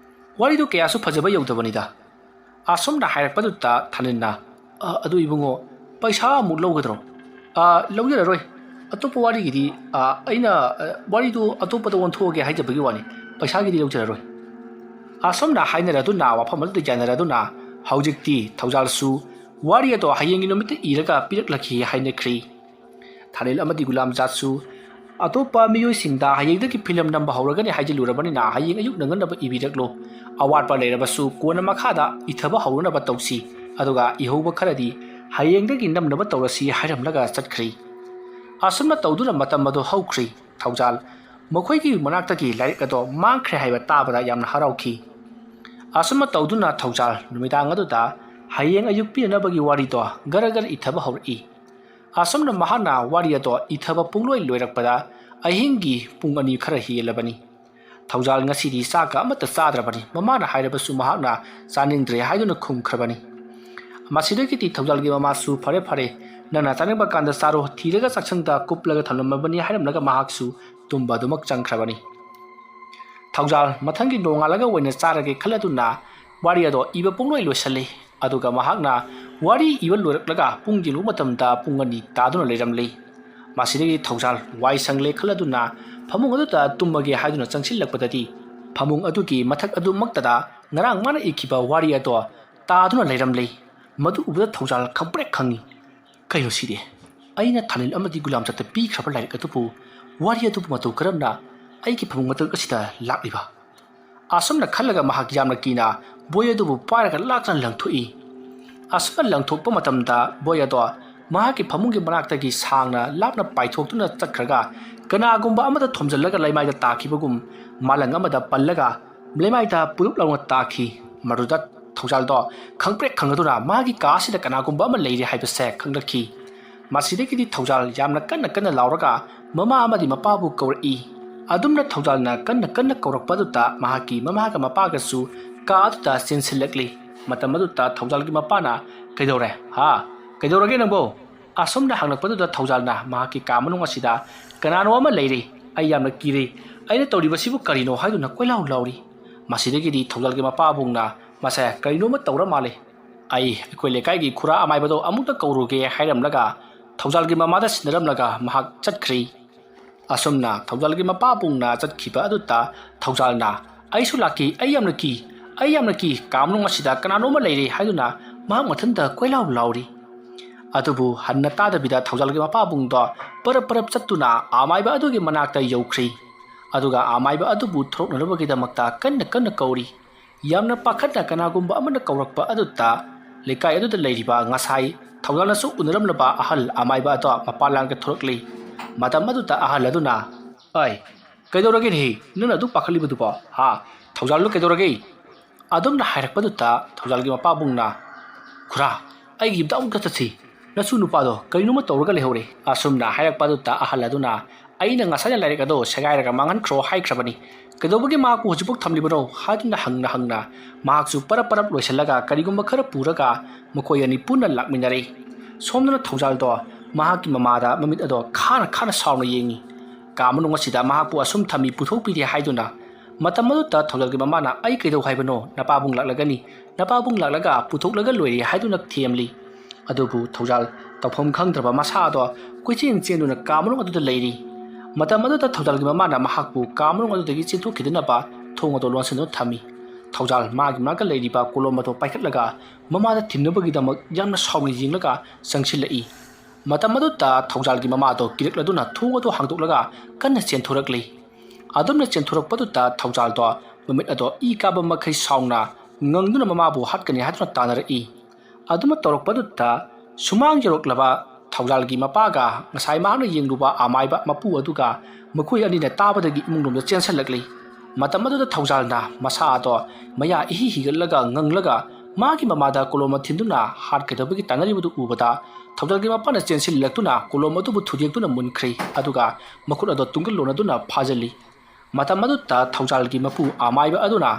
ꯋꯥꯔꯤꯗꯨ ꯀꯌꯥꯁꯨ ꯐꯖꯕ ꯌꯧꯗꯕꯅꯤꯗ"꯫ ꯑꯁꯨꯝꯅ ꯍꯥꯏꯔꯛꯄꯗꯨꯗ ꯊꯥꯅꯤꯜꯅ, "ꯑ, ꯑꯗꯨ ꯏꯕꯨꯡꯉꯣ, ꯄꯩꯁꯥ ꯑꯃꯨꯛ ꯂꯧꯒꯗ꯭ꯔꯣ?" "ꯑ, ꯂꯧꯖꯔꯔꯣꯏ꯫ ꯑꯇꯣꯞꯄ ꯋꯥꯔꯤꯒꯤꯗꯤ, ꯑ, ꯑꯩꯅ, ꯑ, ꯋꯥꯔꯤꯗꯨ ꯑꯇꯣꯞꯄꯗ ꯑꯣꯟꯊꯣꯛꯑꯒꯦ ꯍꯥꯏꯖꯕꯒꯤ ꯋꯥꯅꯤ꯫ ꯄꯩꯁꯥꯒꯤꯗꯤ ꯂꯧꯖꯔꯔꯣꯏ"꯫ ꯑꯁꯨꯝꯅ ꯍꯥꯏꯅꯔꯗꯨꯅ, ꯋꯥꯐꯝ ꯑꯗꯨꯗ ꯌꯥꯅꯔꯗꯨꯅ, ꯍꯧꯖꯤꯛꯇꯤ ꯊꯧꯖꯥꯜꯁꯨ ꯋꯥꯔꯤ ꯑꯗꯣ ꯍꯌꯦꯡꯒꯤ ꯅꯨꯃꯤꯠꯇ ꯏꯔꯒ ꯄꯤꯔꯛꯂꯒꯦ ꯍꯥꯏꯅꯈ꯭ꯔꯤ꯫ ꯊꯥꯅꯤꯜ ꯑꯃꯗꯤ ꯒꯨꯂꯥꯝꯖꯥꯠꯁꯨ ꯑꯇꯣꯞꯄ ꯃꯤꯑꯣꯏꯁꯤꯡꯗ ꯍꯌꯦꯡꯗꯒꯤ ꯐꯤꯂꯝ ꯅꯝꯕ ꯍꯧꯔꯒꯅꯤ ꯍꯥꯏꯖꯤꯜꯂꯨꯔꯕꯅꯤꯅ, "ꯍꯌꯦꯡ ꯑꯌꯨꯛ ꯅꯪꯅꯅꯕ ꯏꯕꯤꯔꯛꯂꯣ꯫ ꯑꯋꯥꯠꯄ ꯂꯩꯔꯕꯁꯨ ꯀꯣꯟꯅ ꯃꯈꯥꯗ ꯏꯊꯕ ꯍꯧꯅꯅꯕ ꯇꯧꯁꯤ꯫ ꯑꯗꯨꯒ ꯏꯍꯧꯕ ꯈꯔꯗꯤ ꯍꯌꯦꯡꯗꯒꯤ ꯅꯝꯅꯕ ꯇꯧꯔꯁꯤ" ꯍꯥꯏꯔꯝꯂꯒ ꯆꯠꯈ꯭ꯔꯤ꯫ ꯑꯁꯨꯝꯅ ꯇꯧꯗꯨꯅ ꯃꯇꯝ ꯑꯗꯨ ꯍꯧꯈ꯭ꯔꯤ꯫ ꯊꯧꯖꯥꯜ ꯃꯈꯣꯏꯒꯤ ꯃꯅꯥꯛꯇꯒꯤ ꯂꯥꯏꯔꯤꯛ ꯑꯗꯣ ꯃꯥꯡꯈ꯭ꯔꯦ ꯍꯥꯏꯕ ꯇꯥꯕꯗ ꯌꯥꯝꯅ ꯍꯔꯥꯎꯈꯤ꯫ ꯑꯁꯨꯝꯅ ꯇꯧꯗꯨꯅ ꯊꯧꯖꯥꯜ ꯅꯨꯃꯤꯗꯥꯡ ꯑꯗꯨꯗ ꯍꯌꯦꯡ ꯑꯌꯨꯛ ꯄꯤꯅꯅꯕꯒꯤ ꯋꯥꯔꯤꯗꯣ ꯒꯔ ꯒꯔ ꯏꯊꯕ ꯍꯧꯔꯛꯏ꯫ ꯑꯁꯨꯝꯅ ꯃꯍꯥꯛꯅ ꯋꯥꯔꯤ ꯑꯗꯣ ꯏꯊꯕ ꯄꯨꯡꯂꯣꯏ ꯂꯣꯏꯔꯛꯄꯗ ꯑꯍꯤꯡꯒꯤ ꯄꯨꯡ ꯑꯅꯤ ꯈꯔ ꯍꯦꯜꯂꯕꯅꯤ꯫ ꯊꯧꯖꯥꯜ ꯉꯁꯤꯗꯤ ꯆꯥꯛꯀ ꯑꯃꯠꯇ ꯆꯥꯗ꯭ꯔꯕꯅꯤ꯫ ꯃꯃꯥꯅ ꯍꯥꯏꯔꯕꯁꯨ ꯃꯍꯥꯛꯅ ꯆꯥꯅꯤꯡꯗ꯭ꯔꯦ ꯍꯥꯏꯗꯨꯅ ꯈꯨꯝꯈ꯭ꯔꯕꯅꯤ꯫ ꯃꯁꯤꯗꯒꯤꯗꯤ ꯊꯧꯖꯥꯜꯒꯤ ꯃꯃꯥꯁꯨ, "ꯐꯔꯦ, ꯐꯔꯦ, ꯅꯪꯅ ꯆꯥꯅꯤꯡꯕ ꯀꯥꯟꯗ ꯆꯥꯔꯣ, ꯊꯤꯔꯒ ꯆꯥꯛꯁꯪꯗ ꯀꯨꯞꯂꯒ ꯊꯝꯂꯝꯃꯕꯅꯤ" ꯍꯥꯏꯔꯝꯂꯒ ꯃꯍꯥꯛꯁꯨ ꯇꯨꯝꯕ ꯑꯗꯨꯃꯛ ꯆꯪꯈ꯭ꯔꯕꯅꯤ꯫ ꯊꯧꯖꯥꯜ ꯃꯊꯪꯒꯤ ꯅꯣꯡꯉꯥꯜꯂꯒ ꯑꯣꯏꯅ ꯆꯥꯔꯒꯦ ꯈꯜꯂꯗꯨꯅ ꯋꯥꯔꯤ ꯑꯗꯣ ꯏꯕ ꯄꯨꯡꯂꯣꯏ ꯂꯣꯏꯁꯤꯜꯂꯤ꯫ ꯑꯗꯨꯒ ꯃꯍꯥꯛꯅ ꯋꯥꯔꯤ ꯏꯕ ꯂꯣꯏꯔꯛꯂꯒ ꯄꯨꯡ ꯌꯦꯡꯂꯨꯕ ꯃꯇꯝꯗ ꯄꯨꯡ ꯑꯅꯤ ꯇꯥꯗꯨꯅ ꯂꯩꯔꯝꯂꯤ꯫ ꯃꯁꯤꯗꯒꯤ ꯊꯧꯖꯥꯜ ꯋꯥꯏ ꯁꯪꯂꯦ ꯈꯜꯂꯗꯨꯅ ꯐꯃꯨꯡ ꯑꯗꯨꯗ ꯇꯨꯝꯃꯒꯦ ꯍꯥꯏꯗꯨꯅ ꯆꯪꯁꯤꯜꯂꯛꯄꯗꯗꯤ, ꯐꯃꯨꯡ ꯑꯗꯨꯒꯤ ꯃꯊꯛ ꯑꯗꯨꯃꯛꯇꯗ ꯉꯔꯥꯡ ꯃꯥꯅ ꯏꯈꯤꯕ ꯋꯥꯔꯤ ꯑꯗꯣ ꯇꯥꯗꯨꯅ ꯂꯩꯔꯝꯂꯤ꯫ ꯃꯗꯨ ꯎꯕꯗ ꯊꯧꯖꯥꯜ ꯈꯪꯄ꯭ꯔꯦꯛ ꯈꯪꯉꯤ꯫ "ꯀꯩꯅꯣ ꯁꯤꯗꯤ? ꯑꯩꯅ ꯊꯥꯅꯤꯜ ꯑꯃꯗꯤ ꯒꯨꯂꯥꯝꯖꯥꯠꯇ ꯄꯤꯈ꯭ꯔꯕ ꯂꯥꯏꯔꯤꯛ ꯑꯗꯨꯕꯨ, ꯋꯥꯔꯤ ꯑꯗꯨꯕꯨ ꯃꯇꯧ ꯀꯔꯝꯅ ꯑꯩꯒꯤ ꯐꯃꯨꯡ ꯃꯊꯛ ꯑꯁꯤꯗ ꯂꯥꯛꯂꯤꯕ?" ꯑꯁꯨꯝꯅ ꯈꯜꯂꯒ ꯃꯍꯥꯛ ꯌꯥꯝꯅ ꯀꯤꯅ ꯕꯣꯏ ꯑꯗꯨꯕꯨ ꯄꯥꯏꯔꯒ ꯂꯥꯛꯇꯅ ꯂꯪꯊꯣꯛꯏ꯫ ꯑꯁꯨꯝꯅ ꯂꯪꯊꯣꯛꯄ ꯃꯇꯝꯗ ꯕꯣꯏ ꯑꯗꯣ ꯃꯍꯥꯛꯀꯤ ꯐꯃꯨꯡꯒꯤ ꯃꯅꯥꯛꯇꯒꯤ ꯁꯥꯡꯅ ꯂꯥꯞꯅ ꯄꯥꯏꯊꯣꯛꯇꯨꯅ ꯆꯠꯈ꯭ꯔꯒ, ꯀꯅꯥꯒꯨꯝꯕ ꯑꯃꯗ ꯊꯣꯝꯖꯤꯜꯂꯒ ꯂꯩꯃꯥꯏꯗ ꯇꯥꯈꯤꯕꯒꯨꯝ, ꯃꯥꯂꯪ ꯑꯃꯗ ꯄꯜꯂꯒ ꯂꯩꯃꯥꯏꯗ ꯄꯨꯂꯨꯞ ꯂꯥꯎꯅ ꯇꯥꯈꯤ꯫ ꯃꯗꯨꯗ ꯊꯧꯖꯥꯜꯗꯣ ꯈꯪꯄ꯭ꯔꯦꯛ ꯈꯪꯉꯗꯨꯅ ꯃꯥꯒꯤ ꯀꯥ ꯑꯁꯤꯗ ꯀꯅꯥꯒꯨꯝꯕ ꯑꯃ ꯂꯩꯔꯦ ꯍꯥꯏꯕꯁꯦ ꯈꯪꯂꯛꯈꯤ꯫ ꯃꯁꯤꯗꯒꯤꯗꯤ ꯊꯧꯖꯥꯜ ꯌꯥꯝꯅ ꯀꯟꯅ ꯀꯟꯅ ꯂꯥꯎꯔꯒ ꯃꯃꯥ ꯑꯃꯗꯤ ꯃꯄꯥꯕꯨ ꯀꯧꯔꯛꯏ꯫ ꯑꯗꯨꯝꯅ ꯊꯧꯖꯥꯜꯅ ꯀꯟꯅ ꯀꯟꯅ ꯀꯧꯔꯛꯄ ꯑꯗꯨꯗ ꯃꯍꯥꯛꯀꯤ ꯃꯃꯥꯒ ꯃꯄꯥꯒꯁꯨ ꯀꯥ ꯑꯗꯨꯗ ꯆꯦꯟꯁꯤꯜꯂꯛꯂꯤ꯫ ꯃꯇꯝ ꯑꯗꯨꯗ ꯊꯧꯖꯥꯜꯒꯤ ꯃꯄꯥꯅ, "ꯀꯩꯗꯧꯔꯦ? ꯍꯥ? ꯀꯩꯗꯧꯔꯒꯦ ꯅꯪꯕꯣ?" ꯑꯁꯨꯝꯅ ꯍꯪꯂꯛꯄꯗꯨꯗ ꯊꯧꯖꯥꯜꯅ ꯃꯍꯥꯛꯀꯤ ꯀꯥ ꯃꯅꯨꯡ ꯑꯁꯤꯗ ꯀꯅꯥꯅꯣ ꯑꯃ ꯂꯩꯔꯤ, ꯑꯩ ꯌꯥꯝꯅ ꯀꯤꯔꯤ, ꯑꯩꯅ ꯇꯧꯔꯤꯕꯁꯤꯕꯨ ꯀꯔꯤꯅꯣ ꯍꯥꯏꯗꯨꯅ ꯀꯣꯏꯂꯥꯎ ꯂꯥꯎꯔꯤ꯫ ꯃꯁꯤꯗꯒꯤꯗꯤ ꯊꯧꯖꯥꯜꯒꯤ ꯃꯄꯥꯕꯨꯡꯅ, "ꯃꯁꯦ ꯀꯔꯤꯅꯣꯃ ꯇꯧꯔ ꯃꯥꯜꯂꯦ, ꯑꯩ ꯑꯩꯈꯣꯏ ꯂꯩꯀꯥꯏꯒꯤ ꯈꯨꯔꯥ ꯑꯃꯥꯏꯕꯗꯣ ꯑꯃꯨꯛꯇ ꯀꯧꯔꯨꯒꯦ" ꯍꯥꯏꯔꯝꯂꯒ ꯊꯧꯖꯥꯜꯒꯤ ꯃꯃꯥꯗ ꯁꯤꯟꯅꯔꯝꯂꯒ ꯃꯍꯥꯛ ꯆꯠꯈ꯭ꯔꯤ꯫ ꯑꯁꯨꯝꯅ ꯊꯧꯖꯥꯜꯒꯤ ꯃꯄꯥꯕꯨꯡꯅ ꯆꯠꯈꯤꯕ ꯑꯗꯨꯗ ꯊꯧꯖꯥꯜꯅ, "ꯑꯩꯁꯨ ꯂꯥꯛꯈꯤ, ꯑꯩ ꯌꯥꯝꯅ ꯀꯤ, ꯑꯩ ꯌꯥꯝꯅ ꯀꯤ, ꯀꯥ ꯃꯅꯨꯡ ꯑꯁꯤꯗ ꯀꯅꯥꯅꯣꯝꯃ ꯂꯩꯔꯦ" ꯍꯥꯏꯗꯨꯅ ꯃꯍꯥꯛ ꯃꯊꯟꯇ ꯀꯣꯏꯂꯥꯎ ꯂꯥꯎꯔꯤ꯫ ꯑꯗꯨꯕꯨ ꯍꯟꯅ ꯇꯥꯗꯕꯤꯗ ꯊꯧꯖꯥꯜꯒꯤ ꯃꯄꯥꯕꯨꯡꯗꯣ ꯄꯔꯞ ꯄꯔꯞ ꯆꯠꯇꯨꯅ ꯑꯃꯥꯏꯕ ꯑꯗꯨꯒꯤ ꯃꯅꯥꯛꯇ ꯌꯧꯈ꯭ꯔꯤ꯫ ꯑꯗꯨꯒ ꯑꯃꯥꯏꯕ ꯑꯗꯨꯕꯨ ꯊꯣꯔꯛꯅꯅꯕꯒꯤꯗꯃꯛꯇ ꯀꯟꯅ ꯀꯟꯅ ꯀꯧꯔꯤ꯫ ꯌꯥꯝꯅ ꯄꯥꯈꯠꯅ ꯀꯅꯥꯒꯨꯝꯕ ꯑꯃꯅ ꯀꯧꯔꯛꯄ ꯑꯗꯨꯗ ꯂꯩꯀꯥꯏ ꯑꯗꯨꯗ ꯂꯩꯔꯤꯕ ꯉꯁꯥꯏ ꯊꯧꯖꯥꯜꯅꯁꯨ ꯎꯅꯔꯝꯂꯕ ꯑꯍꯜ ꯑꯃꯥꯏꯕ ꯑꯗꯣ ꯃꯄꯥꯟꯂꯥꯡꯗ ꯊꯣꯔꯛꯂꯤ꯫ ꯃꯇꯝ ꯑꯗꯨꯗ ꯑꯍꯜ ꯑꯗꯨꯅ, "ꯑꯩ, ꯀꯩꯗꯧꯔꯒꯦꯅꯦꯍꯦ? ꯅꯪꯅ ꯑꯗꯨꯛ ꯄꯥꯈꯠꯂꯤꯕꯗꯨꯕꯣ? ꯍꯥ? ꯊꯧꯖꯥꯜꯗꯣ ꯀꯩꯗꯧꯔꯒꯦ?" ꯑꯗꯨꯝꯅ ꯍꯥꯏꯔꯛꯄꯗꯨꯗ ꯊꯧꯖꯥꯜꯒꯤ ꯃꯄꯥꯕꯨꯡꯅ, "ꯈꯨꯔꯥ, ꯑꯩꯒꯤ ꯌꯨꯝꯗ ꯑꯃꯨꯛꯇ ꯆꯠꯁꯤ꯫ ꯅꯁꯨ ꯅꯨꯄꯥꯗꯣ ꯀꯔꯤꯅꯣꯃ ꯇꯧꯔꯒ ꯂꯩꯍꯧꯔꯦ"꯫ ꯑꯁꯨꯝꯅ ꯍꯥꯏꯔꯛꯄ ꯑꯗꯨꯗ ꯑꯍꯜ ꯑꯗꯨꯅ, "ꯑꯩꯅ ꯉꯁꯥꯏꯅ ꯂꯥꯏꯔꯤꯛ ꯑꯗꯣ ꯁꯦꯒꯥꯏꯔꯒ ꯃꯥꯡꯍꯟꯈ꯭ꯔꯣ ꯍꯥꯏꯈ꯭ꯔꯕꯅꯤ꯫ ꯀꯩꯗꯧꯕꯒꯤ ꯃꯍꯥꯛꯄꯨ ꯍꯧꯖꯤꯛꯐꯥꯎ ꯊꯝꯂꯤꯕꯅꯣ?" ꯍꯥꯏꯗꯨꯅ ꯍꯪꯅ ꯍꯪꯅ ꯃꯍꯥꯛꯁꯨ ꯄꯔꯞ ꯄꯔꯞ ꯂꯣꯏꯁꯤꯜꯂꯒ ꯀꯔꯤꯒꯨꯝꯕ ꯈꯔ ꯄꯨꯔꯒ ꯃꯈꯣꯏ ꯑꯅꯤ ꯄꯨꯟꯅ ꯂꯥꯛꯃꯤꯟꯅꯔꯦ꯫ ꯁꯣꯝꯗꯅ ꯊꯧꯖꯥꯜꯗꯣ ꯃꯍꯥꯛꯀꯤ ꯃꯃꯥꯗ ꯃꯃꯤꯠ ꯑꯗꯣ ꯈꯥꯅ ꯈꯥꯅ ꯁꯥꯎꯅ ꯌꯦꯡꯉꯤ꯫ ꯀꯥ ꯃꯅꯨꯡ ꯑꯁꯤꯗ ꯃꯍꯥꯛꯄꯨ ꯑꯁꯨꯝ ꯊꯝꯃꯤ, ꯄꯨꯊꯣꯛꯄꯤꯗꯦ ꯍꯥꯏꯗꯨꯅ꯫ ꯃꯇꯝ ꯑꯗꯨꯗ ꯊꯧꯖꯥꯜꯒꯤ ꯃꯃꯥꯅ, "ꯑꯩ ꯀꯩꯗꯧ ꯍꯥꯏꯕꯅꯣ? ꯅꯄꯥꯕꯨꯡ ꯂꯥꯛꯂꯒꯅꯤ, ꯅꯄꯥꯕꯨꯡ ꯂꯥꯛꯂꯒ ꯄꯨꯊꯣꯛꯂꯒ ꯂꯣꯏꯔꯦ" ꯍꯥꯏꯗꯨꯅ ꯊꯦꯝꯂꯤ꯫ ꯑꯗꯨꯕꯨ ꯊꯧꯖꯥꯜ ꯇꯧꯐꯝ ꯈꯪꯗ꯭ꯔꯕ ꯃꯁꯥ ꯑꯗꯣ ꯀꯣꯏꯆꯦꯟ ꯆꯦꯟꯗꯨꯅ ꯀꯥ ꯃꯅꯨꯡ ꯑꯗꯨꯗ ꯂꯩꯔꯤ꯫ ꯃꯇꯝ ꯑꯗꯨꯗ ꯊꯧꯖꯥꯜꯒꯤ ꯃꯃꯥꯅ ꯃꯍꯥꯛꯄꯨ ꯀꯥ ꯃꯅꯨꯡ ꯑꯗꯨꯗꯒꯤ ꯆꯦꯟꯊꯣꯛꯈꯤꯗꯅꯕ ꯊꯣꯡ ꯑꯗꯣ ꯂꯣꯟꯁꯤꯟꯗꯨꯅ ꯊꯝꯃꯤ꯫ ꯊꯧꯖꯥꯜ ꯃꯥꯒꯤ ꯃꯅꯥꯛꯇ ꯂꯩꯔꯤꯕ ꯀꯣꯂꯣꯝ ꯑꯗꯣ ꯄꯥꯏꯈꯠꯂꯒ ꯃꯃꯥꯗ ꯊꯤꯟꯅꯕꯒꯤꯗꯃꯛ ꯌꯥꯝꯅ ꯁꯥꯎꯅ ꯌꯦꯡꯂꯒ ꯆꯪꯁꯤꯜꯂꯛꯏ꯫ ꯃꯇꯝ ꯑꯗꯨꯗ ꯊꯧꯖꯥꯜꯒꯤ ꯃꯃꯥꯗꯣ ꯀꯤꯔꯛꯂꯗꯨꯅ ꯊꯣꯡ ꯑꯗꯨ ꯍꯥꯡꯗꯣꯛꯂꯒ ꯀꯟꯅ ꯆꯦꯟꯊꯣꯔꯛꯂꯤ꯫ ꯑꯗꯨꯝꯅ ꯆꯦꯟꯊꯣꯔꯛꯄꯗꯨꯗ ꯊꯧꯖꯥꯜꯗꯣ ꯃꯃꯤꯠ ꯑꯗꯣ ꯏ ꯀꯥꯕ ꯃꯈꯩ ꯁꯥꯎꯅ ꯉꯪꯗꯨꯅ ꯃꯃꯥꯕꯨ ꯍꯥꯠꯀꯅꯤ ꯍꯥꯏꯗꯨꯅ ꯇꯥꯟꯅꯔꯛꯏ꯫ ꯑꯗꯨꯃ ꯇꯧꯔꯛꯄꯗꯨꯗ ꯁꯨꯃꯥꯡ ꯌꯧꯔꯛꯂꯕ ꯊꯧꯖꯥꯜꯒꯤ ꯃꯄꯥꯒ ꯉꯁꯥꯏ ꯃꯍꯥꯛꯅ ꯌꯦꯡꯂꯨꯕ ꯑꯃꯥꯏꯕ ꯃꯄꯨ ꯑꯗꯨꯒ ꯃꯈꯣꯏ ꯑꯅꯤꯅ ꯇꯥꯕꯗꯒꯤ ꯏꯃꯨꯡꯂꯣꯝꯗ ꯆꯦꯟꯁꯤꯜꯂꯛꯂꯤ꯫ ꯃꯇꯝ ꯑꯗꯨꯗ ꯊꯧꯖꯥꯜꯅ ꯃꯁꯥ ꯑꯗꯣ ꯃꯌꯥ ꯏꯍꯤ ꯍꯤꯒꯠꯂꯒ ꯉꯪꯂꯒ ꯃꯥꯒꯤ ꯃꯃꯥꯗ ꯀꯣꯂꯣꯝ ꯑꯃ ꯊꯤꯟꯗꯨꯅ ꯍꯥꯠꯀꯗꯕꯒꯤ ꯇꯥꯟꯅꯔꯤꯕꯗꯨ ꯎꯕꯗ ꯊꯧꯖꯥꯜꯒꯤ ꯃꯄꯥꯅ ꯆꯦꯟꯁꯤꯜꯂꯛꯇꯨꯅ ꯀꯣꯂꯣꯝ ꯑꯗꯨꯕꯨ ꯊꯨꯗꯦꯛꯇꯨꯅ ꯃꯨꯟꯈ꯭ꯔꯦ꯫ ꯑꯗꯨꯒ ꯃꯈꯨꯠ ꯑꯗꯣ ꯇꯨꯡꯒꯜ ꯂꯣꯟꯅꯗꯨꯅ ꯐꯥꯖꯤꯜꯂꯤ꯫ ꯃꯇꯝ ꯑꯗꯨꯗ ꯊꯧꯖꯥꯜꯒꯤ ꯃꯄꯨ ꯑꯃꯥꯏꯕ ꯑꯗꯨꯅ,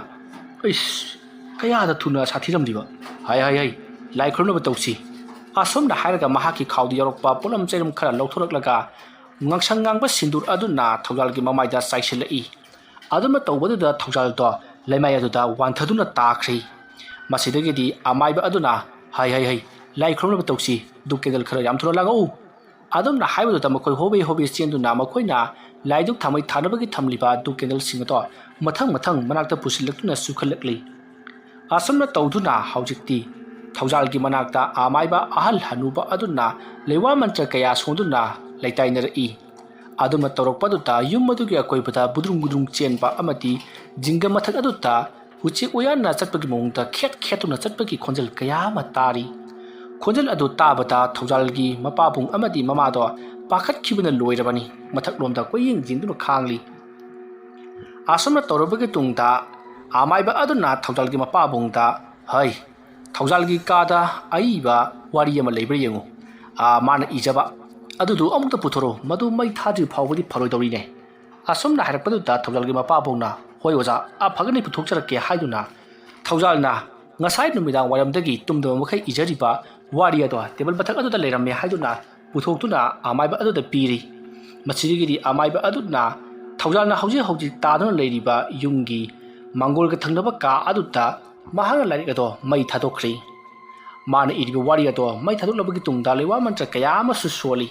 "ꯏꯁ, ꯀꯌꯥꯗ ꯊꯨꯅ ꯁꯥꯊꯤꯔꯝꯂꯤꯕ꯫ ꯍꯥꯏ ꯍꯥꯏ ꯍꯥꯏ, ꯂꯥꯏ ꯈꯨꯔꯨꯝꯅꯕ ꯇꯧꯁꯤ꯫ ꯑꯁꯨꯝꯅ ꯍꯥꯏꯔꯒ ꯃꯍꯥꯛꯀꯤ ꯈꯥꯎꯗ ꯌꯥꯎꯔꯛꯄ ꯄꯣꯠꯂꯝ ꯆꯩꯔꯝ ꯈꯔ ꯂꯧꯊꯣꯔꯛꯂꯒ ꯉꯥꯡꯁꯪ ꯉꯥꯡꯕ ꯁꯤꯟꯗꯨꯔ ꯑꯗꯨꯅ ꯊꯧꯖꯥꯜꯒꯤ ꯃꯃꯥꯏꯗ ꯆꯥꯏꯁꯤꯜꯂꯛꯏ꯫ ꯑꯗꯨꯝꯅ ꯇꯧꯕꯗꯨꯗ ꯊꯧꯖꯥꯜꯗꯣ ꯂꯩꯃꯥꯏ ꯑꯗꯨꯗ ꯋꯥꯟꯊꯗꯨꯅ ꯇꯥꯈ꯭ꯔꯦ꯫ ꯃꯁꯤꯗꯒꯤꯗꯤ ꯑꯃꯥꯏꯕ ꯑꯗꯨꯅ, "ꯍꯩ ꯍꯩ ꯍꯩ, ꯂꯥꯏ ꯈꯨꯔꯨꯝꯅꯕ ꯇꯧꯁꯤ, ꯙꯨꯞ ꯀꯦꯟꯗꯜ ꯈꯔ ꯌꯥꯝ ꯊꯨꯅ ꯂꯥꯡꯉꯛꯎ"꯫ ꯑꯗꯨꯝꯅ ꯍꯥꯏꯕꯗꯨꯗ ꯃꯈꯣꯏ ꯍꯣꯕꯦ ꯍꯣꯕꯦ ꯆꯦꯟꯗꯨꯅ ꯃꯈꯣꯏꯅ ꯂꯥꯏꯗꯨꯛ ꯊꯥꯃꯩ ꯊꯥꯅꯕꯒꯤ ꯊꯝꯂꯤꯕ ꯙꯨꯞ ꯀꯦꯟꯗꯜꯁꯤꯡ ꯑꯗꯣ ꯃꯊꯪ ꯃꯊꯪ ꯃꯅꯥꯛꯇ ꯄꯨꯁꯤꯜꯂꯛꯇꯨꯅ ꯆꯨꯈꯠꯂꯛꯂꯤ꯫ ꯑꯁꯨꯝꯅ ꯇꯧꯗꯨꯅ ꯍꯧꯖꯤꯛꯇꯤ ꯊꯧꯖꯥꯜꯒꯤ ꯃꯅꯥꯛꯇ ꯑꯃꯥꯏꯕ ꯑꯍꯜ ꯍꯅꯨꯕ ꯑꯗꯨꯅ ꯂꯩꯋꯥ ꯃꯟꯇ꯭ꯔ ꯀꯌꯥ ꯁꯣꯟꯗꯨꯅ ꯂꯩꯇꯥꯏꯅꯔꯛꯏ꯫ ꯑꯗꯨꯝꯅ ꯇꯧꯔꯛꯄꯗꯨꯗ ꯌꯨꯝ ꯑꯗꯨꯒꯤ ꯑꯀꯣꯏꯕꯗ ꯕꯨꯗ꯭ꯔꯨꯡ ꯕꯨꯗ꯭ꯔꯨꯡ ꯆꯦꯟꯕ ꯑꯃꯗꯤ ꯖꯤꯡꯒ ꯃꯊꯛ ꯑꯗꯨꯗ ꯎꯆꯦꯛ ꯎꯌꯥꯟꯅ ꯆꯠꯄꯒꯤ ꯃꯑꯣꯡꯗ ꯈꯦꯠ ꯈꯦꯠꯇꯨꯅ ꯆꯠꯄꯒꯤ ꯈꯣꯟꯖꯦꯜ ꯀꯌꯥ ꯑꯃ ꯇꯥꯔꯤ꯫ ꯈꯣꯟꯖꯦꯜ ꯑꯗꯨ ꯇꯥꯕꯗ ꯊꯧꯖꯥꯜꯒꯤ ꯃꯄꯥꯕꯨꯡ ꯑꯃꯗꯤ ꯃꯃꯥꯗꯣ ꯄꯥꯈꯠꯈꯤꯕꯅ ꯂꯣꯏꯔꯕꯅꯤ꯫ ꯃꯊꯛꯂꯣꯝꯗ ꯀꯣꯏꯌꯦꯡ ꯌꯦꯡꯗꯨꯅ ꯈꯥꯡꯂꯤ꯫ ꯑꯁꯨꯝꯅ ꯇꯧꯔꯕꯒꯤ ꯇꯨꯡꯗ ꯑꯃꯥꯏꯕ ꯑꯗꯨꯅ ꯊꯧꯖꯥꯜꯒꯤ ꯃꯄꯥꯕꯨꯡꯗ, "ꯍꯩ, ꯊꯧꯖꯥꯜꯒꯤ ꯀꯥꯗ ꯑꯏꯕ ꯋꯥꯔꯤ ꯑꯃ ꯂꯩꯕ꯭ꯔꯥ ꯌꯦꯡꯉꯨ꯫ ꯑꯥ, ꯃꯥꯅ ꯏꯖꯕ ꯑꯗꯨꯗꯨ ꯑꯃꯨꯛꯇ ꯄꯨꯊꯣꯔꯛꯎ, ꯃꯗꯨ ꯃꯩ ꯊꯥꯗ꯭ꯔꯤ ꯐꯥꯎꯕꯗꯤ ꯐꯔꯣꯏꯗꯧꯔꯤꯅꯦ"꯫ ꯑꯁꯨꯝꯅ ꯍꯥꯏꯔꯛꯄꯗꯨꯗ ꯊꯧꯖꯥꯜꯒꯤ ꯃꯄꯥꯕꯨꯡꯅ, "ꯍꯣꯏ ꯑꯣꯖꯥ, ꯑꯥ, ꯐꯒꯅꯤ, ꯄꯨꯊꯣꯛꯆꯔꯛꯀꯦ" ꯍꯥꯏꯗꯨꯅ ꯊꯧꯖꯥꯜꯅ ꯉꯁꯥꯏ ꯅꯨꯃꯤꯗꯥꯡ ꯋꯥꯏꯔꯝꯗꯒꯤ ꯇꯨꯝꯗꯕ ꯃꯈꯩ ꯏꯖꯔꯤꯕ ꯋꯥꯔꯤ ꯑꯗꯣ ꯇꯦꯕꯜ ꯃꯊꯛ ꯑꯗꯨꯗ ꯂꯩꯔꯝꯃꯦ ꯍꯥꯏꯗꯨꯅ ꯄꯨꯊꯣꯛꯇꯨꯅ ꯑꯃꯥꯏꯕ ꯑꯗꯨꯗ ꯄꯤꯔꯤ꯫ ꯃꯁꯤꯗꯒꯤꯗꯤ ꯑꯃꯥꯏꯕ ꯑꯗꯨꯅ ꯊꯧꯖꯥꯜꯅ ꯍꯧꯖꯤꯛ ꯍꯧꯖꯤꯛ ꯇꯥꯗꯨꯅ ꯂꯩꯔꯤꯕ ꯌꯨꯝꯒꯤ ꯃꯥꯡꯒꯣꯜꯒ ꯊꯪꯅꯕ ꯀꯥ ꯑꯗꯨꯗ ꯃꯍꯥꯛꯅ ꯂꯥꯏꯔꯤꯛ ꯑꯗꯣ ꯃꯩ ꯊꯥꯗꯣꯛꯈ꯭ꯔꯤ꯫ ꯃꯥꯅ ꯏꯔꯤꯕ ꯋꯥꯔꯤ ꯑꯗꯣ ꯃꯩ ꯊꯥꯗꯣꯛꯂꯕꯒꯤ ꯇꯨꯡꯗ ꯂꯩꯋꯥ ꯃꯟꯇ꯭ꯔ ꯀꯌꯥ ꯑꯃꯁꯨ ꯁꯣꯜꯂꯤ꯫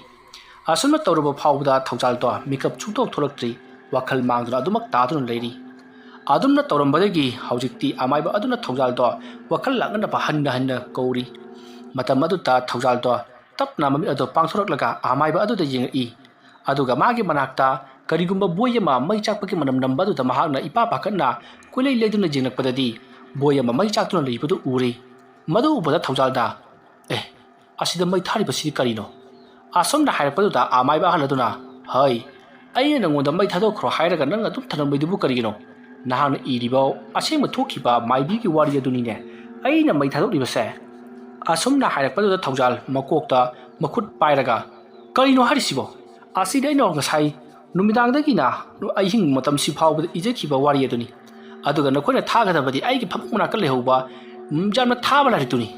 ꯑꯁꯨꯝꯅ ꯇꯧꯔꯕ ꯐꯥꯎꯕꯗ ꯊꯧꯖꯥꯜꯗꯣ ꯃꯤꯀꯞ ꯁꯨꯡꯊꯣꯛ ꯊꯣꯛꯂꯛꯇ꯭ꯔꯤ꯫ ꯋꯥꯈꯜ ꯃꯥꯡꯗꯨꯅ ꯑꯗꯨꯃꯛ ꯇꯥꯗꯨꯅ ꯂꯩꯔꯤ꯫ ꯑꯗꯨꯝꯅ ꯇꯧꯔꯝꯕꯗꯒꯤ ꯍꯧꯖꯤꯛꯇꯤ ꯑꯃꯥꯏꯕ ꯑꯗꯨꯅ ꯊꯧꯖꯥꯜꯗꯣ ꯋꯥꯈꯜ ꯂꯥꯛꯅꯅꯕ ꯍꯟꯅ ꯍꯟꯅ ꯀꯧꯔꯤ꯫ ꯃꯇꯝ ꯑꯗꯨꯗ ꯊꯧꯖꯥꯜꯗꯣ ꯇꯞꯅ ꯃꯃꯤꯠ ꯑꯗꯨ ꯄꯥꯡꯊꯣꯔꯛꯂꯒ ꯑꯃꯥꯏꯕ ꯑꯗꯨꯗ ꯌꯦꯡꯉꯛꯏ꯫ ꯑꯗꯨꯒ ꯃꯥꯒꯤ ꯃꯅꯥꯛꯇ ꯀꯔꯤꯒꯨꯝꯕ ꯕꯣꯏ ꯑꯃ ꯃꯩ ꯆꯥꯛꯄꯒꯤ ꯃꯅꯝ ꯅꯝꯕ ꯑꯗꯨꯗ ꯃꯍꯥꯛꯅ ꯏꯄꯥ ꯄꯥꯈꯠꯅ ꯀꯣꯏꯂꯩ ꯂꯩꯗꯨꯅ ꯌꯦꯡꯂꯛꯄꯗꯗꯤ ꯕꯣꯏ ꯑꯃ ꯃꯩ ꯆꯥꯛꯇꯨꯅ ꯂꯩꯕꯗꯨ ꯎꯔꯤ꯫ ꯃꯗꯨ ꯎꯕꯗ ꯊꯧꯖꯥꯜꯗ, "ꯑꯦ, ꯑꯁꯤꯗ ꯃꯩ ꯊꯥꯔꯤꯕꯁꯤꯗꯤ ꯀꯔꯤꯅꯣ?" ꯑꯁꯨꯝꯅ ꯍꯥꯏꯔꯛꯄꯗꯨꯗ ꯑꯃꯥꯏꯕ ꯑꯍꯜ ꯑꯗꯨꯅ, "ꯍꯩ, ꯑꯩꯅ ꯅꯉꯣꯟꯗ ꯃꯩ ꯊꯥꯗꯣꯛꯈ꯭ꯔꯣ ꯍꯥꯏꯔꯒ ꯅꯪꯅ ꯑꯗꯨꯝ ꯊꯅꯝꯕꯩꯗꯨꯕꯨ ꯀꯔꯤꯒꯤꯅꯣ? ꯅꯍꯥꯛꯅ ꯏꯔꯤꯕ ꯑꯁꯦꯡꯕ ꯊꯣꯛꯈꯤꯕ ꯃꯥꯏꯕꯤꯒꯤ ꯋꯥꯔꯤ ꯑꯗꯨꯅꯤꯅꯦ ꯑꯩꯅ ꯃꯩ ꯊꯥꯗꯣꯛꯂꯤꯕꯁꯦ"꯫ ꯑꯁꯨꯝꯅ ꯍꯥꯏꯔꯛꯄꯗꯨꯗ ꯊꯧꯖꯥꯜ ꯃꯀꯣꯛꯇ ꯃꯈꯨꯠ ꯄꯥꯏꯔꯒ, "ꯀꯔꯤꯅꯣ ꯍꯥꯏꯔꯤꯁꯤꯕꯣ? ꯑꯁꯤꯗꯤ ꯑꯩꯅ ꯉꯁꯥꯏ ꯅꯨꯃꯤꯗꯥꯡꯗꯒꯤꯅ ꯑꯍꯤꯡ ꯃꯇꯝꯁꯤ ꯐꯥꯎꯕꯗ ꯏꯖꯈꯤꯕ ꯋꯥꯔꯤ ꯑꯗꯨꯅꯤ꯫ ꯑꯗꯨꯒ ꯅꯈꯣꯏꯅ ꯊꯥꯒꯗꯕꯗꯤ ꯑꯩꯒꯤ ꯐꯃꯨꯡ ꯃꯅꯥꯛꯇ ꯂꯩꯍꯧꯕ, ꯎꯝ, ꯌꯥꯝꯅ ꯊꯥꯕ ꯂꯥꯏꯔꯤꯛꯇꯨꯅꯤ꯫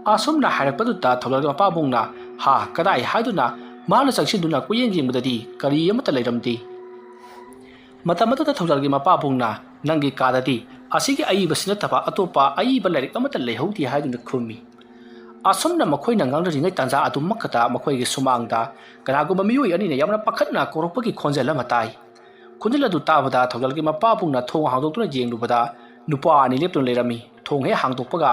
ꯑꯁꯨꯝꯅ ꯍꯥꯏꯔꯛꯄꯗꯨꯗ ꯊꯧꯖꯥꯜꯒꯤ ꯃꯄꯥꯕꯨꯡꯅ, "ꯍꯥ, ꯀꯗꯥꯏ?" ꯍꯥꯏꯗꯨꯅ ꯃꯍꯥꯛꯅ ꯆꯪꯁꯤꯟꯗꯨꯅ ꯀꯣꯏꯌꯦꯡ ꯌꯦꯡꯕꯗꯗꯤ ꯀꯔꯤ ꯑꯃꯠꯇ ꯂꯩꯔꯝꯗꯦ꯫ ꯃꯇꯝ ꯑꯗꯨꯗ ꯊꯧꯖꯥꯜꯒꯤ ꯃꯄꯥꯕꯨꯡꯅ, "ꯅꯪꯒꯤ ꯀꯥꯗꯗꯤ ꯑꯁꯤꯒꯤ ꯑꯏꯕꯁꯤ ꯅꯠꯇꯕ ꯑꯇꯣꯞꯄ ꯑꯏꯕ ꯂꯥꯏꯔꯤꯛ ꯑꯃꯠꯇ ꯂꯩꯍꯧꯗꯦ" ꯍꯥꯏꯗꯨꯅ ꯈꯨꯝꯃꯤ꯫ ꯑꯁꯨꯝꯅ ꯃꯈꯣꯏꯅ ꯉꯥꯡꯅꯔꯤꯉꯩ ꯇꯥꯟꯖꯥ ꯑꯗꯨꯃꯛꯇꯗ ꯃꯈꯣꯏꯒꯤ ꯁꯨꯃꯥꯡꯗ ꯀꯅꯥꯒꯨꯝꯕ ꯃꯤꯑꯣꯏ ꯑꯅꯤꯅ ꯌꯥꯝꯅ ꯄꯥꯈꯠꯅ ꯀꯧꯔꯛꯄꯒꯤ ꯈꯣꯟꯖꯦꯜ ꯑꯃ ꯇꯥꯏ꯫ ꯈꯣꯟꯖꯦꯜ ꯑꯗꯨ ꯇꯥꯕꯗ ꯊꯧꯖꯥꯜꯒꯤ ꯃꯄꯥꯕꯨꯡꯅ ꯊꯣꯡ ꯍꯥꯡꯗꯣꯛꯇꯨꯅ ꯌꯦꯡꯂꯨꯕꯗ ꯅꯨꯄꯥ ꯑꯅꯤ ꯂꯦꯞꯇꯨꯅ ꯂꯩꯔꯝꯃꯤ꯫ ꯊꯣꯡ ꯍꯦꯛ ꯍꯥꯡꯗꯣꯛꯄꯒ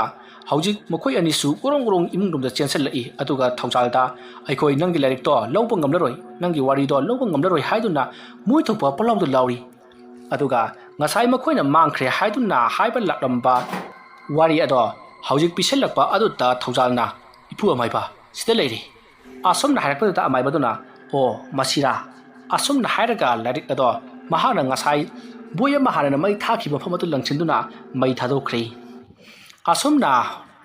ꯍꯧꯖꯤꯛ ꯃꯈꯣꯏ ꯑꯅꯤꯁꯨ ꯒꯣꯔꯣꯡ ꯒꯣꯔꯣꯡ ꯏꯃꯨꯡꯂꯣꯝꯗ ꯆꯦꯟꯁꯤꯜꯂꯛꯏ꯫ ꯑꯗꯨꯒ ꯊꯧꯖꯥꯜꯗ, "ꯑꯩꯈꯣꯏ ꯅꯪꯒꯤ ꯂꯥꯏꯔꯤꯛꯇꯣ ꯂꯧꯕ ꯉꯝꯂꯔꯣꯏ, ꯅꯪꯒꯤ ꯋꯥꯔꯤꯗꯣ ꯂꯧꯕ ꯉꯝꯂꯔꯣꯏ" ꯍꯥꯏꯗꯨꯅ ꯃꯣꯏ ꯊꯣꯛꯄ ꯄꯪꯂꯥꯎꯗ ꯂꯥꯎꯔꯤ꯫ ꯑꯗꯨꯒ ꯉꯁꯥꯏ ꯃꯈꯣꯏꯅ ꯃꯥꯡꯈ꯭ꯔꯦ ꯍꯥꯏꯗꯨꯅ ꯍꯥꯏꯕ ꯂꯥꯛꯂꯝꯕ ꯋꯥꯔꯤ ꯑꯗꯣ ꯍꯧꯖꯤꯛ ꯄꯤꯁꯜꯂꯛꯄ ꯑꯗꯨꯗ ꯊꯧꯖꯥꯜꯅ, "ꯏꯄꯨ ꯑꯃꯥꯏꯕ, ꯁꯤꯗ ꯂꯩꯔꯦ"꯫ ꯑꯁꯨꯝꯅ ꯍꯥꯏꯔꯛꯄꯗꯨꯗ ꯑꯃꯥꯏꯕꯗꯨꯅ, "ꯑꯣ, ꯃꯁꯤꯔꯥ?" ꯑꯁꯨꯝꯅ ꯍꯥꯏꯔꯒ ꯂꯥꯏꯔꯤꯛ ꯑꯗꯣ ꯃꯍꯥꯛꯅ ꯉꯁꯥꯏ ꯕꯣꯏ ꯑꯃ ꯍꯥꯟꯅꯅ ꯃꯩ ꯊꯥꯈꯤꯕ ꯃꯐꯝ ꯑꯗꯨ ꯂꯪꯁꯤꯟꯗꯨꯅ ꯃꯩ ꯊꯥꯗꯣꯛꯈ꯭ꯔꯦ꯫ ꯑꯁꯨꯝꯅ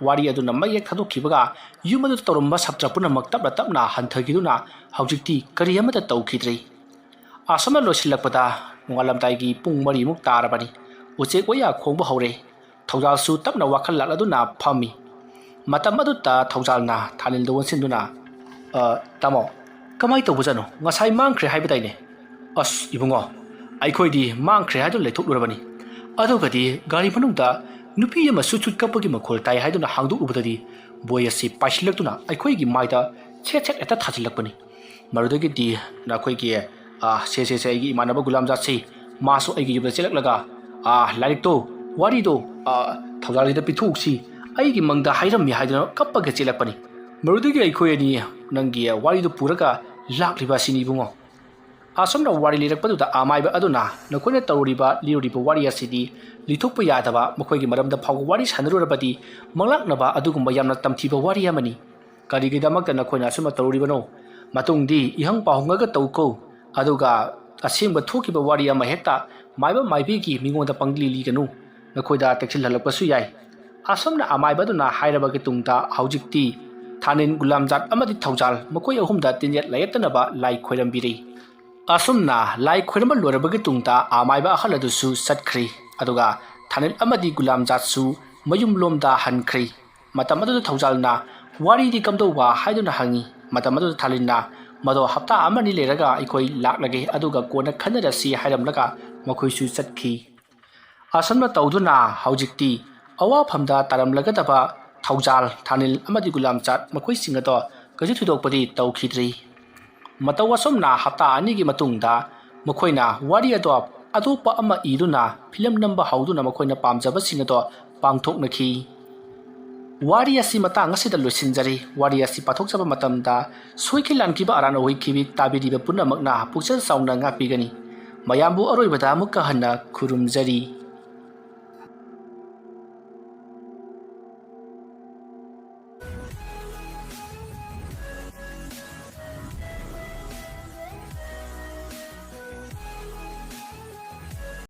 ꯋꯥꯔꯤ ꯑꯗꯨꯅ ꯃꯩ ꯍꯦꯛ ꯊꯥꯗꯣꯛꯈꯤꯕꯒ ꯌꯨꯝ ꯑꯗꯨꯗ ꯇꯧꯔꯝꯕ ꯁꯥꯇ꯭ꯔ ꯄꯨꯝꯅꯃꯛ ꯇꯞꯅ ꯇꯞꯅ ꯍꯟꯊꯈꯤꯗꯨꯅ ꯍꯧꯖꯤꯛꯇꯤ ꯀꯔꯤ ꯑꯃꯠꯇ ꯇꯧꯈꯤꯗ꯭ꯔꯦ꯫ ꯑꯁꯨꯝꯅ ꯂꯣꯏꯁꯤꯜꯂꯛꯄꯗ ꯅꯣꯡꯉꯥꯜꯂꯝꯗꯥꯏꯒꯤ ꯄꯨꯡ ꯃꯔꯤꯃꯨꯛ ꯇꯥꯔꯕꯅꯤ꯫ ꯎꯆꯦꯛ ꯋꯥꯌꯥ ꯈꯣꯡꯕ ꯍꯧꯔꯦ꯫ ꯊꯧꯖꯥꯜꯁꯨ ꯇꯞꯅ ꯋꯥꯈꯜ ꯂꯥꯛꯂꯗꯨꯅ ꯐꯝꯃꯤ꯫ ꯃꯇꯝ ꯑꯗꯨꯗ ꯊꯧꯖꯥꯜꯅ ꯊꯥꯅꯤꯜꯗ ꯑꯣꯟꯁꯤꯟꯗꯨꯅ, "ꯑ, ꯇꯥꯃꯣ, ꯀꯃꯥꯏ ꯇꯧꯕꯖꯥꯠꯅꯣ? ꯉꯁꯥꯏ ꯃꯥꯡꯈ꯭ꯔꯦ ꯍꯥꯏꯕꯗꯥꯏꯅꯦ?" "ꯑꯁ, ꯏꯕꯨꯡꯉꯣ, ꯑꯩꯈꯣꯏꯗꯤ ꯃꯥꯡꯈ꯭ꯔꯦ ꯍꯥꯏꯗꯨꯅ ꯂꯩꯊꯣꯛꯂꯨꯔꯕꯅꯤ꯫ ꯑꯗꯨꯒꯗꯤ ꯒꯥꯔꯤ ꯃꯅꯨꯡꯗ ꯅꯨꯄꯤ ꯑꯃ ꯁꯨꯠ ꯁꯨꯠ ꯀꯞꯄꯒꯤ ꯃꯈꯣꯜ ꯇꯥꯏ ꯍꯥꯏꯗꯨꯅ ꯍꯥꯡꯗꯣꯛꯎꯕꯗꯗꯤ ꯕꯣꯏ ꯑꯁꯤ ꯄꯥꯏꯁꯤꯜꯂꯛꯇꯨꯅ ꯑꯩꯈꯣꯏꯒꯤ ꯃꯥꯏꯗ ꯁꯦꯠ ꯁꯦꯠ ꯍꯦꯛꯇ ꯊꯥꯖꯤꯜꯂꯛꯄꯅꯤ꯫ ꯃꯗꯨꯗꯒꯤꯗꯤ ꯅꯈꯣꯏꯒꯤ, ꯑ, ꯁꯦ, ꯁꯦ, ꯁꯦ, ꯑꯩꯒꯤ ꯏꯃꯥꯟꯅꯕ ꯒꯨꯂꯥꯝꯖꯥꯠꯁꯤ, ꯃꯥꯁꯨ ꯑꯩꯒꯤ ꯌꯨꯝꯗ ꯆꯦꯜꯂꯛꯂꯒ, ꯑ, ꯂꯥꯏꯔꯤꯛꯇꯣ, ꯋꯥꯔꯤꯗꯣ, ꯑ, ꯊꯧꯖꯥꯜꯒꯤꯗ ꯄꯤꯊꯣꯛꯁꯤ, ꯑꯩꯒꯤ ꯃꯪꯗ ꯍꯥꯏꯔꯝꯃꯤ" ꯍꯥꯏꯗꯨꯅ ꯀꯞꯄꯒ ꯆꯦꯜꯂꯛꯄꯅꯤ꯫ ꯃꯗꯨꯗꯒꯤ ꯑꯩꯈꯣꯏ ꯑꯅꯤ ꯅꯪꯒꯤ ꯋꯥꯔꯤꯗꯨ ꯄꯨꯔꯒ ꯂꯥꯛꯂꯤꯕ ꯑꯁꯤꯅꯤ, ꯏꯕꯨꯡꯉꯣ꯫ ꯑꯁꯨꯝꯅ ꯋꯥꯔꯤ ꯂꯤꯔꯛꯄꯗꯨꯗ ꯑꯃꯥꯏꯕ ꯑꯗꯨꯅ, "ꯅꯈꯣꯏꯅ ꯇꯧꯔꯤꯕ, ꯂꯤꯔꯨꯔꯤꯕ ꯋꯥꯔꯤ ꯑꯁꯤꯗꯤ ꯂꯤꯊꯣꯛꯄ ꯌꯥꯗꯕ, ꯃꯈꯣꯏꯒꯤ ꯃꯔꯝꯗ ꯐꯥꯎꯕ ꯋꯥꯔꯤ ꯁꯥꯟꯅꯔꯨꯔꯕꯗꯤ ꯃꯪꯂꯥꯛꯅꯕ ꯑꯗꯨꯒꯨꯝꯕ ꯌꯥꯝꯅ ꯇꯝꯊꯤꯕ ꯋꯥꯔꯤ ꯑꯃꯅꯤ꯫ ꯀꯔꯤꯒꯤꯗꯃꯛꯇ ꯅꯈꯣꯏꯅ ꯑꯁꯨꯝꯅ ꯇꯧꯔꯤꯕꯅꯣ? ꯃꯇꯨꯡꯗꯤ ꯏꯍꯪ ꯄꯥꯎꯍꯪꯉꯒ ꯇꯧꯀꯣ꯫ ꯑꯗꯨꯒ ꯑꯁꯦꯡꯕ ꯊꯣꯛꯈꯤꯕ ꯋꯥꯔꯤ ꯑꯃ ꯍꯦꯛꯇ ꯃꯥꯏꯕ ꯃꯥꯏꯕꯤꯒꯤ ꯃꯤꯉꯣꯟꯗ ꯄꯪꯂꯤ ꯂꯤꯒꯅꯨ꯫ ꯅꯈꯣꯏꯗ ꯇꯦꯛꯁꯤꯜꯍꯜꯂꯛꯄꯁꯨ ꯌꯥꯏ"꯫ ꯑꯁꯨꯝꯅ ꯑꯃꯥꯏꯕ ꯑꯗꯨꯅ ꯍꯥꯏꯔꯕꯒꯤ ꯇꯨꯡꯗ ꯍꯧꯖꯤꯛꯇꯤ ꯊꯥꯅꯤꯟ, ꯒꯨꯂꯥꯝꯖꯥꯠ ꯑꯃꯗꯤ ꯊꯧꯖꯥꯜ ꯃꯈꯣꯏ ꯑꯍꯨꯝꯗ ꯇꯤꯟꯌꯦꯠ ꯂꯥꯏꯌꯦꯠꯇꯅꯕ ꯂꯥꯏ ꯈꯣꯏꯔꯝꯕꯤꯔꯤ꯫ ꯑꯁꯨꯝꯅ ꯂꯥꯏ ꯈꯣꯏꯔꯝꯕ ꯂꯣꯏꯔꯕꯒꯤ ꯇꯨꯡꯗ ꯑꯃꯥꯏꯕ ꯑꯍꯜ ꯑꯗꯨꯁꯨ ꯆꯠꯈ꯭ꯔꯤ꯫ ꯑꯗꯨꯒ ꯊꯥꯅꯤꯜ ꯑꯃꯗꯤ ꯒꯨꯂꯥꯝꯖꯥꯠꯁꯨ ꯃꯌꯨꯝꯂꯣꯝꯗ ꯍꯟꯈ꯭ꯔꯦ꯫ ꯃꯇꯝ ꯑꯗꯨꯗ ꯊꯧꯖꯥꯜꯅ "ꯋꯥꯔꯤꯗꯤ ꯀꯝꯗꯧꯕ?" ꯍꯥꯏꯗꯨꯅ ꯍꯪꯉꯤ꯫ ꯃꯇꯝ ꯑꯗꯨꯗ ꯊꯥꯅꯤꯜꯅ "ꯃꯗꯣ ꯍꯞꯇꯥ ꯑꯃꯅꯤ ꯂꯩꯔꯒ ꯑꯩꯈꯣꯏ ꯂꯥꯛꯂꯒꯦ, ꯑꯗꯨꯒ ꯀꯣꯟꯅ ꯈꯟꯅꯔꯁꯤ" ꯍꯥꯏꯔꯝꯂꯒ ꯃꯈꯣꯏꯁꯨ ꯆꯠꯈꯤ꯫ ꯑꯁꯨꯝꯅ ꯇꯧꯗꯨꯅ ꯍꯧꯖꯤꯛꯇꯤ ꯑꯋꯥꯐꯝꯗ ꯇꯥꯔꯝꯂꯒꯗꯕ ꯊꯧꯖꯥꯜ, ꯊꯥꯅꯤꯜ ꯑꯃꯗꯤ ꯒꯨꯂꯥꯝꯖꯥꯠ ꯃꯈꯣꯏꯁꯤꯡ ꯑꯗꯣ ꯀꯩꯁꯨ ꯊꯣꯏꯗꯣꯛꯄꯗꯤ ꯇꯧꯈꯤꯗ꯭ꯔꯤ꯫ ꯃꯇꯧ ꯑꯁꯨꯝꯅ ꯍꯞꯇꯥ ꯑꯅꯤꯒꯤ ꯃꯇꯨꯡꯗ ꯃꯈꯣꯏꯅ ꯋꯥꯔꯤ ꯑꯗꯣ ꯑꯇꯣꯞꯄ ꯑꯃ ꯏꯗꯨꯅ ꯐꯤꯂꯝ ꯅꯝꯕ ꯍꯧꯗꯨꯅ ꯃꯈꯣꯏꯅ ꯄꯥꯝꯖꯕꯁꯤꯡ ꯑꯗꯣ ꯄꯥꯡꯊꯣꯛꯅꯈꯤ꯫ ꯋꯥꯔꯤ ꯑꯁꯤ ꯃꯇꯥꯡ ꯑꯁꯤꯗ ꯂꯣꯏꯁꯤꯟꯖꯔꯤ꯫ ꯋꯥꯔꯤ ꯑꯁꯤ ꯄꯥꯊꯣꯛꯆꯕ ꯃꯇꯝꯗ ꯁꯣꯏꯈꯤ ꯂꯥꯟꯈꯤꯕ ꯑꯔꯥꯟ ꯑꯣꯏꯈꯤꯕꯤ ꯇꯥꯕꯤꯔꯤꯕ ꯄꯨꯝꯅꯃꯛꯅ ꯄꯨꯛꯆꯦꯜ ꯆꯥꯎꯅ ꯉꯥꯛꯄꯤꯒꯅꯤ꯫ ꯃꯌꯥꯝꯕꯨ ꯑꯔꯣꯏꯕꯗ ꯑꯃꯨꯛꯀ ꯍꯟꯅ ꯈꯨꯔꯨꯝꯖꯔꯤ꯫